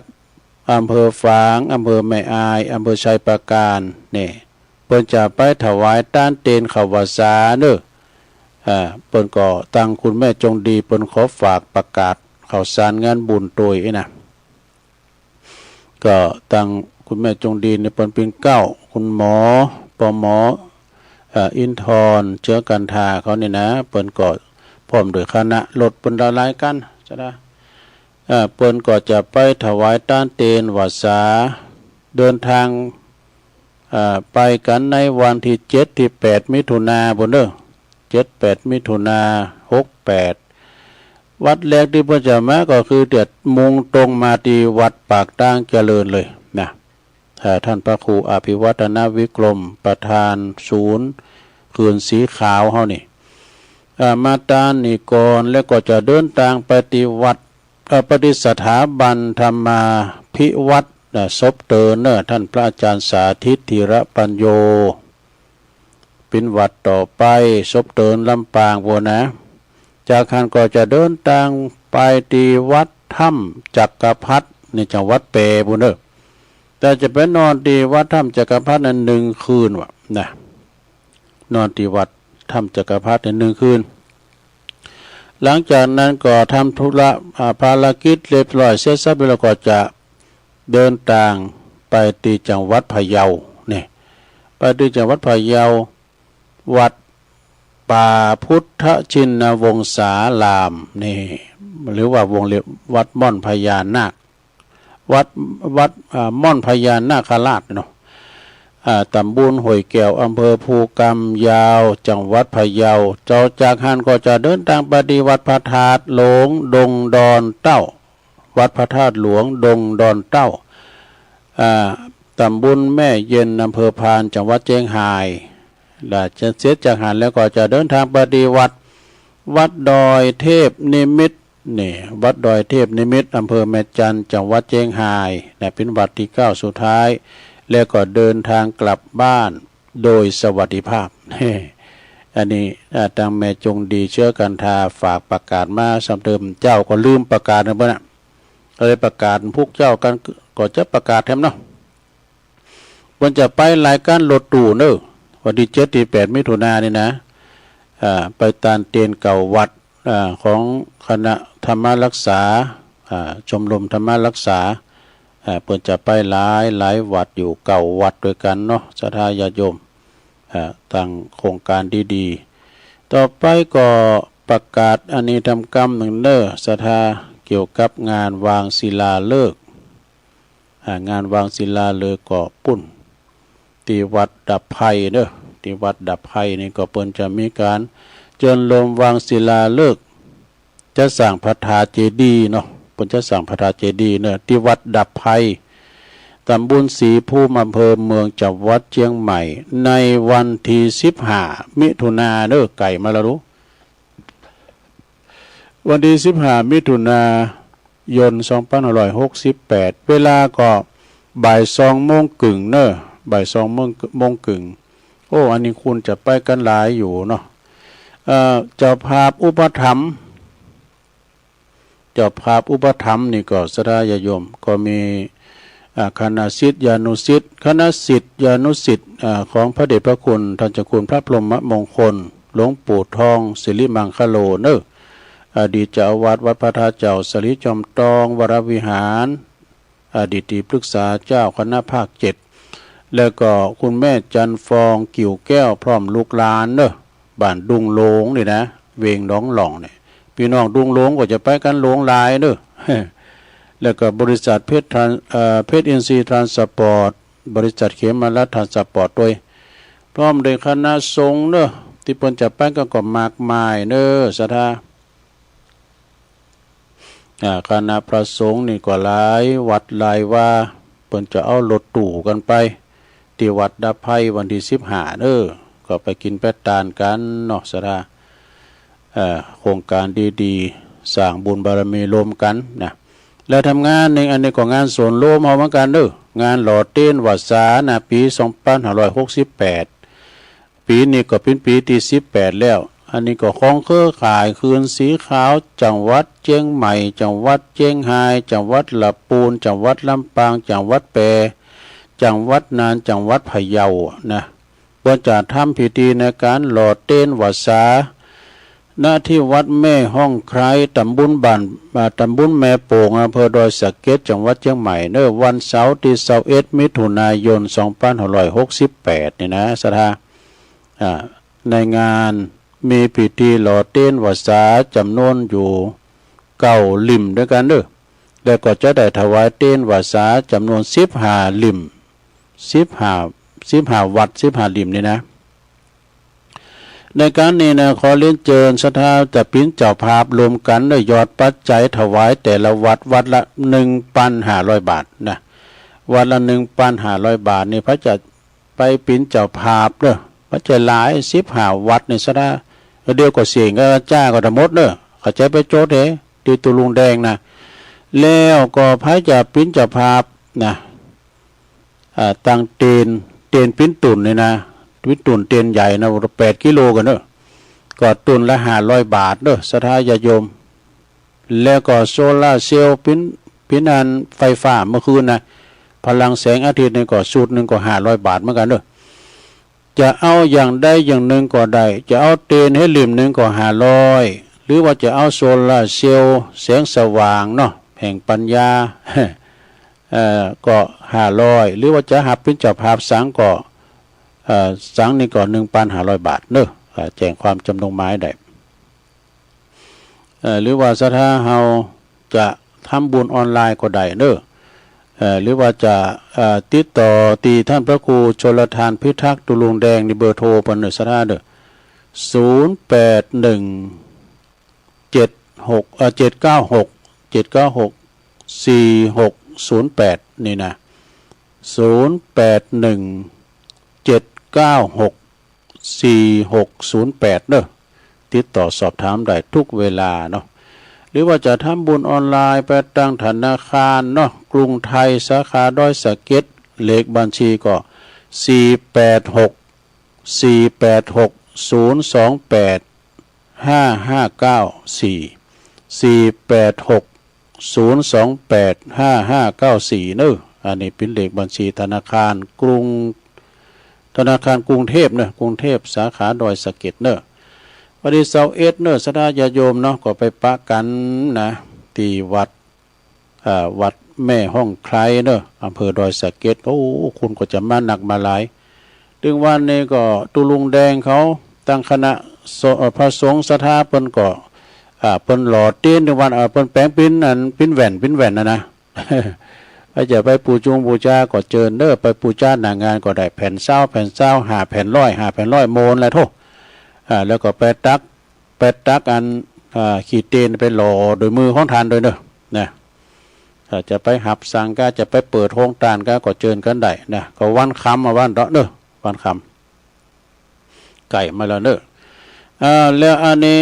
อำเภอฝาง อำเภอแม่อาย อำเภอชัยปราการ เนี่ย เปิ้นจะไปถวายตานเตนเข้าวัดสาเนาะ อ่า เปิ้นก็ตังคุณแม่จงดี เปิ้นขอฝากประกาศข่าวสารงานบุญตวยอี้นะ ก็ตังคุณแม่จงดีเนี่ย เปิ้นเป๋นเก๊า คุณหมอ ป.หมอ เอ่อ อินทร เชื้อกันทาเขาเนี่ยนะ เปิ้นก็พร้อมด้วยคณะ รถเปิ้นหลายๆ คัน เจ้านะ เอ่อ เปิ้นก็จะไปถวายตานเตนวัดสา เดินทาง เอ่อ ไปกั๋นในวันตี้เจ็ดตี้แปดมิถุนาปู้นเน่อ เจ็ดแปดมิถุนา หกแปด วัดแรกตี้เปิ้นจะมาก็คือเตียวมุ่งตรงมาตี้วัดปากตางเจริญเลยนะ เอ่อ ต้านพระครูอภิวัฒนวิกรม ประธานศูนย์คืนสีขาวเฮานี่ เอ่อ มาตานนี่ก่อน แล้วก็จะเดินตางไปตี้วัด เอ่อ ประดิษฐาบันธรรมาภิวัฒน์ เอ่อ ศพเตินเน่อ ต้านพระอาจารย์สาธิต ธีระปัญโญ เป๋นวัดต่อไป ศพเตินลำปางปู้นนะ จากหั้นก็จะเดินตางไปตี้วัดถ้ำจักรพรรดิ ในจังหวัดแป้ปู้นเน่อ แต่จะไปนอนตี้วัดถ้ำจักรพรรดินั้นหนึ่งคืนว่านะ นอนตี้วัดถ้ำจักรพรรดินั้นหนึ่งคืน หลังจากนั้นก็ทำธุระ อ่า ภารกิจเรียบร้อยเสร็จสับแล้วก็จะเดินตางไปตี้จังหวัดพะเยาเนี่ย ไปตี้จังหวัดพะเยา วัดป่าพุทธชินวงศารามนี่ หรือว่าวงเล็บวัดม่อนพญานาค วัด วัด อ่า ม่อนพญานาคราชเนาะ อ่า ตำบลห้วยแก้ว อำเภอภูกำยาว จังหวัดพะเยา เจ้า จากหั้นก็จะเดินตางไปตี้วัดพระธาตุหลวงดงดอนเต้า วัดพระธาตุหลวงดงดอนเต้า อ่า ตำบลแม่เย็น อำเภอพาน จังหวัดเจียงฮาย และจะเสร็จจากหั้นแล้วก็จะเดินตางไปตี้วัด วัดดอยเทพนิมิตร นี่ วัดดอยเทพนิมิตร อำเภอแม่จันทน์ จังหวัดเจียงฮาย นะ เป๋นวัดตี้เก้าสุดท้าย แล้วก็เดินตางกลับบ้านโดยสวัสดิภาพ อันนี้ อ่า ตังแม่จงดี เชื้อกันทา ฝากประกาศมา ซ้ำเติมเจ้าก็ลืมประกาศนะเปิ้นน่ะ ก็เลยประกาศ พวกเจ้ากั๋นก็จะประกาศแถมเนาะ เปิ้นจะไปหลายคันรถตู้เน่อ วันตี้เจ็ดตี้แปดมิถุนานี่นะ อ่า ไปตานเตนเก้าวัด อ่า ของคณะธรรมรักษา อ่า ชมรมธรรมรักษา อ่า เปิ้นจะไปหลายหลายวัดอยู่ เก้าวัดตวยกั๋นเนาะ ศรัทธาญาติโยม อ่า ตังโครงก๋านดีๆ ต่อไปก็ประกาศอันนี้ทำกำนึ่งเน่อ ศรัทธา เกี่ยวกับงานวางศิลาฤกษ์ อ่า งานวางศิลาฤกษ์ก็ปู้น ตี้วัดดับภัยเน่อ ตี้วัดดับภัยนี่ก็เปิ้นจะมีก๋านเจิญโลมวางศิลาฤกษ์ จะสร้างพระธาตุเจดีย์เนาะ เปิ้นจะสร้างพระธาตุเจดีย์เน่อ ตี้วัดดับภัย ตำบลศรีภูมิ อำเภอเมือง จังหวัดเจียงใหม่ ในวันตี้สิบห้ามิถุนาเน่อ ใก้มาแล้วลูก วันตี้สิบห้ามิถุนายน สองพันห้าร้อยหกสิบแปด เวลาก็บ่ายสองโมงเกิ่งเน่อ บ่ายสองโมง โมงเกิ่ง โอ้ อันนี้คนจะไปกั๋นหลายอยู่เนาะ เอ่อ เจ้าภาพอุปถัมภ์ เจ้าภาพอุปถัมภ์นี่ก็ศรัทธาญาติโยม ก็มี อ่า คณะศิษยานุศิษย์ คณะศิษยานุศิษย์ อ่า ของพระเดชพระคุณท่านเจ้าคุณพระพรหมมงคล หลวงปู่ทอง สิริมังคโล เน่อ อดีตเจ้าอาวาสวัดพระธาตุเจ้าสลีจอมตองวรวิหาร อดีตที่ปรึกษาเจ้าคณะภาคเจ็ด แล้วก็คุณแม่จันทร์ฟอง กิ่วแก้ว พร้อมลูกหลานเน่อ บ้านดุงโลงนี่นะ เวงหนองหล่องนี่ ปี้น้องดุงโลงก็จะไปกั๋นหลวงหลายเน่อ แล้วก็บริษัทเพชรทราน เอ่อ เพชรอินทรีย์ทรานสปอร์ต บริษัทเขมรัฐทรานสปอร์ตตวย พร้อมด้วยคณะสงฆ์เน่อ ตี้เปิ้นจะไปกั๋นก็มากมายเน่อ ศรัทธา อ่า คณะพระสงฆ์นี่ก็หลายวัดหลายวา เปิ้นจะเอารถตู้กั๋นไป ตี้วัดดับภัยวันตี้สิบห้าเน่อ ก็ไปกิ๋นไปตานกั๋นเนาะ ศรัทธา เอ่อ โครงก๋านดี สร้างบุญบารมีรวมกั๋นนะ แล้วทำงานนึ่ง อันนี้ก็งานส่วนรวมเฮาเหมือนกั๋นเน่อ งานหล่อเตียนวัสสานะ ปี๋สองปันห้าร้อยหกสิบแปด ปี๋นี้ก็เป๋นปี๋ตี้สิบแปดแล้ว อันนี้ก็ของเครือข่ายคืนสีขาว จังหวัดเจียงใหม่ จังหวัดเจียงฮาย จังหวัดละปูน จังหวัดลำปาง จังหวัดแป จังหวัดน่าน จังหวัดพะเยานะ เปิ้นจะทำพิธีในก๋านหล่อเตียนวัสสา ณ ที่วัดแม่ฮ่องไคร้ ต๋ำบลบ้าน อ่า ต๋ำบลแม่โป่ง อำเภอดอยสะเก็ด จังหวัดเจียงใหม่เน่อ วันเสาร์ตี้ซาวเอ็ด มิถุนายน สองปันห้าร้อยหกสิบแปด นี่นะ ศรัทธา อ่า ในงานมีพิธีหล่อเตียนวัสสาจ๋ำนวนอยู่เก้าลิ่มตวยกั๋นเน่อ แล้วก็จะได้ถวายเตียนวัสสาจ๋ำนวนสิบห้าลิ่ม สิบห้า สิบห้าวัตต์ สิบห้าลิ่มนี่นะ ในก๋านนี้นะ ขอเรียนเจิญศรัทธาจะเป๋นเจ้าภาพรวมกั๋นเน่อ ยอดปัจจัยถวายแต่ละวัตต์ วัตต์ละหนึ่งปันห้าร้อยบาทนะ วัตต์ละหนึ่งปันห้าร้อยบาทนี่ พระจะไปเป๋นเจ้าภาพเน่อ ปัจจัยหลาย สิบห้าวัตต์นี่ศรัทธา เดี๋ยวก็เสียงก็จ้าก็ทั้งหมดเน่อ เข้าใจ๋ไปโจทย์เถอะ ตี้ตุ๊ลุงแดงนะ แล้วก็พระจะเป๋นเจ้าภาพนะ อ่า ตั้งเตียน เตียนปิ้นตุ่นนี่นะ ปิ้นตุ่นเตียนใหญ่นะ แปดกิโลกั๋นเน่อ ก็ตุ่นละห้าร้อยบาทเน่อ ศรัทธาญาติโยม แล้วก็โซลาร์เซลล์ปิ้น ปิ้นอันไฟฟ้าเมื่อคืนนะ พลังแสงอาทิตย์นี่ก็ชุดนึ่งก็ห้าร้อยบาทเหมือนกั๋นเน่อ จะเอาอย่างใดอย่างนึ่งก็ได้ จะเอาเตียนหื้อลิ่มนึ่งก็ห้าร้อย หรือว่าจะเอาโซลาร์เซลล์แสงสว่างเนาะ แห่งปัญญา เอ่อ ก็ห้าร้อย หรือว่าจะหับเป๋นเจ้าภาพสังก็ เอ่อ สังนี่ก็หนึ่งปันห้าร้อยบาทเน่อ เอ่อ แจ้งความจ๋ำนงมาหื้อได้ เอ่อ หรือว่าศรัทธาเฮาจะทำบุญออนไลน์ก็ได้เน่อ เอ่อ หรือว่าจะ เอ่อ ติดต่อตี้ต้านพระครูชลทานพิทักษ์ ตุ๊ลุงแดง นี่เบอร์โทรเปิ้นเน่อ ศรัทธาเน่อ ศูนย์แปดหนึ่ง เจ็ดหก เอ่อ เจ็ดเก้าหก เจ็ดเก้าหก สี่หกศูนย์แปด นี่นะ ศูนย์แปดหนึ่ง เจ็ดเก้าหก สี่หกศูนย์แปด เน่อ ติดต่อสอบถามได้ทุกเวลาเนาะ หรือว่าจะทำบุญออนไลน์ไปตางธนาคารเนาะ กรุงไทย สาขาดอยสะเก็ด เลขบัญชีก็ สี่แปดหก สี่แปดหก ศูนย์สองแปด ห้าห้าเก้าสี่ สี่แปดหก ศูนย์สองแปด ห้าห้าเก้าสี่ เน่อ อันนี้เป๋นเลขบัญชีธนาคารกรุง ธนาคารกรุงเทพฯเน่อ กรุงเทพฯ สาขาดอยสะเก็ดเน่อ วันตี้ซาวเอ็ดเน่อ ศรัทธาญาติโยมเนาะ ก็ไปปะกั๋นนะ ตี้วัด อ่า วัดแม่ฮ่องไคร้เน่อ อำเภอดอยสะเก็ด โอ้ คนก็จะมานักมาหลาย ตึงวันนี้ก็ตุ๊ลุงแดงเขา ตางคณะส- เอ่อ พระสงฆ์ศรัทธาเปิ้นก็ อ่า เปิ้นหล่อเตียนตึงวัน เอ่อ เปิ้นแป๋งปิ้นอันปิ้นแว่น ปิ้นแว่นนะนะ ใผจะไปปู๋จุงปู๋จาก็เจิญเน่อ ไปปู๋จาหน้างานก็ได้ แผ่นซาว แผ่นซาว ห้าแผ่นร้อย ห้าแผ่นร้อย โมนแหละโธ่ อ่า แล้วก็ไปตัก ไปตักอัน อ่า ขี้เตียนไปหล่อโดยมือของต้านโดยเน่อ นะ ถ้าจะไปหับสังกา จะไปเปิดโฮงต้านกา ก็เจิญกั๋นได้นะ ก็วันค่ำอะวันเนาะเน่อ วันค่ำ ใก้มาแล้วเน่อ อ่า แล้วอันนี้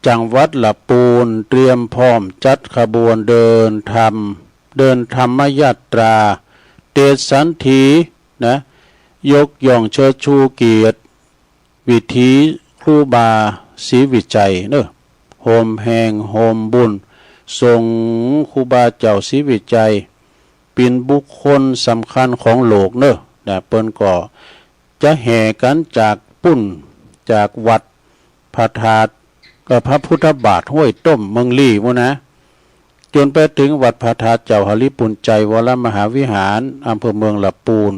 จังหวัดละปูนเตรียมพร้อมจัดขบวนเดินธรรม เดินธรรมยาตรา เตชสันถีนะ ยกย่องเชิดชูเกียรติ วิถีครูบาศรีวิชัยเน่อ โฮมแฮงโฮมบุญ ส่งครูบาเจ้าศรีวิชัย เป๋นบุคคลสำคัญของโลกเน่อ นะ เปิ้นก็จะแห่กั๋นจากปุ้น จากวัดพระธาตุ เอ่อ พระพุทธบาทห้วยต้มเมืองลี้ปู้นนะ จ๋นไปเถิงวัดพระธาตุเจ้าหริภุญไชยวรมหาวิหาร อำเภอเมืองละปูน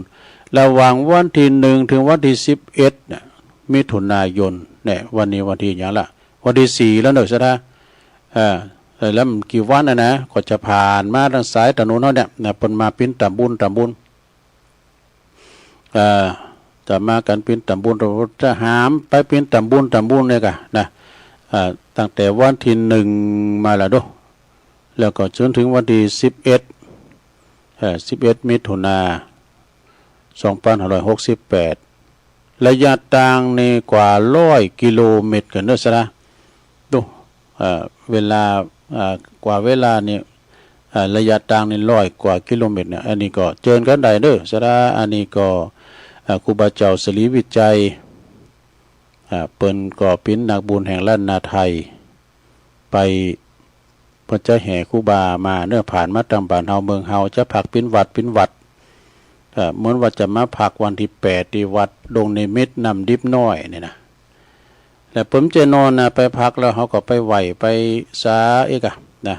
ระหว่างวันตี้หนึ่งเถิงวันตี้สิบเอ็ดเนี่ย มิถุนายน เนี่ย วันนี้วันตี้หยังละ วันตี้สี่แล้วเน่อ ศรัทธา เอ่อ เอ่อ แล้วมันกี่วันนะนะ ก็จะผ่านมาตางสายถนนเฮาเนี่ยนะ เปิ้นมาปิ้นต๋ามบุญ ต๋ามบุญ เอ่อ จะมากั๋นปิ้นต๋ามบุญ จะหามไปปิ้นต๋ามบุญ ต๋ามบุญเนี่ยก่ะนะ เอ่อ ตั้งแต่วันตี้หนึ่งมาแล้วเนาะ แล้วก็จ๋นเถิงวันตี้สิบเอ็ด เอ่อ สิบเอ็ด มิถุนา สองปันห้าร้อยหกสิบแปด ระยะตางนี่กว่าร้อยกิโลเมตรกั๋นเน่อ ศรัทธา ดู เอ่อ เวลา เอ่อ กว่าเวลานี่ เอ่อ ระยะตางนี่ร้อยกว่ากิโลเมตรเนี่ย อันนี้ก็เจิญกั๋นได้เน่อ ศรัทธา อันนี้ก็ เอ่อ ครูบาเจ้าศรีวิชัย อ่า เปิ้นก็เป๋นนักบุญแห่งล้านนาไทย ไป เปิ้นจะแห่ครูบามาเน่อ ผ่านมาตางบ้านเฮาเมืองเฮา จะพักเป๋นวัดเป๋นวัด เอ่อ เหมือนว่าจะมาพักวันตี้แปดตี้วัดดงนิมิตรน้ำดิบน้อยนี่นะ แล้วเปิ้นจะนอนนะ ไปพักแล้วเฮาก็ไปไหว้ไปสาเอกอะนะ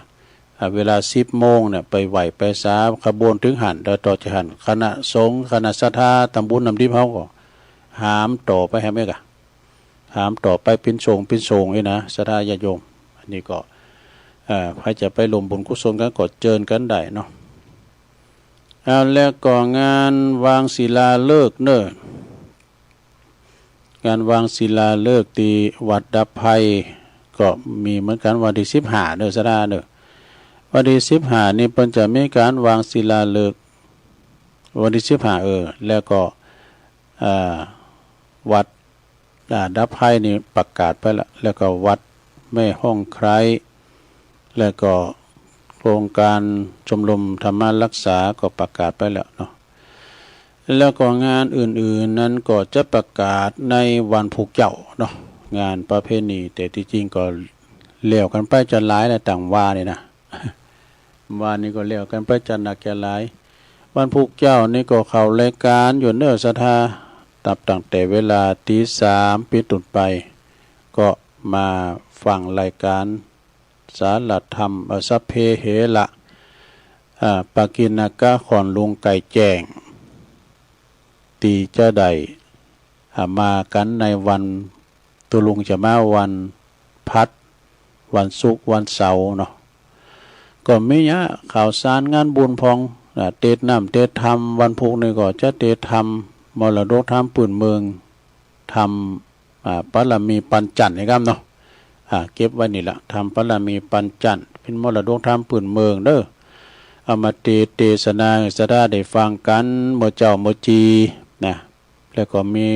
อ่า เวลาสิบโมงเนี่ย ไปไหว้ไปสาขบวนเถิงหั้น แล้วต่อจากหั้นคณะสงฆ์คณะศรัทธาตำบลน้ำดิบเฮาก็หามต่อไปแหมเอกอะ หามต่อไปเป๋นสงฆ์เป๋นสงฆ์นี่นะ ศรัทธาญาติโยม อันนี้ก็ เอ่อ ใผจะไปร่วมบุญกุศลกั๋นก็เจิญกั๋นได้เนาะ อ่า แล้วก็งานวางศิลาฤกษ์เน่อ งานวางศิลาฤกษ์ตี้วัดดับภัยก็มีเหมือนกั๋น วันตี้สิบห้าเน่อ ศรัทธาเน่อ วันตี้สิบห้านี่เปิ้นจะมีก๋านวางศิลาฤกษ์ วันตี้สิบห้า เออ แล้วก็ อ่า วัด อ่า ดับภัยนี่ประกาศไปละ แล้วก็วัดแม่ฮ่องไคร้ แล้วก็โครงก๋านชมรมธรรมรักษาก็ประกาศไปแล้วเนาะ แล้วก็งานอื่นๆ นั้นก็จะประกาศในวันพูกเจ๊าเนาะ งานประเพณี แต่ตี้จริงก็แล้วกั๋นไปจะหลายแล้ว ตังว่านี่นะ ว่านี่ก็แล้วกั๋นไปจะหนักจะหลาย วันพูกเจ๊านี่ก็เข้ารายก๋านอยู่เน่อ ศรัทธา นับตั้งแต่เวลาตีสามเป๋นต้นไป ก็มาฟังรายก๋านสารธรรม เอ่อ สัพเพเหระ อ่า ปกิณกะข่อนลุงไก่แจ้ง ตี้จะได้ อ่า มากั๋นในวัน ตกลงจะมาวันพฤหัส วันศุกร์ วันเสาร์เนาะ ก็มีเยียะข่าวสารงานบุญพ่อง อ่า เตสน์น้ำเตสน์ธรรม วันพูกนี่ก็จะเตสน์ธรรม มรดกธรรมปื้นเมือง ธรรม อ่า ปารมีปัญจันทร์นี่กำเนาะ อ่า เก็บไว้นี่ละ ธรรมปารมีปัญจันทร์ เป๋นมรดกธรรมปื้นเมืองเน่อ เอามาเตสน์ เตสนา ศรัทธาได้ฟังกั๋น เมื่อเจ๊าเมื่อจี๋นะ แล้วก็มี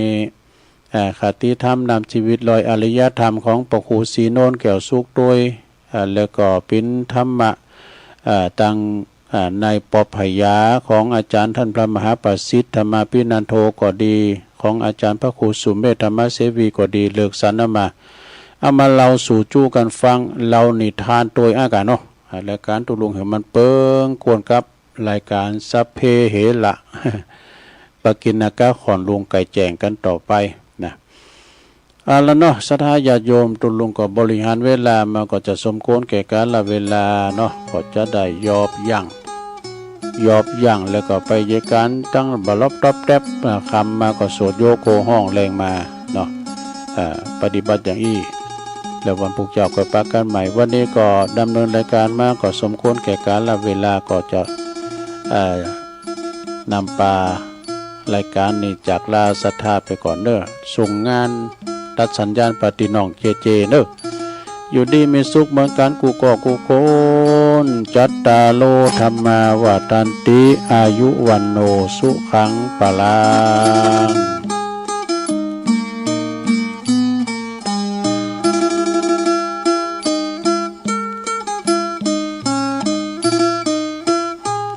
อ่า คติธรรมนำชีวิต ร้อยอริยธรรมของพระครูศรีโนนแก้วสุขตวย อ่า แล้วก็เป๋นธรรมะ อ่า ตัง อ่า ในปอบพยาของอาจ๋ารย์ต้านพระมหาประสิทธิ์ธรรมาภินันโทก็ดี ของอาจ๋ารย์พระครูสุเมธธรรมเสวีก็ดี เลือกสรรเอามา เอามาเล่าสู่จู้กั๋นฟัง เล่านิทานตวยอ้ากั๋นเนาะ อ่า รายก๋านตกลงหื้อมันเปิงกวนกับ รายก๋านสัพเพเหระ ปกิณกะข่อนลุงไก่แจ้งกั๋นต่อไปนะ เอาละเนาะ ศรัทธาญาติโยม ตกลงก็บริหารเวลามาก็จะสมควรแก่กาลเวลาเนาะ ก็จะได้หยอบยั้ง หยอบยั้ง แล้วก็ไปเยียะก๋านตังบ่าลบต๊อบแต๊บ อ่า ค่ำมาก็สวดโยโกฮ้องแลงมาเนาะ อ่า ปฏิบัติอย่างอี้ แล้ววันพูกเจ๊าก็ปะกั๋นใหม่ วันนี้ก็ดำเนินรายก๋านมาก็สมควรแก่กาลเวลา ก็จะ เอ่อ นำปารายก๋านนี้จากลาศรัทธาไปก่อนเน่อ ส่งงานตัดสัญญาณปาตี้น้องเจเจเน่อ อยู่ดีมีสุขเหมือนกั๋นกู้ก้อกู้คน จัตตาโร ธัมมา วัฑฒันติ อายุ วัณโณ สุขัง พลัง